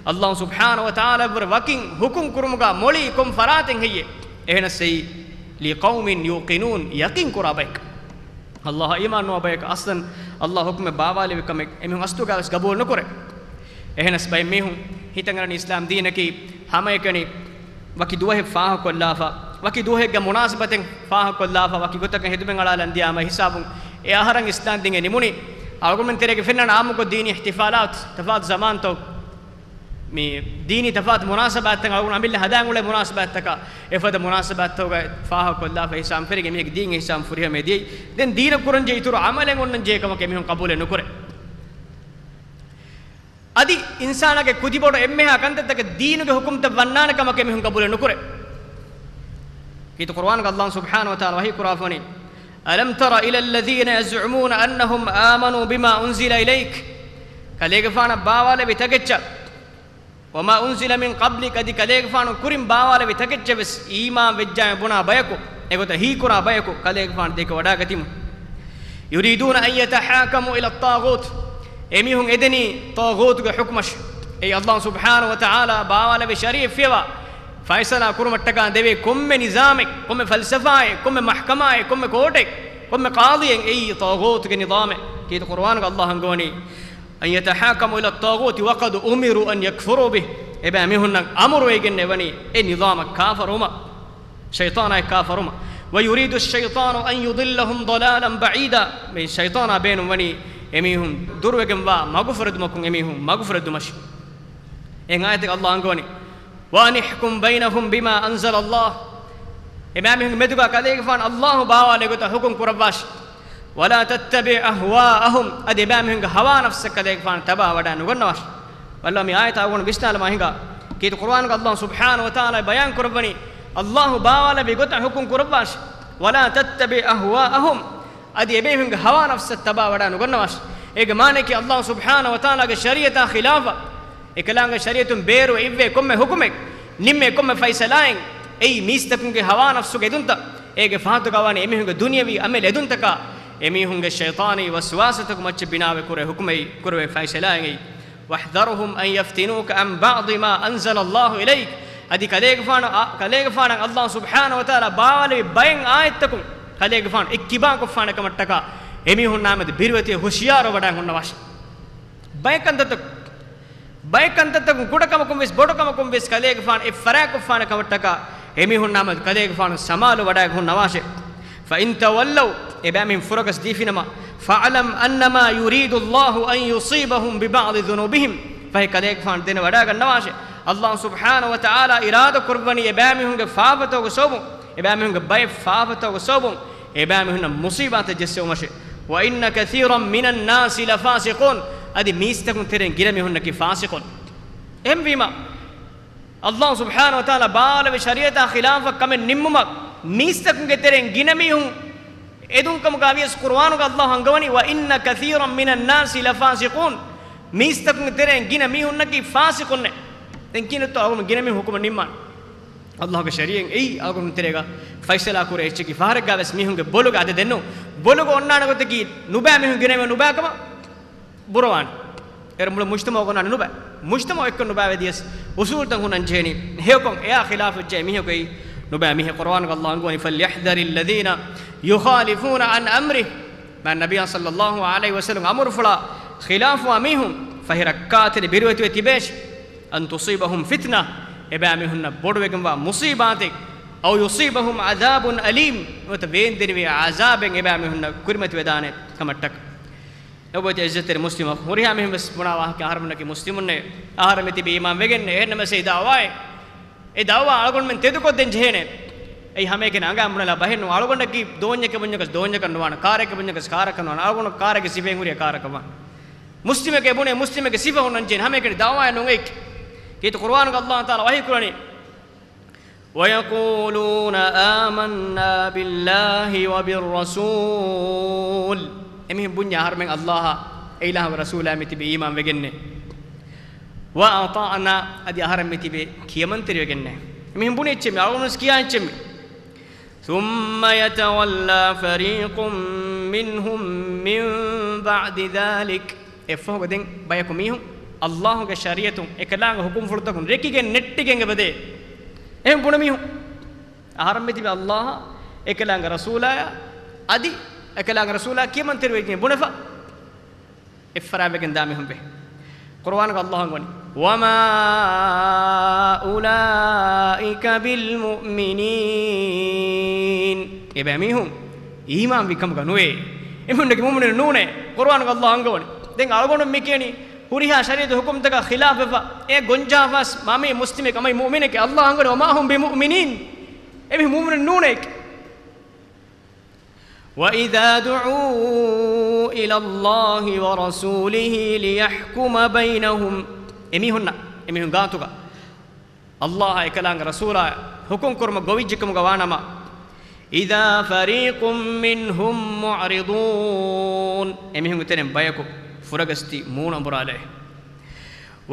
ﷲ ސުބްޙާނަހޫ ވަތަޢާލާ ވަރަށް ވަކިން ޙުކުމް ކުރުމުގަ މޮޅީ ކޮން ފަރާތެއް ހެއްޔޭ؟ އެހެނަސް އެއީ لقوم يوقنون، ޔަޤީން ކުރާ ބަޔަކަށް. ﷲ އަށް އީމާން ނުވާ ބަޔަކަށް އަސްލަން ﷲ ޙުކުމެއް ބާވާލެވި ކަމެއް އެމީހުން އަސްލުގަވެސް ގަބޫލު ނުކުރޭ. އެހެނަސް ބައެއް މީހުން ހިތަށް އަރަނީ އިސްލާމް ދީނަކީ ހަމައެކަނި ވަކި ދުވަހެއް ފާހަގަކޮށްލާފަ، ވަކި ދުވަހެއްގެ މުނާސަބަތެއް ފާހަގަކޮށްލާފަ، ވަކި ގޮތަކަށް ހެދުމެއް އަޅާލަން ދިޔާމަ ހިސާބުން އެ އަހަރަށް އިސްލާމް ދީން ނިމުނީ. އަޅުގަނޑުމެން ތެރޭގަ ފެންނަން އާއްމުކޮށް ދީނީ އިޙްތިފާލާތު، ތަފާތު ޒަމާންތައް، މި ދީނީ ތަފާތު މުނާސަބާތްތައް އަޅުގަނޑު އަމިއްލަ ހަދާން އުޅޭ މުނާސަބާތްތަކާ އެފަދަ މުނާސަބާތްތަކުގަ ފާހަގަކޮށްލާފަ ހިސާބުން ފެށިގެން މީހެއްގެ ދީން ހިސާބުން ފުރިހަމަޔަށް ދިޔައީ. ދެން ދީނަށް ކުރަންޖެހޭ އިތުރު ޢަމަލެއް އޮންނަންޖެހޭ ކަމަކަށް އެމީހުން ޤަބޫލެއް ނުކުރޭ. އަދި އިންސާނާގެ ކުދިބޮޑު އެންމެހާ ކަންތައްތަކަށް ދީނުގެ ޙުކުމްތައް ވަންނާނެ ކަމަކަށް އެމީހުން ޤަބޫލެއް ނުކުރޭ. ކީރިތި ޤުރުއާނުގަ ﷲ ސުބްޙާނަހޫ ވަތަޢާލާ ވަޙީ ކުރައްވަނީ، ألم تر إلى الذين يزعمون أنهم آمنوا بما أنزل إليك. ކަލޭގެފާނަށް ބާވާލެވި ތަކެއްޗަށް، وما أنزل من قبلك، އަދި ކަލޭގެފާނު ކުރިން ބާވާލެވި ތަކެއްޗަށް ވެސް އީމާން ވެއްޖާ ބުނާ ބަޔަކު، އެގޮތަށް ހީކުރާ ބަޔަކު ކަލޭގެފާނު ދެކެ ވަޑާގަތީމު. يريدون أن يتحاكموا إلى الطاغوت. އެމީހުން އެދެނީ ޠާޣޫތުގެ ޙުކުމަށް. އެއީ ﷲ ސުބްޙާނަހޫ ވަތަޢާލާ ބާވާލެވި ޝަރީޢަތް ފިޔަވާ، ފައިސަލާ ކުރުމަށްޓަކާ ދެވޭ ކޮންމެ ނިޒާމެއް، ކޮންމެ ފަލްސަފާއެއް، ކޮންމެ މަޙްކަމާއެއް، ކޮންމެ ކޯޓެއް، ކޮންމެ ޤާޟީއެއް، އެއީ ޠާޣޫތުގެ ނިޒާމެއް. ކީރިތި ޤުރުއާނުގަ ﷲ އަންގަވަނީ، أن يتحاكموا إلى الطاغوت وقد أمروا أن يكفروا به. އެބައިމީހުންނަށް އަމުރުވެގެން އެވަނީ އެ ނިޒާމަށް ކާފަރުވުމަށް، ޝައިޠާނާއެއް ކާފަރުވުމަށް. ويريد الشيطان أن يضلهم ضلالا بعيدا. މި ޝައިޠާނާ ބޭނުންވަނީ އެމީހުން ދުރުވެގެންވާ މަގުފުރެދުމަކުން އެމީހުން މަގުފުރެދުމަށް. އެހެން އާޔަތެއް ﷲ އަންގަވަނީ، وأن احكم بينهم بما أنزل الله. އެބައިމީހުންގެ މެދުގަ ކަލޭގެފާނު ﷲ ބާވާލެއް ގޮތަށް ޙުކުމް ކުރައްވާށި. ولا تتبع أهواءهم. އަދި އެބައިމީހުންގެ ހަވާ ނަފްސަށް ކަލޭގެފާނު ތަބާ ވަޑައި ނުގަންނަވާށި. ވައްލަ މި އާޔަތާ އަޅުގަނޑު ވިސްނާލަމާ ހިނގާ. ކީރިތި ޤުރުއާނުގަ ﷲ ސުބްޙާނަހޫ ވަތަޢާލާ ބަޔާން ކުރައްވަނީ، ﷲ ބާވާލެއްވި ގޮތަށް ޙުކުމް ކުރައްވާށި. ولا تتبع أهواءهم. އަދި އެބޭފުޅުންގެ ހަވާ ނަފްސަށް ތަބާ ވަޑައި ނުގަންނަވާށި. އޭގެ މާނައަކީ ﷲ ސުބްޙާނަހޫ ވަތަޢާލާގެ ޝަރީޢަތާ ޚިލާފަށް، އެކަލާނގެ ޝަރީޢަތުން ބޭރު އިއްވޭ ކޮންމެ ޙުކުމެއް، ނިންމޭ ކޮންމެ ފައިސަލާއެއް، އެއީ މީސްތަކުންގެ ހަވާ ނަފްސުގެ އެދުންތައް، އޭގެ ފަހަތުގަ ވާނީ އެމީހުންގެ ދުނިޔަވީ އަމިއްލަ އެދުންތަކާ، އެމީހުންގެ ޝައިޠާނީ ވަސްވާސަތަކު މައްޗަށް ބިނާވެ ކުރޭ ޙުކުމެއް، ކުރެވޭ ފައިސަލާއެއް. واحذرهم أن يفتنوك عن بعض ما أنزل الله إليك. އަދި ކަލޭގެފާނު، އާ، ކަލޭގެފާނަށް ﷲ ސުބްޙާނަހޫ ވަތަޢާލާ ބާވާލެވި ބައެއް އާޔަތްތަކުން ކަލޭގެފާނު އެއްކިބާކޮށްފާނެ ކަމަށްޓަކާ، އެމީހުންނާމެދު ބިރުވެތިވެ ހުޝިޔާރު ވަޑައި ހުންނަވާށި. ބައެއް ކަންތައްތަކުން، ބައެއް ކަންތައްތަކުން ކުޑަކަމަކުން ވެސް ބޮޑުކަމަކުން ވެސް ކަލޭގެފާނު އެއްފަރާތްކޮށްފާނެ ކަމަށްޓަކާ، އެމީހުންނާމެދު ކަލޭގެފާނު ސަމާލު ވަޑައި ހުންނަވާށެ. فإن تولوا، އެބައިމީހުން ފުރަގަސް ދީފިނަމަ، فاعلم أنما يريد الله أن يصيبهم ببعض ذنوبهم. ފަހެ ކަލޭގެފާނު ދެނެ ވަޑައިގަންނަވާށެ، ﷲ ސުބްޙާނަހޫ ވަތަޢާލާ އިރާދަ ކުރައްވަނީ އެބައިމީހުންގެ ފާފަތަކުގެ ސަބަބުން، އެބައިމީހުންގެ ބައެއް ފާފަތަކުގެ ސަބަބުން، އެބައިމީހުންނަށް މުޞީބާތެއް ޖެއްސެވުމަށެ. وإن كثيرا من الناس لفاسقون، އަދި މީސްތަކުން ތެރެއިން ގިނަ މީހުންނަކީ ފާސިޤުން. އެހެންވީމަ، ﷲ ސުބްޙާނަހޫ ވަތަޢާލާ ބާވާލެވި ޝަރީޢަތާ ޚިލާފަށް ކަމެއް ނިންމުމަށް މީސްތަކުންގެ ތެރެއިން ގިނަ މީހުން އެދުން ކަމުގަ ވިޔަސް ޤުރުއާނުގަ ﷲ އަންގަވަނީ، وإن كثيرا من الناس لفاسقون. މީސްތަކުންގެ ތެރެއިން ގިނަ މީހުންނަކީ ފާސިޤުންނޭ. ދެން ކިހިނެއްތޯ އަޅުގަނޑު ގިނަ މީހުން ޙުކުމަށް ނިންމާނީ؟ ﷲގެ ޝަރީޢަތް އެއީ އަޅުގަނޑު ތެރޭގަ ފައިސަލާ ކުރޭ އެއްޗަކީ. ފަހަރެއްގަ ވެސް މީހުންގެ ބޮލުގެ އަދަދެއް ނޫން. ބޮލުގަ އޮންނާނެ ގޮތަކީ ނުބައި މީހުން ގިނަވެ ނުބައިކަމަށް ބުރަވާނެ. އޭރު މުޅި މުޖްތަމަޢުގަ އޮންނާނެ ނުބައި. މުޖްތަމަޢު އެއްކޮށް ނުބައިވެ ދިޔަސް އުޞޫލުތައް ހުންނަން ޖެހެނީ. ހެޔޮކޮށް އެއާ ޚިލާފުވެއްޖެ މީހަކު އެއީ ނުބައި މީހެއް. ޤުރުއާނުގަ ﷲ އަންގަވަނީ، فليحذر الذين يخالفون عن أمره. މާތް ނަބިއްޔާ ޞައްލައްލާހު ޢަލައިހި ވަސައްލަމް އަމުރުފުޅާ ޚިލާފުވާ މީހުން ފަހި ރައްކާތެރި ބިރުވެތިވެ ތިބޭށި. أن تصيبهم فتنة، އެބައިމީހުންނަށް ބޮޑުވެގެންވާ މުޞީބާތެއް، أو يصيبهم عذاب أليم، ނުވަތަ ވޭންދެނިވި ޢަޒާބެއް އެބައިމީހުންނަށް ކުރިމަތިވެދާނެ ކަމަށްޓަކަ. އެބައޮތް ޢިއްޒަތްތެރި މުސްލިމަކު، ހުރިހާ މީހުން ވެސް ބުނާ ވާހަކަ އަހަރެމެންނަކީ މުސްލިމުންނޭ، އަހަރެމެން ތިބީ އީމާން ވެގެންނޭ، އެހެންނަމަވެސް އެ ދަޢުވާއެއް، އެ ދަޢުވާ އަޅުގަނޑުމެން ތެދުކޮށްދޭން ޖެހޭނެ. އެއީ ހަމައެކަނި އަނގައިން ބުނެލާ ބަހެއް ނޫން. އަޅުގަނޑަކީ ދޯންޏެކޭ ބުންޏަކަސް ދޯންޏަކަށް ނުވާނެ، ކާރެކޭ ބުންޏަކަސް ކާރަކަށް ނުވާނެ، އަޅުގަނޑު ކާރެއްގެ ސިފައިން ހުރިހާ ކާރަކަށް ވާނެ. މުސްލިމެކޭ ބުނޭ މުސްލިމެއްގެ ސިފަ ހުންނަން ޖެހޭނެ، ހަމައެކަނި ދަޢުވާއެއް ނޫން އެއީ. ކީރިތި ޤުރުއާނުގަ ﷲ ތަޢާލާ ވަޙީ ކުރަނީ، ويقولون آمنا بالله وبالرسول. އެމީހުން ބުންޏޭ އަހަރެމެން ﷲއަށް، އެ އިލާހުގެ ރަސޫލާ މިތިބީ އީމާން ވެގެންނޭ. وأطعنا، އަދި އަހަރެން މިތިބީ ކިޔަމަންތެރިވެގެންނޭ. މީހުން ބުނި އެއްޗެއް މި، އަޅުގަނޑު ކިޔާ އެއްޗެއް މި. ثُمَّ يَتَوَلَّىٰ فَرِيقٌ مِّنْهُمْ مِنْ بَعْدِ ذَٰلِكَ. އެއަށްފަހުގަ ދެން ބަޔަކު މީހުން ﷲ ގެ ޝަރީޢަތުން އެކަލާނގެ ޙުކުމްފުޅުތަކުން ރެކިގެން ނެއްޓިގެން އެބަދޭ. އެހެން ބުނެ މީހުން. އަހަރެން މިތިބި ﷲ އާ އެކަލާނގެ ރަސޫލާއާ އަދި އެކަލާނގެ ރަސޫލާ ކިޔަމަންތެރިވެގެން ބުނެފަ. އެއްފަރާތްވެގެން ދާ މީހުން ވޭ. ޤުރުއާނުގަ ﷲ އަންގަވަނީ، وَمَا أُولَٰئِكَ بِالْمُؤْمِنِينَ. އެބައިމީހުން އީމާންވި ކަމުގަ ނުވޭ. އެމީހުންނަކީ މުއުމިނުން ނޫނޭ. ޤުރުއާނުގަ ﷲ އަންގަވަނީ. ދެން އަޅުގަނޑު މި ކިޔަނީ ހުރިހާ ޝަރީޢަތު ޙުކުމްތަކާ ޚިލާފްވެފަ، އެ ގޮންޖާފަސް މާ މީ މުސްލިމެއް އަމައި މުއުމިނެކޭ. ﷲ އަންގަވަނީ، وَمَا هُم بِمُؤْمِنِينَ. އެމީހުން މުއުމިނުން ނޫނޭ. وَإِذَا دُعُوا إِلَى اللَّهِ وَرَسُولِهِ لِيَحْكُمَ بَيْنَهُمْ. އެމީހުންނަށް، އެމީހުން ގާތުގަ ﷲ އާ އެކަލާނގެ ރަސޫލާ ޙުކުމް ކުރުމަށް ގޮވިއްޖެ ކަމުގަ ވާނަމަ، إِذَا فَرِيقٌ مِّنْهُمْ مُعْرِضُونَ. އެމީހުންގެ ތެރެއިން ބަޔަކު ފުރަގަސްދީ މޫނު އަނބުރާލޭ.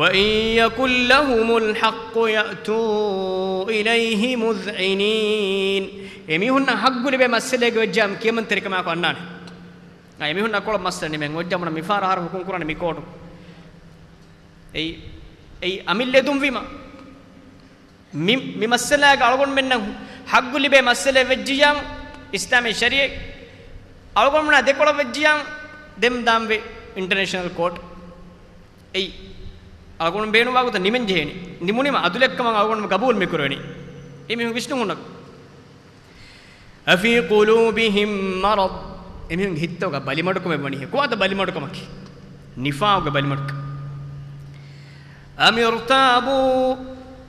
وَإِن يَكُن لَّهُمُ الْحَقُّ يَأْتَوْا إِلَيْهِ مُذْعِنِينَ. އެމީހުންނަށް ޙައްޤު ލިބޭ މައްސަލައެއްގަ ވެއްޖާމަ ކިޔަމަންތެރިކަމާއެކު އަންނާނެ. އާ، އެމީހުންނަށް ކޮޅަށް މައްސަލަ ނިމެން އޮއްޖަމުނަ މިފާރަށް އަހަރު ޙުކުމް ކުރާނެ މި ކޯޓު. އެއީ، އެއީ އަމިއްލަ އެދުންވީމަ. މި، މި މައްސަލާގަ އަޅުގަނޑުމެންނަށް ޙައްޤު ލިބޭ މައްސަލައެއް ވެއްޖިއްޔާ، އިސްލާމީ ޝަރީޢަތް އަޅުގަނޑުމެންނާ ދެކޮޅަށް ވެއްޖިއްޔާ، ދެން ދާންވޭ އިންޓަރނޭޝަނަލް ކޯޓް. އެއީ، އަޅުގަނޑު ބޭނުންވާ ގޮތަށް ނިމެން ޖެހޭނީ. ނިމުނީމަ އަދުލެއްކަމަށް އަޅުގަނޑު ގަބޫލު މިކުރެވެނީ. އެމީހުން ވިސްނުން ހުންނަ. أَفِي قُلُوبِهِم مَّرَضٌ. އެމީހުންގެ ހިތްތަކުގަ ބަލިމަޑުކަމެއް ވަނީހޭ. ކުވާތަ ބަލިމަޑުކަމަކީ؟ ނިފާޤުގެ ބަލިމަޑުކަން. أَمِ ارْتَابُوا.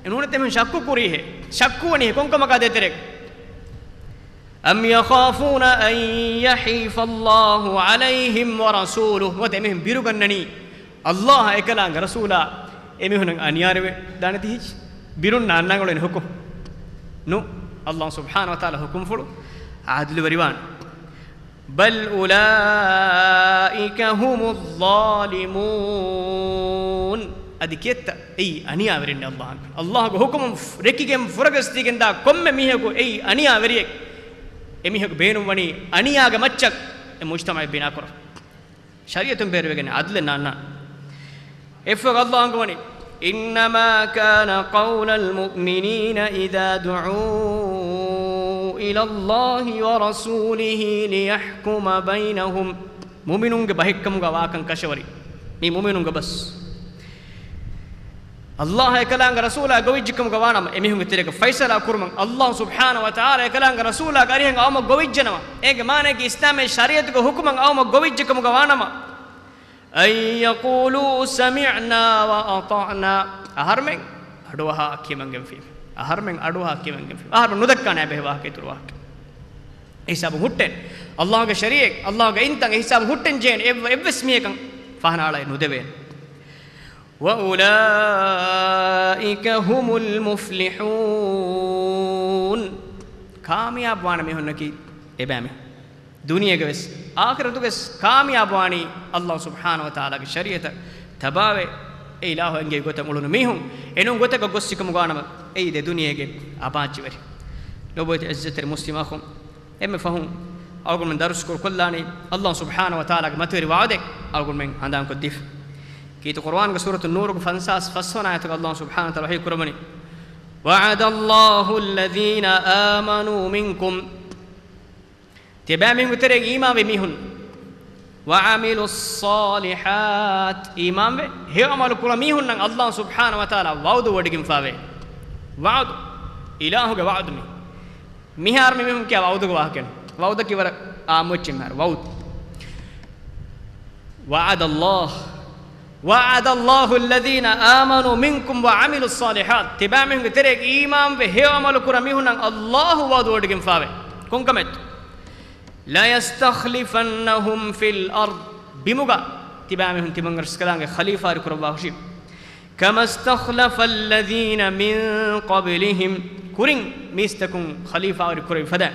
ނޫނީ އެމީހުން ޝައްކު ކުރީހޭ. ޝައްކުވަނީހޭ ކޮންކަމަކާ ދޭތެރޭގަ. أَمْ يَخَافُونَ أَن يَحِيفَ اللَّهُ عَلَيْهِمْ وَرَسُولُهُ. ނުވަތަ އެމީހުން ބިރުގަންނަނީ ﷲ އާ އެކަލާނގެ ރަސޫލާ އެމީހުންނަށް އަނިޔާވެ ދާނެތީ ހެއްޔޭ؟ ބިރުންނަށް އަންނަން އުޅެނީ ޙުކުމް. ނޫން، ﷲ ސުބްޙާނަހޫ ވަތަޢާލާ ޙުކުމްފުޅު ޢާދިލުވެރިވާނެ. بَلْ أُولَٰئِكَ هُمُ الظَّالِمُونَ. އަދި ކިއެއްތަ؟ އެއީ އަނިޔާވެރިންނޭ ﷲ އަންގަ. ﷲ ގެ ޙުކުމުން ރެކިގެން ފުރަގަސްދީގެންދާ ކޮންމެ މީހަކު އެއީ އަނިޔާވެރިއެއް. އެމީހަކު ބޭނުންވަނީ އަނިޔާގެ މައްޗަށް އެ މުޖްތަމަޢެއް ބިނާކުރަން. ޝަރީޢަތުން ބޭރުވެގެން ޢަދުލެއް ނާންނާނެ. އެއަށްފަހު ﷲ އަންގަވަނީ، إِنَّمَا كَانَ قَوْلَ الْمُؤْمِنِينَ إِذَا دُعُوا إِلَى اللَّهِ وَرَسُولِهِ لِيَحْكُمَ بَيْنَهُمْ. މުއުމިނުންގެ ބަހެއްކަމުގަ ވާކަން ކަށަވަރި. މީ މުއުމިނުންގެ ބަސް. ﷲ އާ އެކަލާނގެ ރަސޫލާ ގޮވިއްޖެ ކަމުގަ ވާނަމަ، އެމީހުންގެ ތެރޭގަ ފައިސަލާ ކުރުމަށް ﷲ ސުބްޙާނަހޫ ވަތަޢާލާ އެކަލާނގެ ރަސޫލާގެ އަރިހަށް އައުމަށް ގޮވިއްޖެނަމަ، އޭގެ މާނައަކީ އިސްލާމީ ޝަރީޢަތުގެ ޙުކުމަށް އައުމަށް ގޮވިއްޖެ ކަމުގަ ވާނަމަ، أَن يَقُولُوا سَمِعْنَا وَأَطَعْنَا. އަހަރުމެން އަޑުއަހާ ކިޔަމަންގެންފި. އަހަރުމެން އަޑުއަހާ ކިޔަމަންގެންފި. އަހަރުމެން ނުދައްކާނެ އެބަހެ ވާހަކަ އިތުރު ވާހަކަ. އެ ހިސާބުން ހުއްޓޭނެ. ﷲ ގެ ޝަރީޢަތް، ﷲ ގެ އިންތައް އެ ހިސާބުން ހުއްޓެން ޖެހޭނެ. އެއް-، އެއްވެސް މީހަކަށް ފަހަނަ އަޅައެއް ނުދެވޭނެ. وَأُولَٰئِكَ هُمُ الْمُفْلِحُونَ. ކާމިޔާބު ވާނެ މީހުންނަކީ އެބައިމީހުން. ދުނިޔޭގަވެސް އާޚިރަތުގަވެސް ކާމިޔާބުވާނީ ﷲ ސުބްޙާނަހޫ ވަތަޢާލާގެ ޝަރީޢަތަށް ތަބާވެ، އެ އިލާހު އެންގެވި ގޮތަށް އުޅުނު މީހުން. އެނޫން ގޮތަކަށް ގޮއްސިކަމުގަ ވާނަމަ، އެއީ ދެ ދުނިޔޭގެ އަބާއްޖަވެރި. ލޮބުވެތި ޢިއްޒަތްތެރި މުސްލިމް އަޚުން، އެންމެ ފަހުން އަޅުގަނޑުމެން ދަރުސް ކުރުކޮށްލާނީ ﷲ ސުބްޙާނަހޫ ވަތަޢާލާގެ މަތިވެރި ވަޢުދެއް އަޅުގަނޑުމެން ހަނދާންކޮށްދީފަ. ކީރިތި ޤުރުއާންގެ ސޫރަތު ނޫރުގެ ފަންސާސް ފަސްވަނަ އާޔަތުގަ ﷲ ސުބްޙާނަހޫ ވަތަޢާލާ ވަޙީ ކުރައްވަނީ، وَعَدَ اللَّهُ الَّذِينَ آمَنُوا مِنكُمْ. ތިޔަބައިމީހުންގެ ތެރޭގަ އީމާންވި މީހުން، وَعَمِلُوا الصَّالِحَاتِ، އީމާންވެ ހެޔޮ ޢަމަލު ކުރާ މީހުންނަށް ﷲ ސުބްޙާނަހޫ ވަތަޢާލާ ވަޢުދު ވޮޑިގެންފާވޭ. ވަޢުދު، އިލާހުގެ ވަޢުދު މީ. މިހާރު މި މީހުން ކިޔާ ވަޢުދުގެ ވާހަކައެއް. ވަޢުދަކީ ވަރަށް ޢާއްމު އެއްޗެއް މިހާރު. ވަޢުދު. وَعَدَ اللَّهُ، وَعَدَ اللَّهُ الَّذِينَ آمَنُوا مِنكُمْ وَعَمِلُوا الصَّالِحَاتِ. ތިބާމީހުންގެ ތެރޭގަ އީމާންވެ ހެޔޮ ޢަމަލު ކުރާ މީހުންނަށް ﷲ ވަޢުދު ވޮޑިގެންފާވޭ. ކޮންކަމެއް؟ لَيَسْتَخْلِفَنَّهُمْ فِي الْأَرْضِ. ބިމުގަ ތިބާމީހުން ތިމަން ރަސްކަލާނގެ ޚަލީފާވެރި ކުރައްވާ ހުށީ. كَمَا اسْتَخْلَفَ الَّذِينَ مِن قَبْلِهِمْ، ކުރިން މީސްތަކުން ޚަލީފާވެރި ކުރެވި ފަދަ.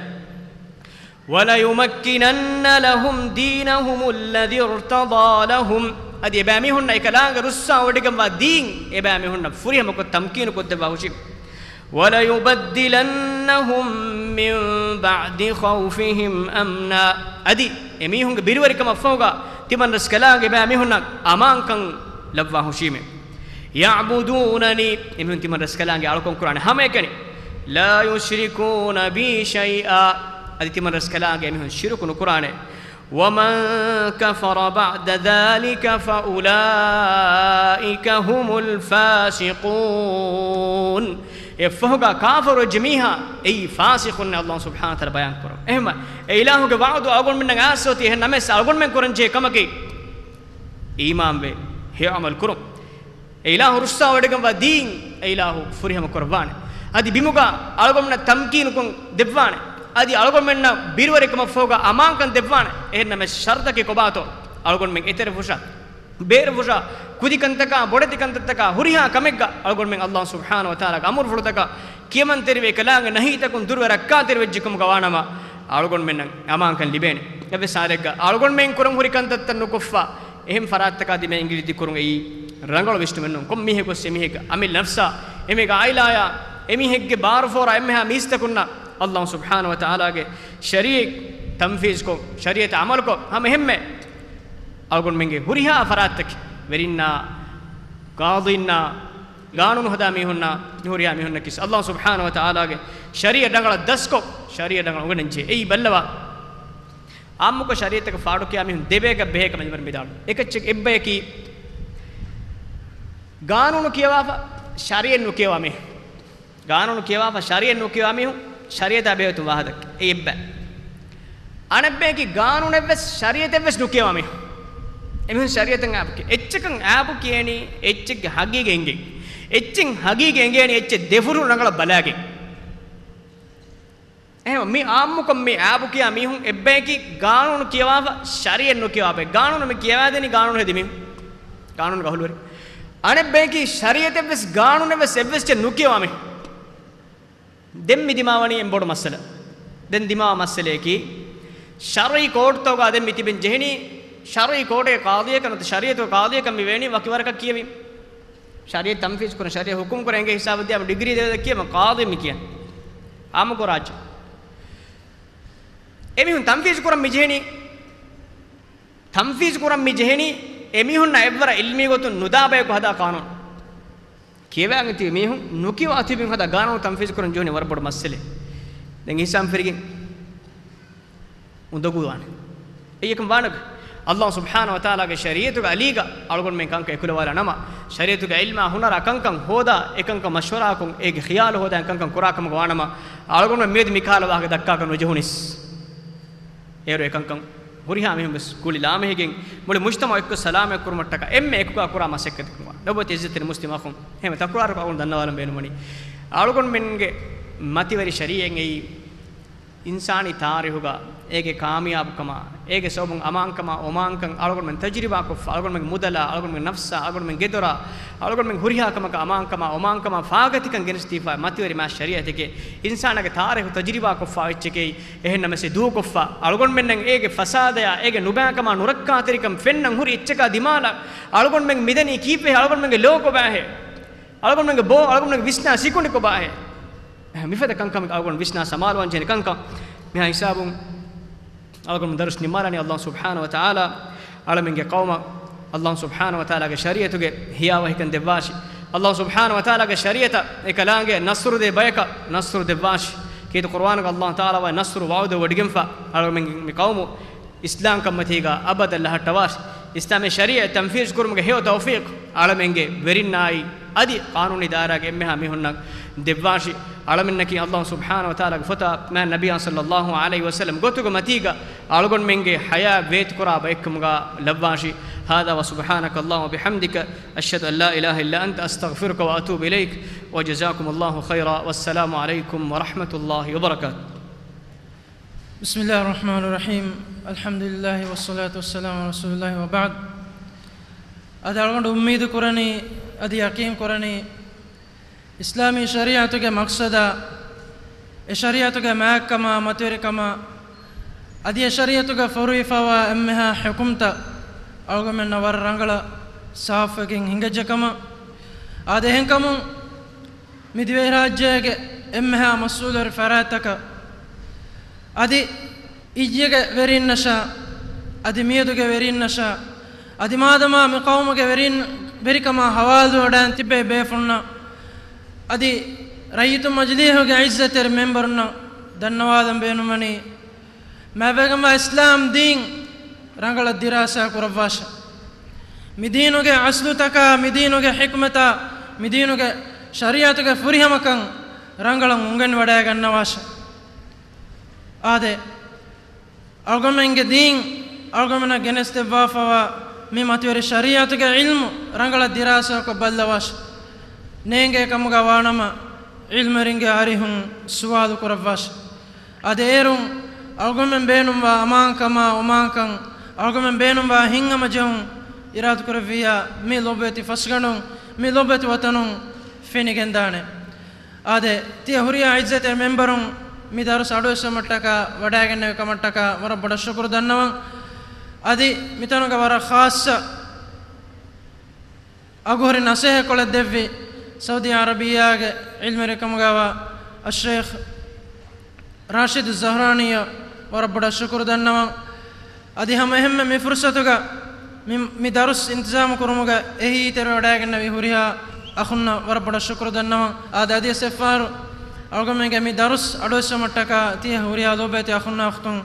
وَلَيُمَكِّنَنَّ لَهُمْ دِينَهُمُ الَّذِي ارْتَضَىٰ لَهُمْ. އަދި އެބައިމީހުންނަށް އެކަލާނގެ ރުއްސާ ވޮޑިގެންވާ ދީން އެބައިމީހުންނަށް ފުރިހަމަކޮށް ތަމްކީނުކޮށްދެއްވާ ހުށީ. وَلَيُبَدِّلَنَّهُم مِّن بَعْدِ خَوْفِهِمْ أَمْنًا. އަދި އެމީހުންގެ ބިރުވެރިކަމަށްފަހުގަ ތިމަންރަސްކަލާނގެ ބައިމީހުންނަށް އަމާންކަން ލައްވާ ހުށީމޭ. يَعْبُدُونَنِي، އެމީހުން ތިމަންރަސްކަލާނގެ އަޅުކަން ކުރާނެ ހަމައެކަނި. لَا يُشْرِكُونَ بِي شَيْئًا، އަދި ތިމަންރަސްކަލާނގެ އެމީހުން ޝިރުކު ނުކުރާނެ. وَمَن كَفَرَ بَعْدَ ذَٰلِكَ فَأُولَٰئِكَ هُمُ الْفَاسِقُونَ. އެއަށްފަހުގަ ކާފަރުވެއްޖެ މީހާ އެއީ ފާސިޤުން، އަލްލާހު ސުބްޙާނަހު ވަތަޢާލާ ބަޔާން ކުރަން. އެހެންމަ އެ އިލާހުގެ ވަޢުދު އަޅުގަނޑުމެންނަށް އައިސްފަ އޮތީ، އެހެން ނަމަވެސް އަޅުގަނޑުމެން ކުރަންޖެހޭ ކަމަކީ އީމާންވެ ހެޔޮ ޢަމަލު ކުރުން. އެ އިލާހު ރުއްސާވަޑައިގަންވާ ދީން އެ އިލާހު ފުރިހަމަ ކުރައްވާނެ. އަދި ބިމުގަ އަޅުގަނޑުމެންނަށް ތަމްކީނުކަން ދެއްވާނެ. އަދި އަޅުގަނޑުމެންނަށް ބިރުވެރިކަމަށްފަހުގަ އަމާންކަން ދެއްވާނެ. އެހެން ނަމަވެސް ޝަރުޠަކީ ކޮބާތޯ؟ އަޅުގަނޑުމެން އެތެރެ ފުށާ، ބޭރު ފުށާ، ކުދި ކަންތަކާ، ބޮޑެތި ކަންތައްތަކާ، ހުރިހާ ކަމެއްގަ އަޅުގަނޑުމެން އަލްލާހު ސުބްޙާނަހު ވަތަޢާލާގެ އަމުރުފުޅުތަކާ، ކިޔަމަންތެރިވެ ކަލާނގެ ނަހީތަކުން ދުރުވެ ރައްކާތެރިވެއްޖެކަމުގަ ވާނަމަ، އަޅުގަނޑުމެންނަށް އަމާންކަން ލިބޭނެ. އެއްވެސް ހާލެއްގަ އަޅުގަނޑުމެން ކުރަން ހުރި ކަންތައްތައް ނުކޮށްފަ، އެހެން ފަރާތްތަކާ ދިމައިންގިލި ދިކުރުން އެއީ ރަނގަޅު ވިސްނުމެއް ނޫން. ކޮން މީހެއް ގޮސް އެމީހެއްގެ އަމިއްލަ ނަފްސާ، އެމީހެއްގެ އާއިލާޔާ، އެމީހެއްގެ ބާރުފޯރާ އެންމެހާ މީސްތަކުންނަށް އަލްލާހު ސުބްޙާނަހު ވަތަޢާލާގެ ޝަރީޢަތް ތަންފީޒުކޮށް، ޝަރީޢަތަށް ޢަމަލުކޮށް، ހަމަ އެހެންމެ އަޅުގަނޑުމެންގެ ހުރިހާ ފަރާތްތަކެއް، ވެރިންނާ، ޤާޟީންނާ، ގާނޫނު ހަދާ މީހުންނާ، ހުރިހާ މީހުންނަކީ އަލްލާހު ސުބްޙާނަހު ވަތަޢާލާގެ ޝަރީޢަތް ރަނގަޅަށް ދަސްކޮށް، ޝަރީޢަތް ރަނގަޅަށް އުނގެނެންޖެހޭ. އެއީ ބައްލަވާ. ޢާއްމުކޮށް ޝަރީޢަތަކަށް ފާޑުކިޔާ މީހުން ދެބޭކަށް ބެހޭ ކަމަށް މި ވަރަށް މިދާޅު. އެކައްޗެއް އެއްބަޔަކީ، ގާނޫނު ކިޔަވާފަ ޝަރީޢަތް ނުކިޔަވާ މީހުން. ގާނޫނު ކިޔަވާފަ ޝަރީޢަތް ނުކިޔަވާ މީހުން ޝަރީޢަތާ ބެހޭ އޮތުން ވާހަކަ ދައްކަ. އެ އެއްބަ. އަނެއްބަޔަކީ ގާނޫނެއްވެސް ޝަރީޢަތެއްވެސް ނުކިޔަވާ މީހުން. އެމީހުން ޝަރީޢަތަށް އާބު ކިޔަ-، އެއްޗަކަށް އާބު ކިޔަނީ އެއްޗެއްގެ ހަގީގަތް އެނގޭ. އެއްޗެއް ހަގީގަތް އެނގޭނީ އެއްޗެއް ދެފުށު ރަނގަޅަށް ބަލާގެން. އެހެން މި އާއްމުކޮށް މި އާބު ކިޔާ މީހުން އެއްބަޔަކީ ގާނޫނު ކިޔަވާފަ ޝަރީޢަތް ނުކިޔަވާ ބައެއް. ގާނޫނު މި ކިޔަވާދޭނީ ގާނޫނު ހެދި މީހުން. ގާނޫނުގެ އަހުލުވެރި. އަނެއްބަޔަކީ ޝަރީޢަތެއްވެސް ގާނޫނެއްވެސް އެއްވެސް އެއްޗެއް ނުކިޔަވާ މީހުން. ދެން މި ދިމާވަނީ އެން ބޮޑު މައްސަލަ. ދެން ދިމާވާ މައްސަލަޔަކީ، ޝަރުޢީ ކޯޓުތަކުގަ ދެން މި ތިބެން ޖެހެނީ، ޝަރުޢީ ކޯޓުގެ ޤާޟީއަކަށް ނުވަތަ ޝަރީޢަތުގެ ޤާޟީއަކަށް މި ވޭނީ ވަކި ވަރަކަށް ކިޔެވިން. ޝަރީޢަތް ތަންފީޒު ކުރަން، ޝަރީޢަތް ޙުކުމް ކުރަން އެނގޭ ހިސާބަށް ދިޔަ ޑިގްރީ ދެވޭ ކިޔަމަ ޤާޟީ މި ކިޔަން. އާއްމުކޮށް ރާއްޖެ. އެމީހުން ތަންފީޒު ކުރަން މި ޖެހެނީ، ތަންފީޒު ކުރަން މި ޖެހެނީ، އެމީހުންނަށް އެއްވަރަށް ޢިލްމީ ގޮތުން ނުދާ ބަޔަކު ހަދާ ޤާނޫނު. ކިޔަވާން ތިބި މީހުން ނުކިޔަވާ ތިބި ހަދާ ގާނޫނު ތަންފީޒު ކުރަން ޖެހުނީ ވަރަށް ބޮޑު މައްސަލައެއް. ދެން އިސްލާމް ފިރިގެން އުނދަގޫވާނެ. އެއީ އެކަން ވާނެ. އަލްލާހު ސުބްޙާނަހު ވަތަޢާލާގެ ޝަރީޢަތުގެ އަލީގަ އަޅުގަނޑުމެން ކަންކަން އެކުލަވާލާ ނަމަ، ޝަރީޢަތުގެ ޢިލްމާ ހުނަރާ ކަންކަން ހޯދާ، އެކަންކަން މަޝްވަރާކޮށް، އޭގެ ޚިޔާލު ހޯދާ ކަންކަން ކުރާ ކަމުގަ ވާނަމަ، އަޅުގަނޑުމެން މިއަދު މިކަހަލަ ވާހަކަ ދައްކާކަށް ނުޖެހުނީސް. އޭރު އެކަންކަން ހުރިހާ މީހުން ވެސް ގުޅި ލާމެހިގެން މުޅި މުޖްތަމަޢު އެއްކޮށް ސަލާމަތް ކުރުމަށްޓަކާ އެންމެ އެކުގަ ކުރާ މަސައްކަތެއް ކަމަށް. ނަބުވަތި ޢިއްޒަތްތެރި މުސްލިމް އަޚުން. އެހެން ތަކުރާރުކޮށް އަޅުގަނޑު ދަންނަވާލަން ބޭނުންވަނީ، އަޅުގަނޑުމެންގެ މަތިވެރި ޝަރީޢަތް އެއީ އިންސާނީ ތާރީޚުގަ އޭގެ ކާމިޔާބުކަމާ، އޭގެ ސަބަބުން އަމާންކަމާ، އޮމާންކަން އަޅުގަނޑުމެން ތަޖުރިބާކޮށްފަ، އަޅުގަނޑުމެންގެ މުދަލާ، އަޅުގަނޑުމެންގެ ނަފްސާ، އަޅުގަނޑުމެންގެ ގެދޮރާ، އަޅުގަނޑުމެން ހުރިހާ ކަމަކަށް އަމާންކަމާ، އޮމާންކަމާ ފާގަތިކަން ގެނެސްދީފަ މަތިވެރި މާ ޝަރީޢަތެކޭ، އިންސާނާގެ ތާރީޚު ތަޖުރިބާކޮށްފަ އެއްޗެކޭ. އެހެން ނަމަސެ ދޫކޮށްފަ، އަޅުގަނޑުމެންނަށް އޭގެ ފަސާދަޔާ، އޭގެ ނުބައިކަމާ، ނުރައްކާތެރިކަން ފެންނަން ހުރި އެއްޗަކާ ދިމާލަށް އަޅުގަނޑުމެން މިދަނީ ކީއްވެހޭ؟ އަޅުގަނޑުމެންގެ ލޯ ކޮބާހޭ؟ އަޅުގަނޑުމެންގެ ބޯ، އަޅުގަނޑުމެންގެ ވިސްނާ ސިކުނޑި ކޮބާހޭ؟ މިފަދަ ކަންކަމެއް އަޅުގަނޑު ވިސްނާ ސަމާލުވާން ޖެހޭނެ ކަންކަން. މިހާ ހިސާބުން އަޅުގަނޑު ދަރުސް ނިންމާލާނީ. އަލްލާހު ސުބްޙާނަހު ވަތަޢާލާ އަޅަމެންގެ ޤައުމަށް އަލްލާހު ސުބްޙާނަހު ވަތަޢާލާގެ ޝަރީޢަތުގެ ހިޔާވަހިކަން ދެއްވާށި. އަލްލާހު ސުބްޙާނަހު ވަތަޢާލާގެ ޝަރީޢަތަށް އެކަލާނގެ ނަޞްރު ދޭ ބަޔަކަށް ނަޞްރު ދެއްވާށި. ކީރިތި ޤުރުއާނުގަ އަލްލާހު ތަޢާލާ ވައި ނަޞްރު ވަޢުދު ވޮޑިގެންފަ އަޅަމެންގެ މި ޤައުމު އިސްލާމްކަންމަތީގަ އަބަދަށް ލަހައްޓަވާށި. އިސްލާމީ ޝަރީޢަތް ތަންފީޒު ކުރުމުގެ ހެޔޮ ތައުފީޤު އަޅަމެންގެ ވެރިންނާއި އަދި ޤާނޫނީ ދާއިރާގެ އެންމެހާ މީހުންނަށް ދެއްވާށި. އަޅަމެންނަކީ އަލްލާހު ސުބްޙާނަހު ވަތަޢާލާގެ ފޮތާ މާތް ނަބިއްޔާ ޞައްލައްލާހު ޢަލައިހި ވަސައްލަމް ގޮތުގެ މަތީގަ އަޅުގަނޑުމެންގެ ޙަޔާތް ވޭތުކުރާ ބައެއްކަމުގަ ލައްވާށި. هذا وسبحانك اللهم وبحمدك، أشهد أن لا إله إلا أنت، أستغفرك وأتوب إليك، وجزاكم الله خيرا، والسلام عليكم ورحمة الله وبركاته. بسم الله الرحمن الرحيم، الحمد لله والصلاة والسلام على رسول الله وبعد. އަދި އަޅުގަނޑު އުއްމީދު ކުރަނީ، އަދި ޔަޤީން ކުރަނީ، އިސްލާމީ ޝަރީޢަތުގެ މަޤްޞަދާ، އެ ޝަރީޢަތުގެ މާތްކަމާ، މަތިވެރިކަމާ، އަދި އެ ޝަރީޢަތުގަ ފޮރުވިފަވާ އެންމެހާ ޙުކުމްތައް އަޅުގަނޑުމެންނަށް ވަރަށް ރަނގަޅަށް ސާފުވެގެން ހިނގައްޖެ ކަމަށް. އާދެ، އެހެންކަމުން މި ދިވެހިރާއްޖޭގެ އެންމެހާ މަސްއޫލުވެރި ފަރާތްތަކަށް، އަދި އިއްޔެގެ ވެރީންނަށާ، އަދި މިއަދުގެ ވެރީންނަށާ، އަދި މާދަމާ މި ޤައުމުގެ ވެރިން، ވެރިކަމާ ހަވާލުވަޑައިން ތިއްބެވި ބޭފުޅުންނަށް، އަދި ރައްޔިތު މަޖިލީހުގެ އިއްޒަތްތެރި މެންބަރުންނަށް ދަންނަވާލަން ބޭނުންވަނީ، މާބައިގަންވާ އިސްލާމް ދީން ރަނގަޅަށް ދިރާސާ ކުރައްވާށެ. މި ދީނުގެ އަސްލުތަކާ، މި ދީނުގެ ޙިކްމަތާ، މި ދީނުގެ ޝަރީޢަތުގެ ފުރިހަމަކަން ރަނގަޅަށް އުނގެނިވަޑައިގަންނަވާށެ. އާދެ، އަޅުގަމެންގެ ދީން އަޅުގަމެންނަށް ގެނެސްދެއްވާފަވާ މި މަތިވެރި ޝަރީޢަތުގެ ޢިލްމު ރަނގަޅަށް ދިރާސާކޮށް ބައްލަވާށެ. ނޭނގޭ ކަމުގަ ވާނަމަ، ޢިލްމުވެރިންގެ އަރިހުން ސުވާލު ކުރައްވާށެ. އަދި އޭރުން އަޅުގަމެން ބޭނުންވާ އަމާންކަމާ އޮމާންކަން، އަޅުގަމެން ބޭނުންވާ ހިތްހަމަޖެހުން އިރާދަކުރެއްވިއްޔާ، މި ލޮބުވެތި ފަސްގަނޑުން، މި ލޮބުވެތި ވަތަނުން ފެނިގެންދާނެ. އާދެ، ތިޔަ ހުރިހާ އިއްޒަތްތެރި މެންބަރުން މި ދަރުސް އަޑުއެއްސުމަށްޓަކާ ވަޑައިގެންނެވި ކަމަށްޓަކާ ވަރަށް ބޮޑަށް ޝުކުރު ދަންނަވަން. އަދި މިތަނުގަ ވަރަށް ޚާއްޞަ އަގުހުރި ނަސޭހަތްކޮޅެއް ދެއްވި ސައުދީ އަރަބިއްޔާގެ ޢިލްމުވެރިކަމުގައިވާ އައްޝައިޚް ރާޝިދު ޒަހްރާނީއަށް ވަރަށް ބޮޑަށް ޝުކުރު ދަންނަވަން. އަދި ހަމަ އެހެންމެ މި ފުރުޞަތުގަ މި، މި ދަރުސް އިންތިޒާމު ކުރުމުގަ އެހީތެރިވަޑައިގެންނެވި ހުރިހާ އަޚުންނަށް ވަރަށް ބޮޑަށް ޝުކުރު ދަންނަވަން. އާދެ، އަދިވެސް އެއްފަހަރު އަޅުގަމެންގެ މި ދަރުސް އަޑުއެއްސުމަށްޓަކާ ތިޔަ ހުރިހާ ލޯބިވެތި އަޚުންނާ އުޚްތުން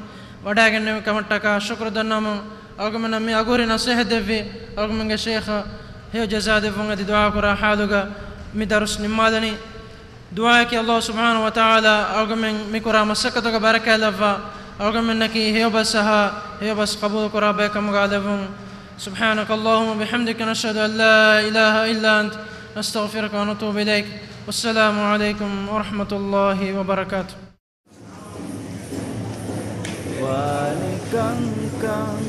ވަޑައިގެންނެވި ކަމަށްޓަކާ ޝުކުރު ދަންނަވަމުން، އަޅުގަމެންނަށް މި އަގުހުރި ނަސޭހަތް ދެއްވި އަޅުގަމެންގެ ޝޭޚަށް ހެޔޮ ޖަޒާ ދެއްވުން އަދި ދުޢާ ކުރާ ޙާލުގަ މި ދަރުސް ނިންމާލަނީ. ދުޢާއަކީ ﷲ ސުބްޙާނަހޫ ވަތަޢާލާ އަޅުގަމެން މިކުރާ މަސައްކަތުގަ ބަރަކާތް ލައްވާ، އަޅުގަމެންނަކީ ހެޔޮބަސް އަހާ، ހެޔޮބަސް ޤަބޫލުކުރާ ބައެއް ކަމުގަ ލެއްވުން. سبحانك اللهم وبحمدك، نشهد أن لا إله إلا أنت، نستغفرك ونتوب إليك. والسلام عليكم ورحمة الله وبركاته. ވާނެ ކަންކަން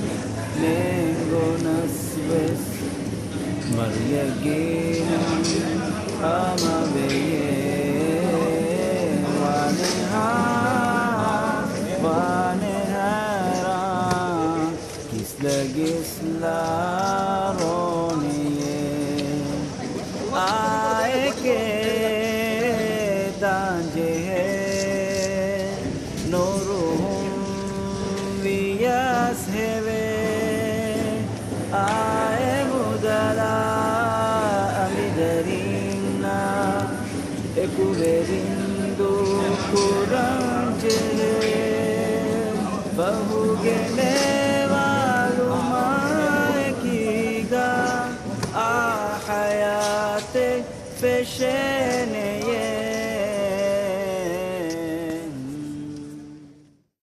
ނޭނގުނަސް ވެސް، މަރު ޔަގީނުން ހަމަވެޔޭ. ވާނެ ހާސް، ވާނެ ހައިރާން، ކިސްލަ ގިސްލާ ރޯނިއޭ. އާއެކޭ ދާންޖެހޭ، ނުރުހުން ވިޔަސް ހެވޭ. އާއެ މުދަލާ އަނބިދަރިންނާ، އެކުވެރިން ދޫކުރަން ޖެހޭ. ފަހުގެނޭ